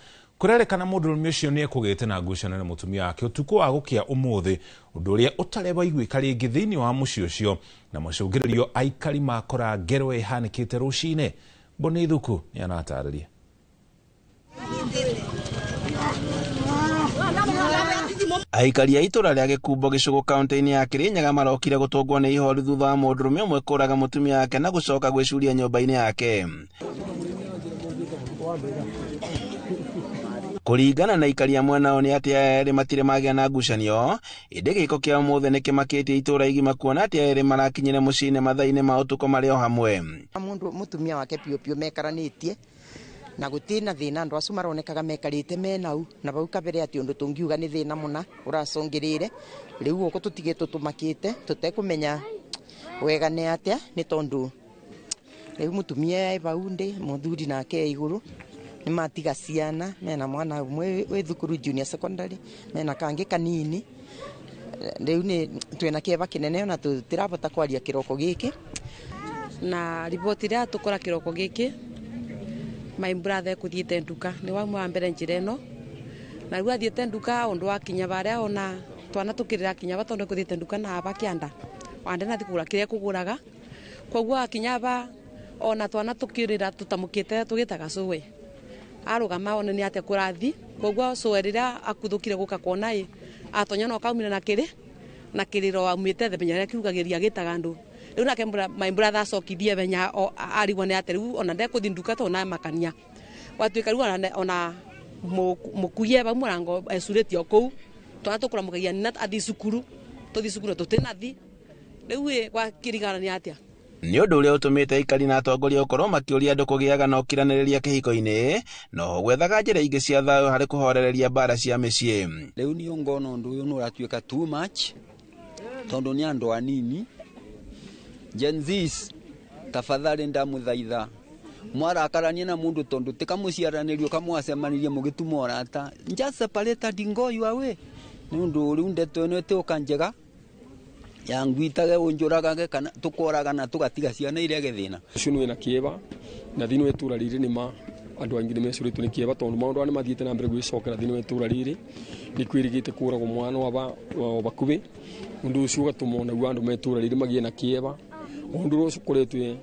Kũrerĩkana mũndũrũme ũcio nĩ ekũgĩte na ngucanio na mũtumia wake ũtukũ wa gũkĩa ũmũthĩ, ũndũ ũrĩa ũtarĩ waiguĩka rĩngĩ thĩinĩ wa mũciĩ ũcio, na macũngĩrĩrio aikari makora ngero ĩhanĩkĩte rũcinĩ. Mboni Thuku nĩ aratarĩria. Aikari a itũra rĩa Gĩkumbo Gĩcũgũ kaunti-inĩ ya Kirinyaga marokire gũtũngwo nĩ ihoru thutha wa mũndũrũme ũmwe kũraga mũtumia wake na gũcoka gwĩcuria nyũmba-inĩ yake. Kũringana na aikari a mwena ũyũ nĩ atĩ aya erĩ matirĩ magĩa na ngucanio, ĩndĩ gĩko kĩa ũmũthĩ nĩ kĩmakĩtie itũra igima kuona atĩ aya erĩ marakinyire mũciĩ-inĩ mathaa-inĩ ma ũtukũ marĩ o hamwe. Mũndũ mũtumia wake piũ piũ mekaranĩtie na gutina thina andu acu maronekaga mekarite menau na bau kabere ati undu tungiuga ni thina muna uracungirire riu guku tutigitwo tumakite tutekumenya wega ni atia ni tondu riu mutumia e bau ndi muthuri nake iguru ni matiga ciana mena mwana umwe wi thukuru junior secondary mena kangi kanini riu ni twina kieva kinene ona tutirabota kwaria kiroko giki na riboti ria tukora kiroko giki. My brother kuthiite nduka ni wa mwa mbere njira ino na riu athiite nduka undu wakinya baria ona twana tukirira kinya ba tondu kuthiite nduka na aba kianda wande na thikura kiria kuguraga koguo akinya ba ona twana tukirira tutamukite tugitaga cuwe arugama one ni atia kurathi koguo cuwe riria akuthukire guka kuona i atonya no kaumire na kiri na kiriro aumite themenya riria kiugagiria gitaga andu riu nake my brother acokithie benya arigwo ni ate riu ona ndekuthi nduka to na makania gwatuika riu ona mukuie ba murango ecurĩtie o kũu twana tũkũramũkagia nina athi cukuru tũthi cukuru tũtĩnathi riu ĩ gwakĩrigana nĩ atĩa. Nĩ ũndũ ũrĩa ũtũmĩte aikari na atongoria gũkorwo makĩũria andũ kũgĩaga na ũkiranĩrĩria kĩhiko-inĩ no gwethaga njĩra ingĩ cia thayũ harĩ kũhorereria mbara cia mĩciĩ. Rĩu niĩ ngona ũndũ ũyũ nĩ ũratuĩka too much tondũ nĩ andũ anini. Gen Zs tafadhali ndamuthaitha mwarakarania na mundu tondu tikamuciaranirio kamwacemanirie mugituma urata just separate and go your way ni undu riu ndeto ino itiuka njega ya ngwitage unjuragage kana tukoragana tugatiga ciana iria githina ucio ni wina kieva na thini wa itura riri ni ma andu aingi nimecuritwo ni kieva tondu maundu aya nimathiite na mbere gwicokera thini wa itura riri ni kwirigite kuragwo mwana wa bakubi undu ucio ugatuma onaguo andu me itura riri magie na kieva. Undu ucio ukoretwe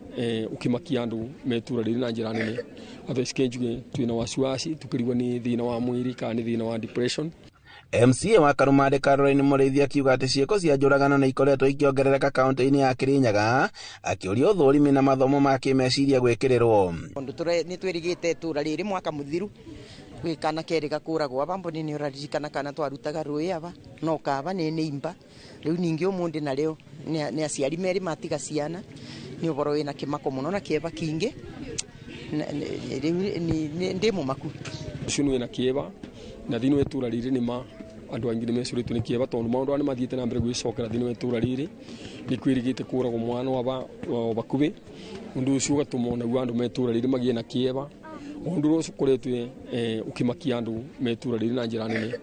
ukimakia andu me itura riri na njira nene atho icinjuge twina wasiwasi tukirigwo ni thina wa mwiri kana ni thina wa depression. MCA wa Karumande Caroline Mũrĩithi akiuga atĩ ciĩko cia njũragano nĩ ikoretwo ikĩongerereka kaunti-inĩ ya Kirinyaga, akĩũria ũthũrimi na mathomo ma kĩmeciria gwĩkĩrĩrwo. Ũndũ nĩ twĩrigĩte itũra rĩrĩ mwaka mũthiru gwĩ kana kerĩ gakũragwo aba mboni nĩ ũraririkana kana twarutaga rũĩ aba no kaba nĩ nĩimba Riu ningi umundi nario ni aciari meri matiga ciana ni uboro wina kimako muno na kieva kingi riu ni ndi mumaku ucio ni wina kieva na thini wa itura riri ni ma andu aingi ni mecuritwo ni kieva tondu maundu aya ni mathiite na mbere gwicokera thini wa itura riri ni kwirigite kuragwo mwana wa bakubi undu ucio ugatuma onaguo andu me itura riri magie na kieva undu ucio ukoretwe ukimakia andu me itura riri na njira nene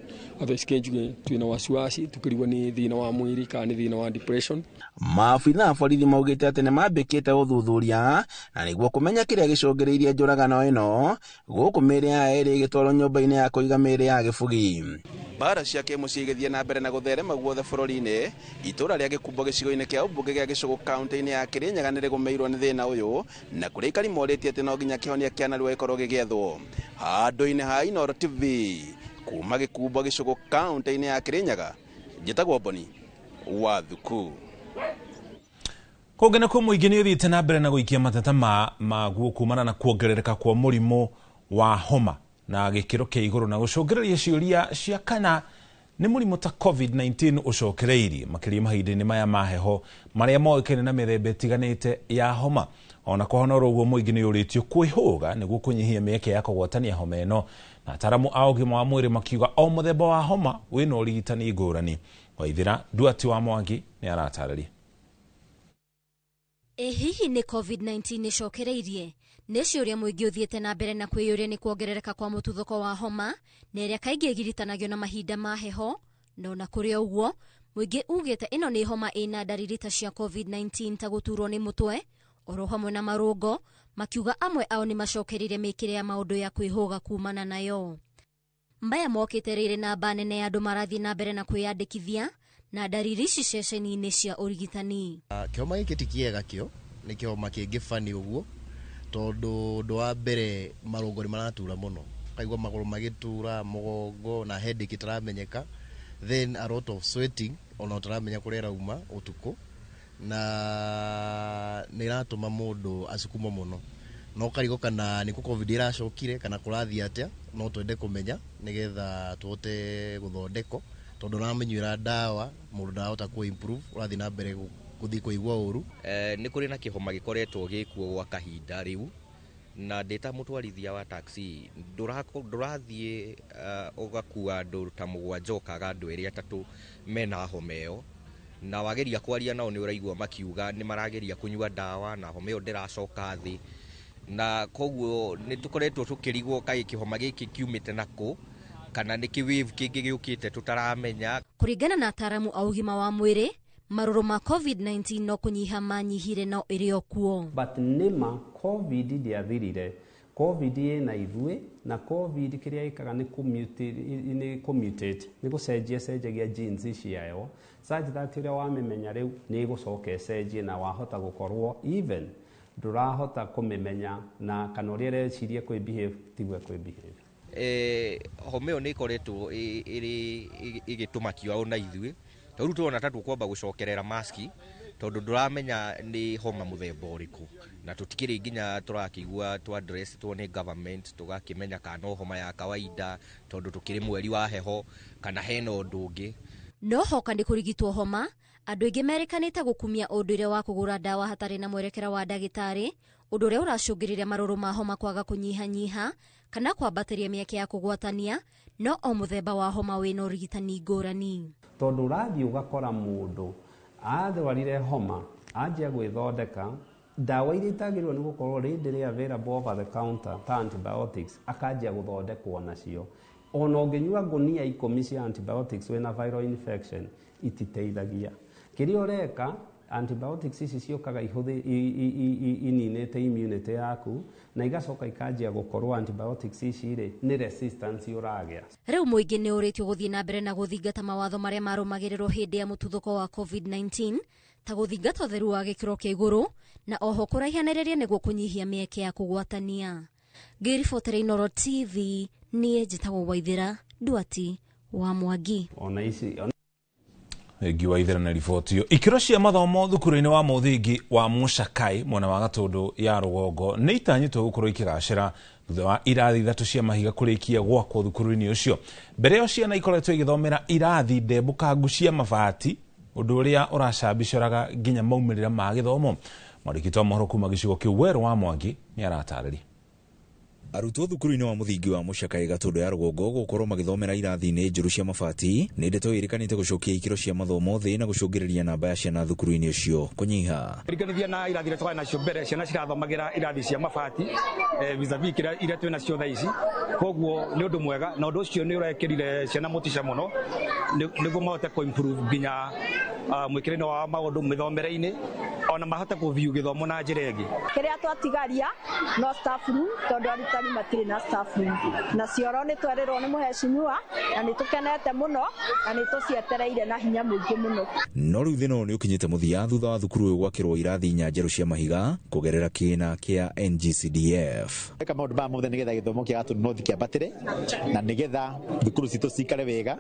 atha njuge twina wasiwasi tukirigwo ni thina wa mwiri kana ni thina wa depression. Maabitha a borithi maugite ati nimambikite uthuthuria na niguo kumenya kiria gicũngĩrĩirie njũragano ĩno gũkũ mĩĩrĩ ya erĩ ĩgĩtwarwo nyũmba-inĩ ya kũiga mĩĩrĩ ya gĩbugi. Mbara cia kĩmũciĩ igĩthiĩ na mbere na gũtherema guothe bũrũri-inĩ. Itũra rĩa Gĩkumbo gĩcigo-inĩ kĩa ũmbunge gĩa Gĩcũgũ kaunti-inĩ ya Kĩrĩnyaga nĩrĩgũmĩirwo nĩ thĩna ũyũ na kũrĩa aikari morĩtie atĩ no nginya kĩhonia kĩa narua gĩkorwo gĩgĩethwo. Handũ-inĩ ha Inooro TV kuma Gĩkumbo Gĩcũgũ kaunti-inĩ ya Kĩrĩnyaga, njĩtagwo Boni wa Thuku. Kũngĩ nakuo mũingĩ nĩ ũthiĩte na mbere na gũikia mateta maguo kumana na kuongerereka kwa mũrimũ wa homa na gĩkĩro kĩa igũrũ na gũcũngĩrĩria ciũria cia kana nĩ mũrimũ ta COVID-19 ũcokereirie makĩria mahinda-inĩ maya ma heho marĩa moĩkaine na mĩthemba ĩtiganĩte ya homa. Ona kwahona oro ũguo mũingĩ nĩ ũrĩtio kwĩhũga nĩguo kũnyihia mĩeke ya kũgwatania homa ĩno, na ataaramu a ũgima wa mwĩrĩ makiuga o mũthemba wa homa wĩna ũrigitani ngũrani. Waithĩra Nduati wa Mwangi nĩ aratarĩria. Ĩ hihi nĩ COVID-19 ĩcokereirie? Nĩ ciũria mũingĩ ũthiĩte na mbere na kwĩyũria nĩ kuongerereka kwa mũtuthũko wa homa na ĩrĩa kaingĩ ĩgiritanagio na mahinda ma heho. No na kũrĩ ũguo mũingĩ ugĩte ĩno nĩ homa ĩna ndariri ta cia COVID-19 ta gũturwo nĩ mũtwe oro hamwe na marũngo, makiuga amwe ao nĩ macokereire mĩkĩre ya maũndũ ya kwĩhũga kumana nayo. Maya mokĩte rĩrĩ namba nene ya andũ marathiĩ na mbere na kwĩyandĩkithia na ndariri ici ceceni-inĩ cia ũrigitani. Kĩhoma gĩkĩ ti kĩega, kĩo nĩ kĩhoma kĩngĩ bani ũguo tondũ ũndũ wa mbere marũngo nĩ maratura mũno, ũkaigua magũrũ magĩtura, mũgongo na headache ĩtaramenyeka, then a lot of sweating ona ũtaramenya kũrĩa ĩrauma ũtukũ, na nĩ ĩratũma mũndũ acukumo mũno no ũkarigwo kana nĩkũ COVID ĩracokire kana kũrathiĩ atĩa. No twende kũmenya nĩgetha tũhote gũthondekwo tondũ ũramĩnyuĩra ndawa mũndũ ndarahota kũ improve, ũrathiĩ na mbere gũthiĩ kũigua ũru. Nĩ kũrĩ na kĩhoma gĩkoretwo gĩkuo gwa kahinda rĩu, na ndĩ ta mũtwarithia wa taxi ndũrathiĩ ũgakua andũ ta mũgwanja ũkaga andũ erĩ atatũ mena homa ĩyo, na wageria kwaria nao nĩ ũraigua makiuga nĩ marageria kũnyua ndawa na homa ĩyo ndĩracoka thĩ, na koguo nĩ tũkoretwo tũkĩrigwo kaĩ kĩhoma gĩkĩ kiumĩte nakũ kana nĩ kĩ wave kĩngĩ gĩũkĩte tũtaramenya. Kũringana na ataaramu a ũgima wa mwĩrĩ, marũrũ ma COVID-19 no kũnyiha manyihire no ĩrĩ o kuo. But nĩma COVID ndĩathirire, COVID ĩna ithuĩ na COVID kĩrĩa ĩkaga nĩ kũmutate, nĩ gũcenjia cenjagia genes ciayo such that ũrĩa wamĩmenya rĩu nĩ ĩgũcoka ĩcenjie na wahota gũkorwo even ndũrahota kũmĩmenya na kana ũrĩa ĩreciria kwĩ behave tiguo kwĩ behave. Homa ĩyo nĩ ĩkoretwo ĩrĩ ĩgĩtũmakia ona ithuĩ tondũ rĩu tũrona ta tũkwamba gũcokerera maski tondũ ndũramenya nĩ homa mũthemba ũrĩkũ, na tũtikĩrĩ nginya tũrakĩigua tũ address two nĩ government tũgakĩmenya kana no homa ya kawaida tondũ tũkĩrĩ mweri wa heho kana hena ũndũ ũngĩ. No hoka nĩ kũrigitwo homa, andũ aingĩ merĩkanĩte gũkumia ũndũire wa kũgũra ndawa hatarĩ na mwerekera wa ndagĩtarĩ, ũndũ ũrĩa ũracũngĩrĩria marũrũ ma homa kwaga kũnyihanyiha kana kwambatĩria mĩeke ya kũgwatania, no o mũthemba wa homa wĩna ũrigitani ngũrani. Tondũ ũrathiĩ ũgakora mũndũ arwarire homa anjia gwĩthondeka ndawa iria itagĩrĩirwo nĩ gũkorwo readily available over the counter ta antibiotics akanjia gũthondekwo nacio. Ona ũngĩnyua ngũnia 10 cia antibiotics wĩna viral infection ititeithagia. Kĩrĩa ũreka, antibiotics ici ciũkaga ininĩte immunity yaku na igacoka ikanjia gũkorwo antibiotics ici rĩ nĩ resistance ũragĩa. Rĩu mũingĩ nĩ ũrĩtio gũthiĩ na mbere na gũthingata mawatho marĩa marũmagĩrĩrwo hĩndĩ ya mũtuthũko wa COVID-19 ta gũthingata ũtheru wa gĩkĩro kĩa igũrũ na oho kũraihanĩrĩria nĩguo kũnyihia mĩeke ya kũgwatania. Ngĩribotera Inooro TV, niĩ njĩtagwo Waithĩra Nduati wa Mwangi. Ona ici Thengiũ Waithĩra na riboti ĩyo. Ikĩro cia mathomo thukuru-inĩ wa mũthingi wa Mũcakai mwena wa Gatũndũ ya rũgongo nĩ itanyĩtwo gũkorwo ikĩgacĩra thutha wa irathi 3 cia mahiga kũrĩkia gwakwo thukuru-inĩ ũcio. Mbere ĩyo ciana ikoretwo igĩthomera irathi ndembũkangu cia mabati Ũndũ ũrĩa ũracambicoraga nginya maumĩrĩra ma gĩthomo. Mwandĩki wa mohoro kuma gĩcigo kĩu Werũ wa Mwangi nĩ aratarĩria. Arutwo thukuru-inĩ wa mũthingi wa Mũcakaĩ Gatũndũ ya rũgongo gũkorwo magĩthomera irathi-inĩ njũru cia mabati nĩ ndeto ĩrĩkanĩte gũcokia ikĩro cia mathomo thĩ na gũcũngĩrĩria namba ya ciana thukuru-inĩ ũcio kũnyiha. Ringanithia na irathi iria twarĩ nacio mbere, ciana cirathomagĩra irathi cia mabati vis-a-vis iria twĩ nacio thaa ici, koguo nĩ ũndũ mwega na ũndũ ũcio nĩ ũrekĩrire ciana motisha mũno nĩguo mahote kũ-improve nginya mwĩkĩre-inĩ wa maũndũ mĩthomere-inĩ ona mahote kũ-view gĩthomo na njĩra ĩngĩ. Kĩrĩa twatigaria no staff room tondũ arutani matirĩ na staff room, na cioro nĩ twerirwo nĩ mũhecimiwa na nĩ tũkenete mũno na nĩ tũcietereire na hinya mũingĩ mũno. No rĩu thĩna ũyũ nĩ ũkinyĩte mũthia thutha wa thukuru ũyũ gwakĩrwo irathi inya njerũ cia mahiga kũgerera kĩĩna kĩa NGCDF. Eka maũndũ maya mothe nĩgetha gĩthomo kĩa Gatũndũ North kĩambatĩre na nĩgetha thukuru citũ cikare wega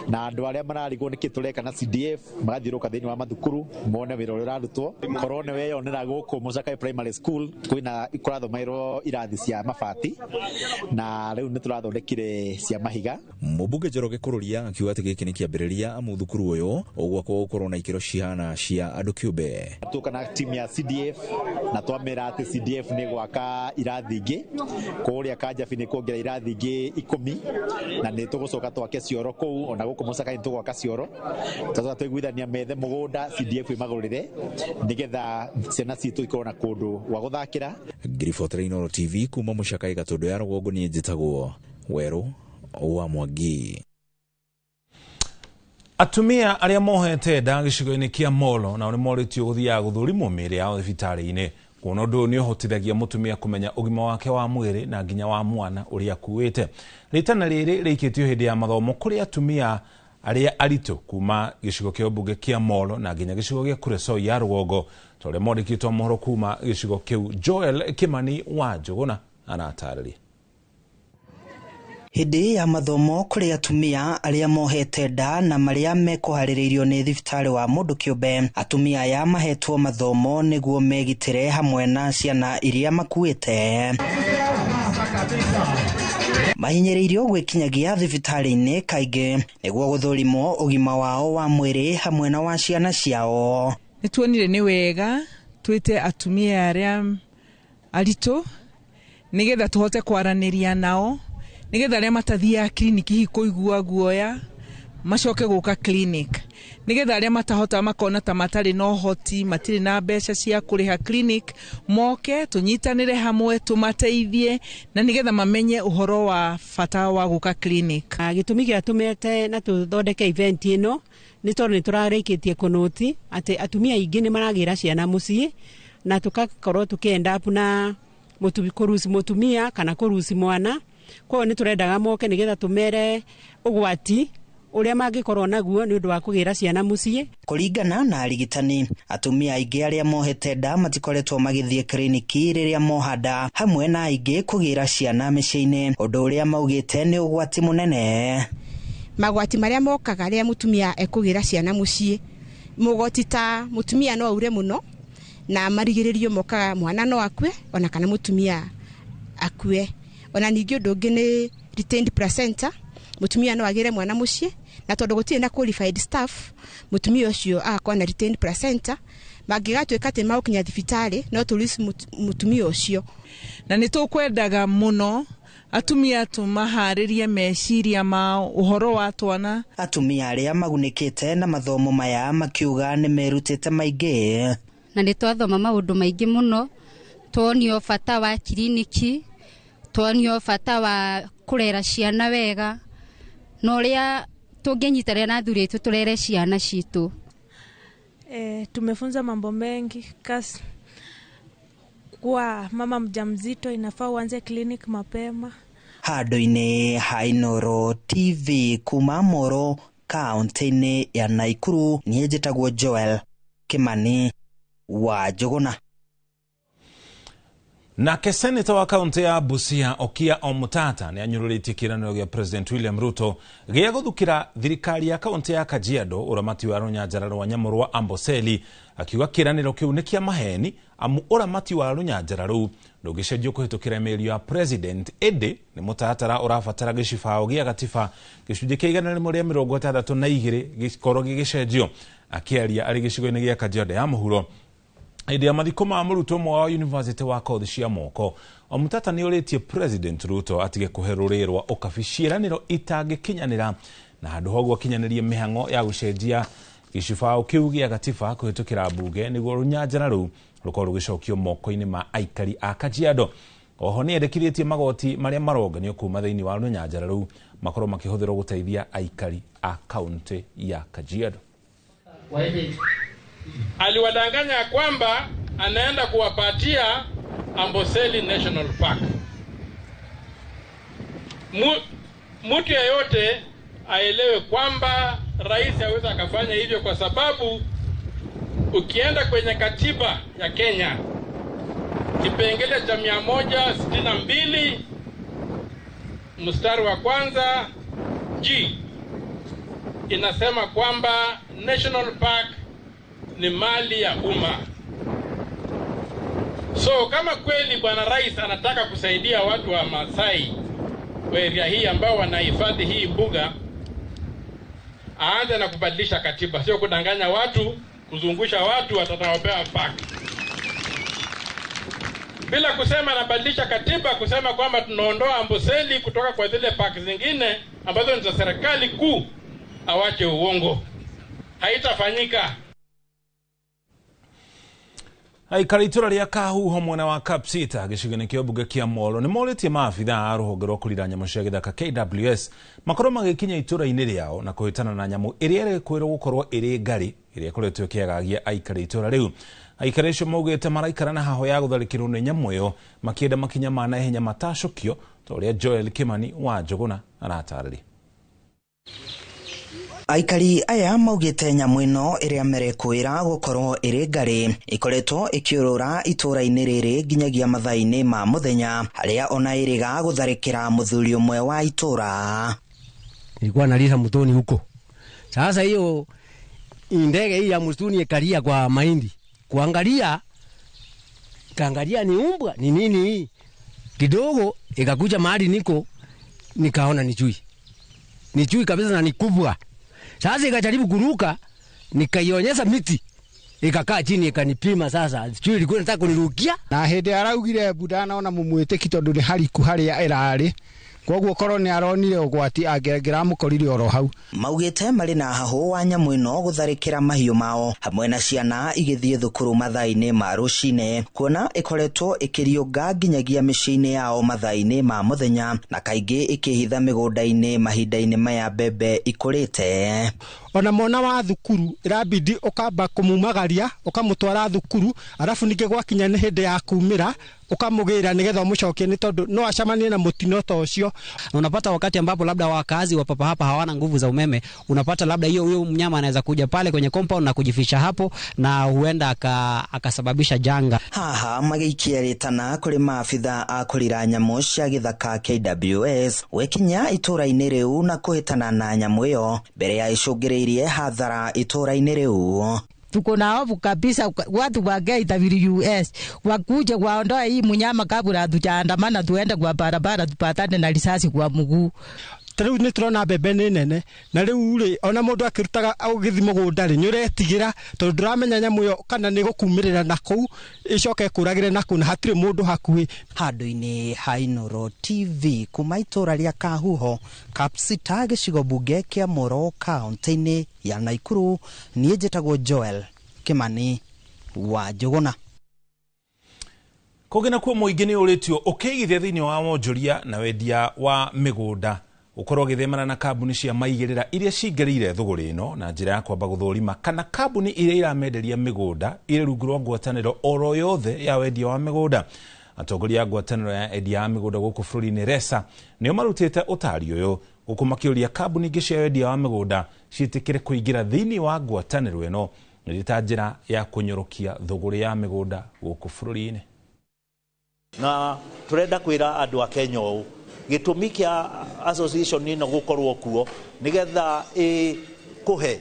na andũ arĩa mararigwo nĩkĩ tũreka na CDF magathiũrũrũka thĩinĩ wa mathukuru mone wĩra ũrĩa ũrarutwo. Korwo nĩ weyonera gũkũ Mũcakaĩ Primary School kwĩna kũrathomerwo irathi cia mabati na rĩu nĩ tũrathondekire cia mahiga. Mũmbunge Njoroge Kũrũria akiuga atĩ gĩkĩ nĩ kĩambĩrĩria amu thukuru ũyũ ũgwakwo gũkorwo na ikĩro cihana cia andũ kĩũmbe. Tuoka na timu ya CDF na twamera atĩ CDF nĩ gwaka irathi ingĩ kũrĩa Kanjabi nĩ kuongerera irathi ingĩ 10 na nĩ tũgũcoka twake cioro kũu ona gũkũ Mũcakaĩ nĩ tũgwaka cioro tũcoka tũiguithania methe mũgũnda CDF ĩmagũrĩre nĩgetha ciana citũ ikorwo na kũndũ gwa gũthakĩra. Ngiribotera Inooro TV kuma Mũcakaĩ Gatũndũ ya rũgongo niĩ njĩtagwo Werũ wa Mwangi. Atumia arĩa mohete nda gĩcigo-inĩ kĩa Molo nao nĩ morĩtio gũthiaga gũthũrimwo mĩĩrĩ yao thibitarĩ-inĩ kuona ũndũ ũyũ nĩ ũhotithagia mũtumia kũmenya ũgima wake wa mwĩrĩ na nginya wa mwana ũrĩa akuĩte. Rĩtana rĩrĩ rĩikĩtio hĩndĩ ya mathomo kũrĩ atumia arĩa aritũ kuma gĩcigo kĩa ũmbunge kĩa Molo na nginya gĩcigo gĩa Kuresoi ya rũgongo ta ũrĩa mwandĩkĩtwo mohoro kuma gĩcigo kĩu Joel Kimani wa Njũgũna aratarĩria. Hĩndĩ ya mathomo kũrĩ atumia arĩa mohete nda na marĩa mekũharĩrĩirio nĩ thibitarĩ wa mũndũ kĩũmbe, atumia aya mahetwo mathomo nĩguo megitĩre hamwe na ciana iria makuĩte. Mahinyĩrĩirio gwĩkinyagia thibitarĩ-inĩ kaingĩ nĩguo gũthũrimwo ũgima wao wa mwĩrĩ hamwe na wa ciana ciao. Nĩ tuonire nĩ wega twĩte atumia arĩa aritũ nĩgetha tũhote kwaranĩria nao nĩgetha arĩa matathiaga kiriniki hihi kũigua guoya macoke gũka clinic, nĩgetha arĩa matahota makona ta matarĩ na ũhoti matirĩ na mbeca cia kũrĩha clinic moke tũnyitanĩre hamwe tũmateithie na nĩgetha mamenye ũhoro wa bata wa gũka clinic. Gĩtũmi gĩa tũmete na tũthondeke event ĩno nĩ tondũ nĩ tũrarĩkĩtie kũnũti atĩ atumia aingĩ nĩ maragĩra ciana mũciĩ na tũgakorwo tũkĩenda up na kũruci mũtumia kana kũruci mwana. Koguo nĩ tũrendaga moke nĩgetha tũmere ũgwati ũrĩa mangĩkorwo naguo nĩ ũndũ wa kũgĩra ciana mũciĩ. Kũringana na arigitani, atumia aingĩ arĩa mohete nda matikoretwo magĩthiĩ kiriniki rĩrĩa moha nda hamwe na aingĩ kũgĩra ciana mĩciĩ-inĩ, ũndũ ũrĩa maugĩte nĩ ũgwati mũnene. Magwati marĩa mokaga rĩrĩa mũtumia ekũgĩra ciana mũciĩ, mũgoti ta mũtumia no aure mũno na marigĩrĩrio mokaga mwana no akue ona kana mũtumia akue. Ona ningĩ ũndũ ũngĩ nĩ retained placenta, mũtumia no agĩre mwana mũciĩ na tondũ gũtirĩ na qualified staff mũtumia ũcio agakorwo na retained placenta, mangĩgatuĩka atĩ magũkinya thibitarĩ no tũrisi mũtumia ũcio. Na nĩ tũkwendaga mũno atumia tũmaharĩrie meciria mao ũhoro wa twana. Atumia arĩa magunĩkĩte na mathomo maya makiuga nĩ merutĩte maingĩ. Na nĩ twathoma maũndũ maingĩ mũno, tuonio bata wa kiriniki, tuonio bata wa kũrera ciana wega na ũrĩa tũngĩnyitanĩra na athuri aitũ tũrere ciana citũ. Tumefunza mambo mengi kasi kwa mama mjamzito inafaa uanze clinic mapema. Handũ-inĩ ha Inooro TV kuma Moro kaunti-inĩ ya Naikuru, niĩ njĩtagwo Joel Kimani wa Njũgũna. Nake seneta wa kaunti ya Busia Okiya Omutata nĩ anyũrũrĩtie kĩĩranĩro gĩa President William Ruto gĩa gũthukĩra thirikari ya kaunti ya Kajiado ũramati wa rũnyanjara rwa nyamũ rwa Amboseli, akiuga kĩĩranĩro kĩu nĩ kĩa maheni Amu ũramati wa rũnyanjara rũu ndũngĩcenjio kũhĩtũkĩra mĩario ya president, ĩndĩ nĩ mũtaratara ũrabatara gĩcibaũ gĩa gatiba gĩcunjĩ kĩa 162 gĩkorwo gĩgĩcenjio. Akĩaria arĩ gĩcigo-inĩ gĩa Kajiado ya mũhuro hĩndĩ ya mathiko ma mũrutwo ũmwe wa yunivasĩtĩ wa kothi cia moko, Omutata nĩ ũrĩtie President Ruto atige kũhe rũrĩrĩ rwa ũkabi ciĩranĩro itangĩkinyanĩra na handũ ha ũguo akinyanĩrie mĩhang'o ya gũcenjia gĩcibaũ kĩu gĩa gatiba kũhĩtũkĩra mbunge nĩguo rũnyanjara rũu rũkorwo rũgĩcokio moko-inĩ ma aikari a Kajiado. Oho nĩ endekithĩtie magoti marĩa maronganio kuma thĩinĩ wa rũnyanjara rũu makorwo makĩhũthĩrwo gũteithia aikari a kaunti ya Kajiado. Aliwadanganya kwamba anaenda kuwapatia Amboseli National Park. Mtu yeyote aelewe kwamba rais hawezi akafanya hivyo, kwa sababu ukienda kwenye katiba ya Kenya kipengele cha 162 mstari wa kwanza G inasema kwamba National Park ni mali ya umma. So kama kweli bwana rais anataka kusaidia watu wa Masai wa area hii ambao wanahifadhi hii mbuga, aanze na kubadilisha katiba, sio kudanganya watu, kuzungusha watu watatawapewa park. Bila kusema anabadilisha katiba, kusema kwamba tunaondoa Amboseli kutoka kwa zile park zingine ambazo ni za serikali kuu, awache uongo. Haitafanyika. Aikari itũra rĩa Kahuho mwena wa Kapsita gĩcigo-inĩ kĩa mbunge kĩa Molo nĩ morĩtie maabithaa a rũhonge rwa kũrira nyamũ cia gĩthaka KWS makorwo magĩkinya itũra-inĩ rĩao na kũhĩtana na nyamũ ĩrĩa ĩkwĩrwo gũkorwo ĩrĩ ngarĩ ĩrĩa ĩkoretwo ĩkĩagagia aikari itũra rĩu. Aikari acio maugĩte maraikara na haho ya gũtharĩkĩrwo nĩ nyamũ ĩyo makĩenda makinya ma naihenya matacũkio ta ũrĩa Joel Kimani wa Njũgũna aratarĩria. Aikari aya maugĩte nyamũ ĩno ĩrĩa merekwĩra gũkorwo ĩrĩ ngarĩ ĩkoretwo ĩkĩũrũra itũra-inĩ rĩrĩ nginyagia mathaa-inĩ ma mũthenya, harĩa ona ĩrĩga gũtharĩkĩra mũthuri ũmwe wa itũra. Nilikuwa nalisa mtoni huko. Sasa hiyo ndege hii ya msituni ikalia kwa mahindi. Kuangalia, kaangalia ni umbwa ni nini hii. Kidogo ikakuja mahali niko, nikaona ni chui. Ni chui kabisa na ni kubwa. Sasa ikajaribu kuruka, nikaionyesha miti. Ikakaa chini ikanipima sasa. Chui ilikuwa inataka kunirukia. Na hĩndĩ araugire mbu ndanaona mũmwĩtĩki tondũ nĩ hariku harĩa ĩrarĩ. Koguo korwo nĩ aronire ũgwati angĩramũkorire oro hau. Maugĩte marĩ na hahũ wa nyamũ ĩno gũtharĩkĩra mahiũ mao hamwe na ciana igĩthiĩ thukuru mathaa-inĩ ma rũcinĩ, kuona ĩkoretwo ĩkĩriũnga nginyagia mĩciĩ-inĩ yao mathaa-inĩ ma mũthenya na kaingĩ ĩkĩhitha mĩgũnda-inĩ mahinda-inĩ maya mbembe ikũrĩte. Ona mwana wa thukuru ĩrabidi ũkamba kũmumagaria ũkamũtwara thukuru, arabu ningĩ gwakinya nĩ hĩndĩ ya kumĩra ukamugĩra nĩgetha ũmũcokie nĩ tondũ no acemanie na mũtino ta ũcio. Na unapata wakati ambapo labda wakazi wa papa hapa hawana nguvu za umeme, unapata labda hiyo huyo mnyama anaweza kuja pale kwenye compound na kujificha hapo na huenda akasababisha janga. Haha magĩikia rĩtana kũrĩ maabithaa a kũrira nyamũ cia gĩthaka KWS gwekinya itũra-inĩ rĩu na kũhĩtana na nyamũ ĩyo mbere ya icũngĩrĩirie hathara itũra-inĩ rĩu. Tuko na hofu kabisa watu wa KWS wakuje waondoe hii mnyama kabla hatujaandamana tuende kwa barabara tupatane na risasi kwa mguu. Ta rĩu nĩ tũrona mbembe nĩ nene na rĩu rĩ ona mũndũ akĩrutaga ũgĩthiĩ mũgũnda rĩ nĩ ũretigĩra tondũ ndũramenya nyamũ ĩyo kana nĩ gũkumĩrĩra na kũu ĩcoke ĩkũragĩre na kũu na hatirĩ mũndũ hakuhĩ. Handũ-inĩ ha Inooro TV kuma itũra rĩa Kahuho Kapsita gĩcigo mbunge kĩa Moro kaunti-inĩ ya Nakuru, niĩ njĩtagwo Joel Kimani wa Njũgũna. Kũngĩ nakuo mũingĩ nĩ ũrĩtio ũkĩigithia thĩinĩ wa wonjoria na wendia wa mĩgũnda ũkorwo ũgĩthemana na kambuni cia maigĩrĩra iria cingĩrĩire thũgũrĩ ĩno na njĩra ya kwamba gũthũrima kana kambuni iria iramenderia mĩgũnda irĩ rungu rwa ngwatanĩro oro yothe ya wendia wa mĩgũnda. Atongoria a ngwatanĩro ya endia a mĩgũnda gũkũ bũrũri-inĩ RESA nĩo marutĩte ũtari ũyũ gũkũ makĩũria kambuni ingĩ cia wendia wa mĩgũnda ciĩtĩkĩre kũingĩra thĩinĩ wa ngwatanĩro ĩno ĩrĩ ta njĩra ya kũnyorokia thũgũrĩ ya mĩgũnda gũkũ bũrũri-inĩ. Na turenda kwĩra andũ a Kenya ũũ, gĩtũmi kĩa association ĩno gũkorwo kuo nĩgetha ĩkũhe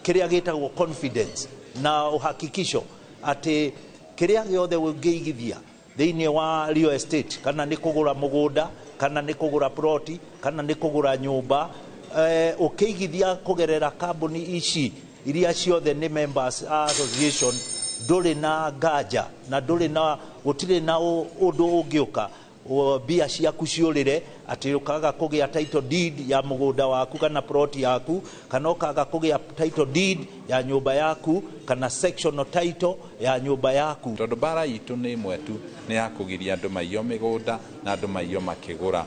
kĩrĩa gĩtagwo confidence na uhakikisho atĩ Kĩrĩa gĩothe ũngĩigithia thĩinĩ wa real estate, kana nĩ kũgũra mũgũnda, kana nĩ kũgũra ploti, kana nĩ kũgũra nyũmba, ũkĩigithia kũgerera kambuni ici iria ciothe nĩ members a association, ndũrĩ na nganja na ndũrĩ na gũtirĩ na ũndũ ũngĩũka mbia ciaku ciũrĩre atĩ ũkaga kũgĩa title deed ya mũgũnda waku kana plot yaku, kana ũkaga kũgĩa title deed ya nyũmba yaku, kana sectional title ya nyũmba yaku. Tondũ mbara itũ nĩ ĩmwe tu, nĩ ya kũgiria andũ maiyo mĩgũnda na andũ maiyo makĩgũra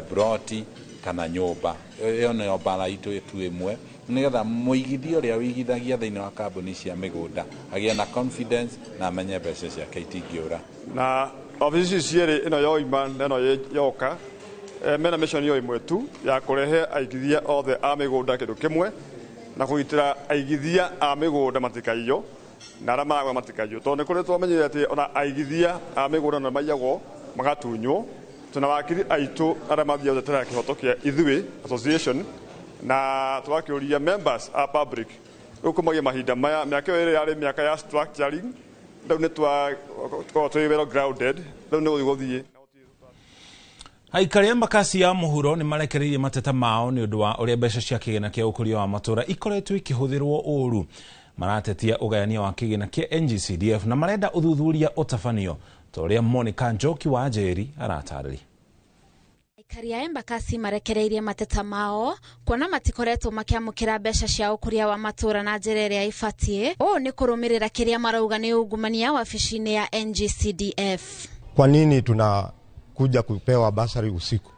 ploti kana nyũmba. Ĩyo nĩyo mbara itũ tu ĩmwe, nĩgetha mũigithia ũrĩa ũigithagia thĩinĩ wa kambuni cia mĩgũnda agĩe na confidence na amenye mbeca ciake itingĩũra. Na obici ici cierĩ, ĩno yoima na ĩno yoka, mena mission yo ĩmwe tu ya kũrehe aigithia othe a mĩgũnda kĩndũ kĩmwe na kũgitĩra aigithia a mĩgũnda matikaiyo na arĩa maragũra matikaiyo, tondũ nĩ kũrĩ twamenyire atĩ ona aigithia a mĩgũnda no maiyagwo magatunywo. Tuna wakiri aitũ arĩa mathiaga gũtetera kĩhoto kĩa ithuĩ association, na twakĩũria members a public rĩu kumagia mahinda maya mĩaka ĩyo ĩrĩ yarĩ mĩaka ya structuring, rĩu nĩ twakorwo twĩ well grounded, rĩu nĩ gũthiĩ. Aikari a Embakasi ya mũhuro nĩ marekereirie mateta mao nĩ ũndũ wa ũrĩa mbeca cia kĩgĩna kĩa ũkũria wa matũũra ikoretwo ikĩhũthĩrwo ũru. Maratetia ũgayania wa kĩgĩna kĩa NGCDF na marenda ũthuthuria ũtabanio ta ũrĩa Monica Njoki wa Njeri aratarĩria. Aikari a Embakasi marekereirie mateta mao kuona matikoretwo makĩamũkĩra mbeca cia ũkũria wa matũũra na njĩra ĩrĩa ĩbatiĩ. Ũũ nĩ kũrũmĩrĩra kĩrĩa marauga nĩ ungumania wabici-inĩ ya NGCDF. Kwa nini tunakuja kupewa basari usiku?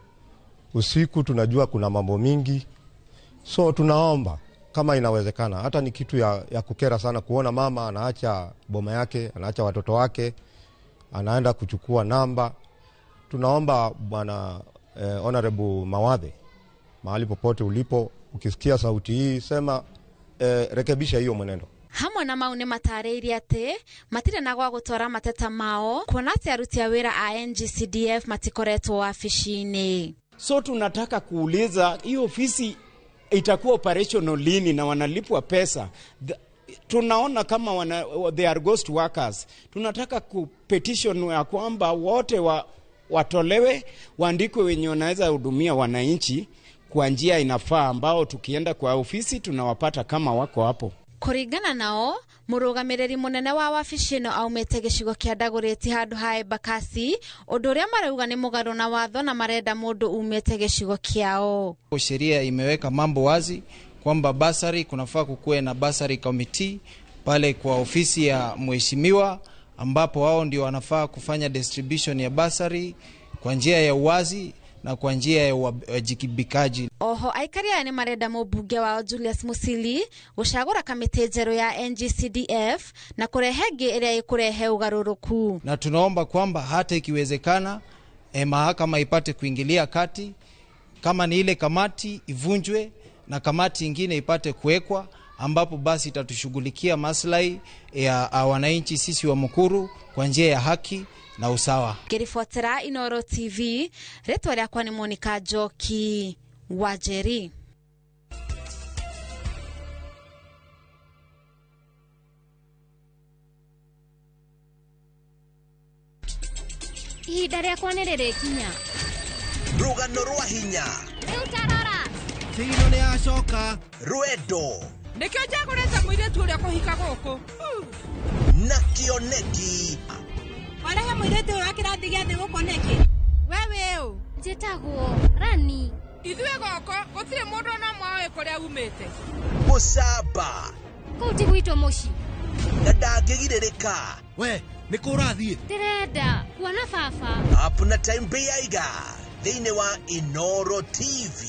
Usiku tunajua kuna mambo mingi, so tunaomba kama inawezekana, hata ni kitu ya kukera sana kuona mama anaacha boma yake, anaacha watoto wake, anaenda kuchukua namba. Tunaomba bwana Honorable Mawathe, mahali popote ulipo, ukisikia sauti hii sema rekebisha hiyo mwenendo. Hamwe na mau nĩ matarĩirie atĩ matirĩ na gwa gũtwara mateta mao kuona atĩ aruti a wĩra a NGCDF matikoretwo wabici-inĩ. So tunataka kuuliza hiyo ofisi itakuwa operational lini na wanalipwa pesa? Tunaona kama they are ghost workers. Tunataka kupetition ya kwamba wote watolewe, waandikwe wenye wanaweza hudumia wananchi kwa njia inafaa, ambao tukienda kwa ofisi tunawapata kama wako hapo. Kũringana nao, mũrũgamĩrĩri mũnene wa wabici ĩno aumĩte gĩcigo kĩa Dagoretti handũ ha Embakasi, ũndũ ũrĩa marauga nĩ mũgarũ na watho na marenda mũndũ umĩte gĩcigo kĩao. Sheria imeweka mambo wazi kwamba basari kunafaa kukuwe na basari committee pale kwa ofisi ya mheshimiwa, ambapo wao ndio wanafaa kufanya distribution ya basari kwa njia ya uwazi na kwa njia ya uwajibikaji. Oho aikari aya nĩ marenda mũmbunge wao Julius Musili gũcagũra kamĩtĩ njerũ ya NGCDF na kũrehe ĩngĩ ĩrĩa ĩkũrehe ũgarũrũku. Na tunaomba kwamba hata ikiwezekana mahakama ipate kuingilia kati, kama ni ile kamati ivunjwe na kamati ingine ipate kuwekwa, ambapo basi itatushughulikia maslahi ya wananchi sisi wa Mukuru kwa njia ya haki na usawa. Ngĩribotera Inooro TV, rĩtwa rĩakwa nĩ Monica Njoki wa Njeri. Ihinda rĩakwa nĩ rĩrĩkinya. Rũgano rwa hinya. Rĩu tarora. Thigino nĩ yacoka. Rwendo. Nĩkĩo njagũrĩte mũirĩtu ũrĩa kũhika gũkũ. Na kĩoneki. Warehe mũirĩtu ũyũ wa kĩrathi gĩa thĩ gũkũ nĩkĩ? We wĩ ũ? Njĩtagwo Rani. Ithuĩ gũkũ gũtirĩ mũndũ ona ũmwe ũĩ kũrĩa umĩte. Gũcamba. Kũu ti gwitũ mũciĩ. Na ndangĩgirĩrĩka. We, nĩ kũ ũrathiĩ? Ndĩrenda kuona baba. Up na time Beiga thĩinĩ wa Inooro TV.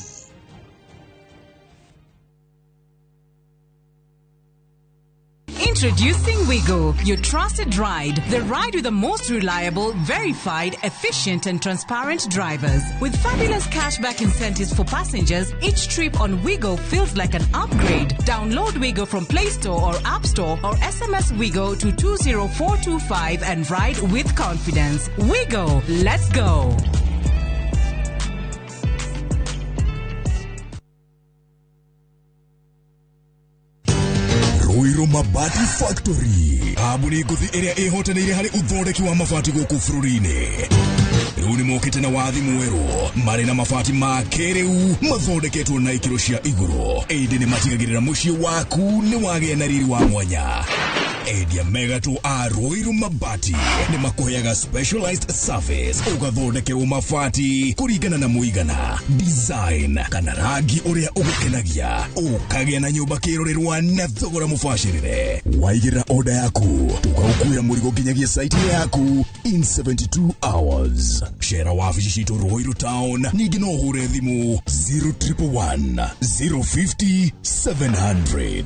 Introducing Wigo, your trusted ride. The ride with the most reliable, verified, efficient and transparent drivers. With fabulous cashback incentives for passengers, each trip on Wigo feels like an upgrade. Download Wigo from Play Store or App Store or SMS Wigo to 20425 and ride with confidence. Wigo, let's go. Ruiru Mabati Factory, kambuni ngũthi ĩrĩa ĩhotanĩire harĩ ũthondeki wa mabati gũkũ bũrũri-inĩ. Rĩu nĩ mokĩte na wathi mwerũ, marĩ na mabati ma kĩrĩu mathondeketwo na ikĩro cia igũrũ, ĩndĩ nĩ matigagĩrĩra mũciĩ waku nĩ wagĩa na riri wa mwanya. Endia megatũ a Ruiru Mabati nĩ makũheaga specialized service, ũgathondekerwo mabati kũringana na mũigana, design kana rangi ũrĩa ũgũkenagia, ũkagĩa na nyũmba kĩrorerwa na thogora mũbacĩrĩre. Waigĩrĩra order yaku, tũgagũkuĩra mũrigo nginyagia site yaku in 72 hours. Cera wabici citũ Ruiru Town, ningĩ no ũhũre thimũ 0111 050 700.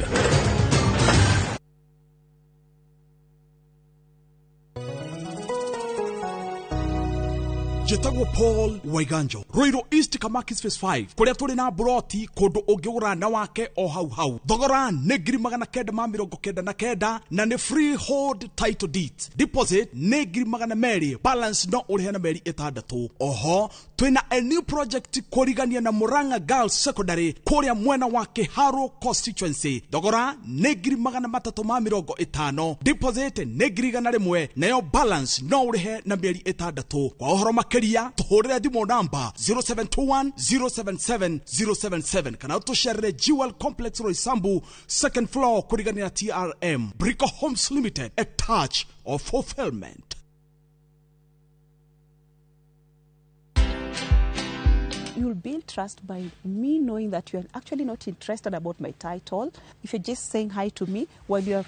Njĩtagwo Paul Waiganjo, Ruiru East Kamakis Phase 5, kũrĩa tũrĩ na broti kũndũ ũngĩgũra na wake o hau hau. Thogora nĩ 999 na nĩ freehold title deed. Deposit nĩ 200,000, balance no ũrĩhe na mĩeri 6. Oho twĩna a new project kũrigania na Murang'a Girls Secondary kũrĩa mwena wa Kiharu constituency. Thogora nĩ 350,000, deposit nĩ 100,000, nayo balance no ũrĩhe na mĩeri 6. Kwa ũhoro makĩria tũhũrĩre thimũ namba 0721 077 077 kana tũcerere Jewel Complex Roysambu second floor kũrigania na TRM. Brico Homes Limited, a touch of fulfillment. You'll build trust by me knowing that you're actually not interested about my title. If you're just saying hi to me while you're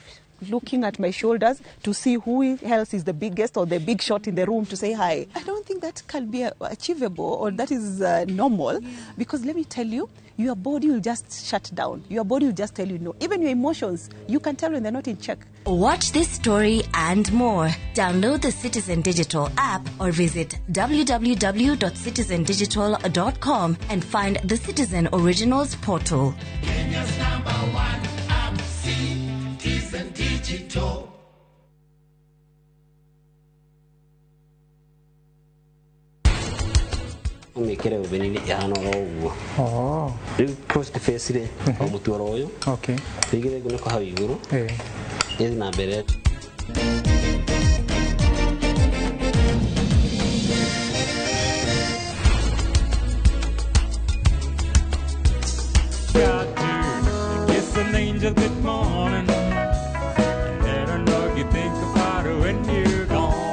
looking at my shoulders to see who else is the biggest or the big shot in the room to say hi. I don't think that can be achievable or that is normal, because let me tell you, your body will just shut down. Your body will just tell you no. Even your emotions, you can tell when they're not in check. Watch this story and more. Download the Citizen Digital app or visit www.citizendigital.com and find the Citizen Originals portal. Kenya's number one app, Citizen Digital. Umikire ubinini ihana oro uguo. Riu cross the face ri o mutu oro uyu. Okay. Igire nguniko hau iguru. Ĩthi na mbere. Got to kiss an angel good morning and let her know you think about her when you're gone.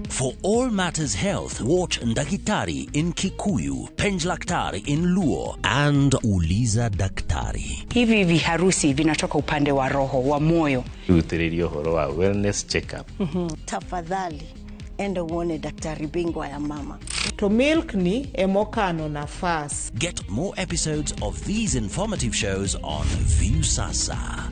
For all matters health, watch Ndakitari in Kikuyu, Penjlaktari in Luo, and Uliza Daktari. Hivi viharusi vinatoka upande wa roho, wa moyo. Utiririo horo wa wellness check-up. Tafadhali, enda uone daktari bingwa ya mama. To milk ni emokano nafas. Get more episodes of these informative shows on Viusasa.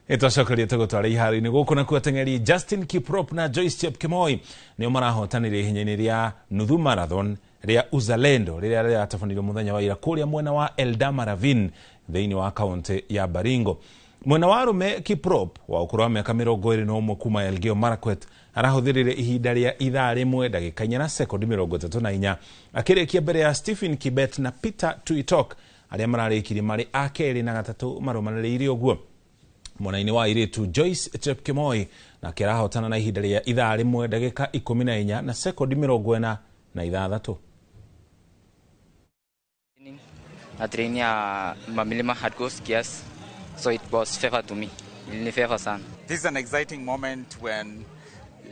Ĩtwacokeria tũgũtwara iharo-inĩ gũkũ nakuo ateng'eri Justin Kiprop na Joyce Chepkemoi nĩo marahotanire ihenya-inĩ rĩa nuthu marathon rĩa Uzalendo rĩrĩa rĩratabanĩrio mũthenya wa ira kũrĩa mwena wa Eldama Ravine thĩinĩ wa kaunti ya Baringo. Mwena wa arũme Kiprop wa ũkũrũ wa mĩaka 21 kuma Elgeyo Marakwet arahũthĩrire ihinda rĩa ithaa rĩmwe ndagĩka 4 na sekondi 34 akĩrĩkia mbere ya Stephen Kibet na Peter Tuitok arĩa mararĩkirie marĩ a kerĩ na gatatũ marũmanĩrĩire ũguo. Mwena-inĩ wa airĩtu Joyce Chepkemoi nake arahotana na ihinda rĩa ithaa rĩmwe ndagĩka 14 na sekondi 46. Na train ya Mamilima hardcore skiers, so it was favor to me. Ni favor sana. This is an exciting moment when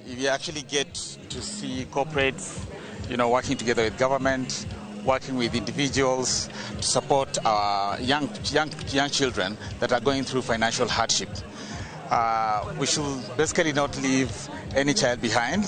you actually get to see corporates, you know, working together with government, working with individuals to support our young children that are going through financial hardship. We should basically not leave any child behind.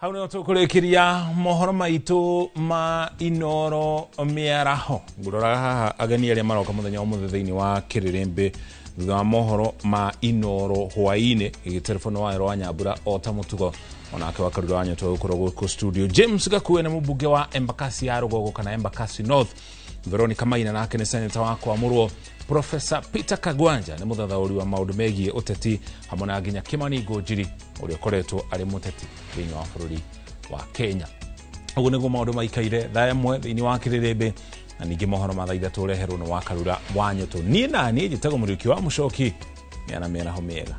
Hau nĩho tũkũrĩkĩria mohoro maitũ ma Inoro mĩaraho. Ngũroraga haha ageni arĩa maroka mũthenya wa ũmũthĩ thĩinĩ wa kĩrĩrĩmbĩ thutha wa mohoro ma Inoro hwaĩ-inĩ. Gĩgĩterefono wa wa Nyambura o ta mũtugo, onake wa Karura wa Nyotwa gũkorwo gũkũ studio. James Gakue nĩ mũmbunge wa Embakasi ya rũgongo kana Embakasi North. Veronica Maina nake nĩ seneta wa kwamũrwo. Professor Peter Kagwanja nĩ mũthathaũri wa maũndũ megiĩ ũteti, hamwe na nginya Kimani Ngũnjiri ũrĩa ũkoretwo arĩ mũteti thĩinĩ wa bũrũri wa Kenya. Ũguo nĩguo maũndũ maikaire thaa 1 thĩinĩ wa kĩrĩrĩmbĩ, na ningĩ mohoro ma thaa 3 ũreherwo nĩ wa Karura wa Nyũtũ. Niĩ na niĩ njĩtagwo Mũriũki wa Mũcoki. Mĩana mĩaraho mĩega.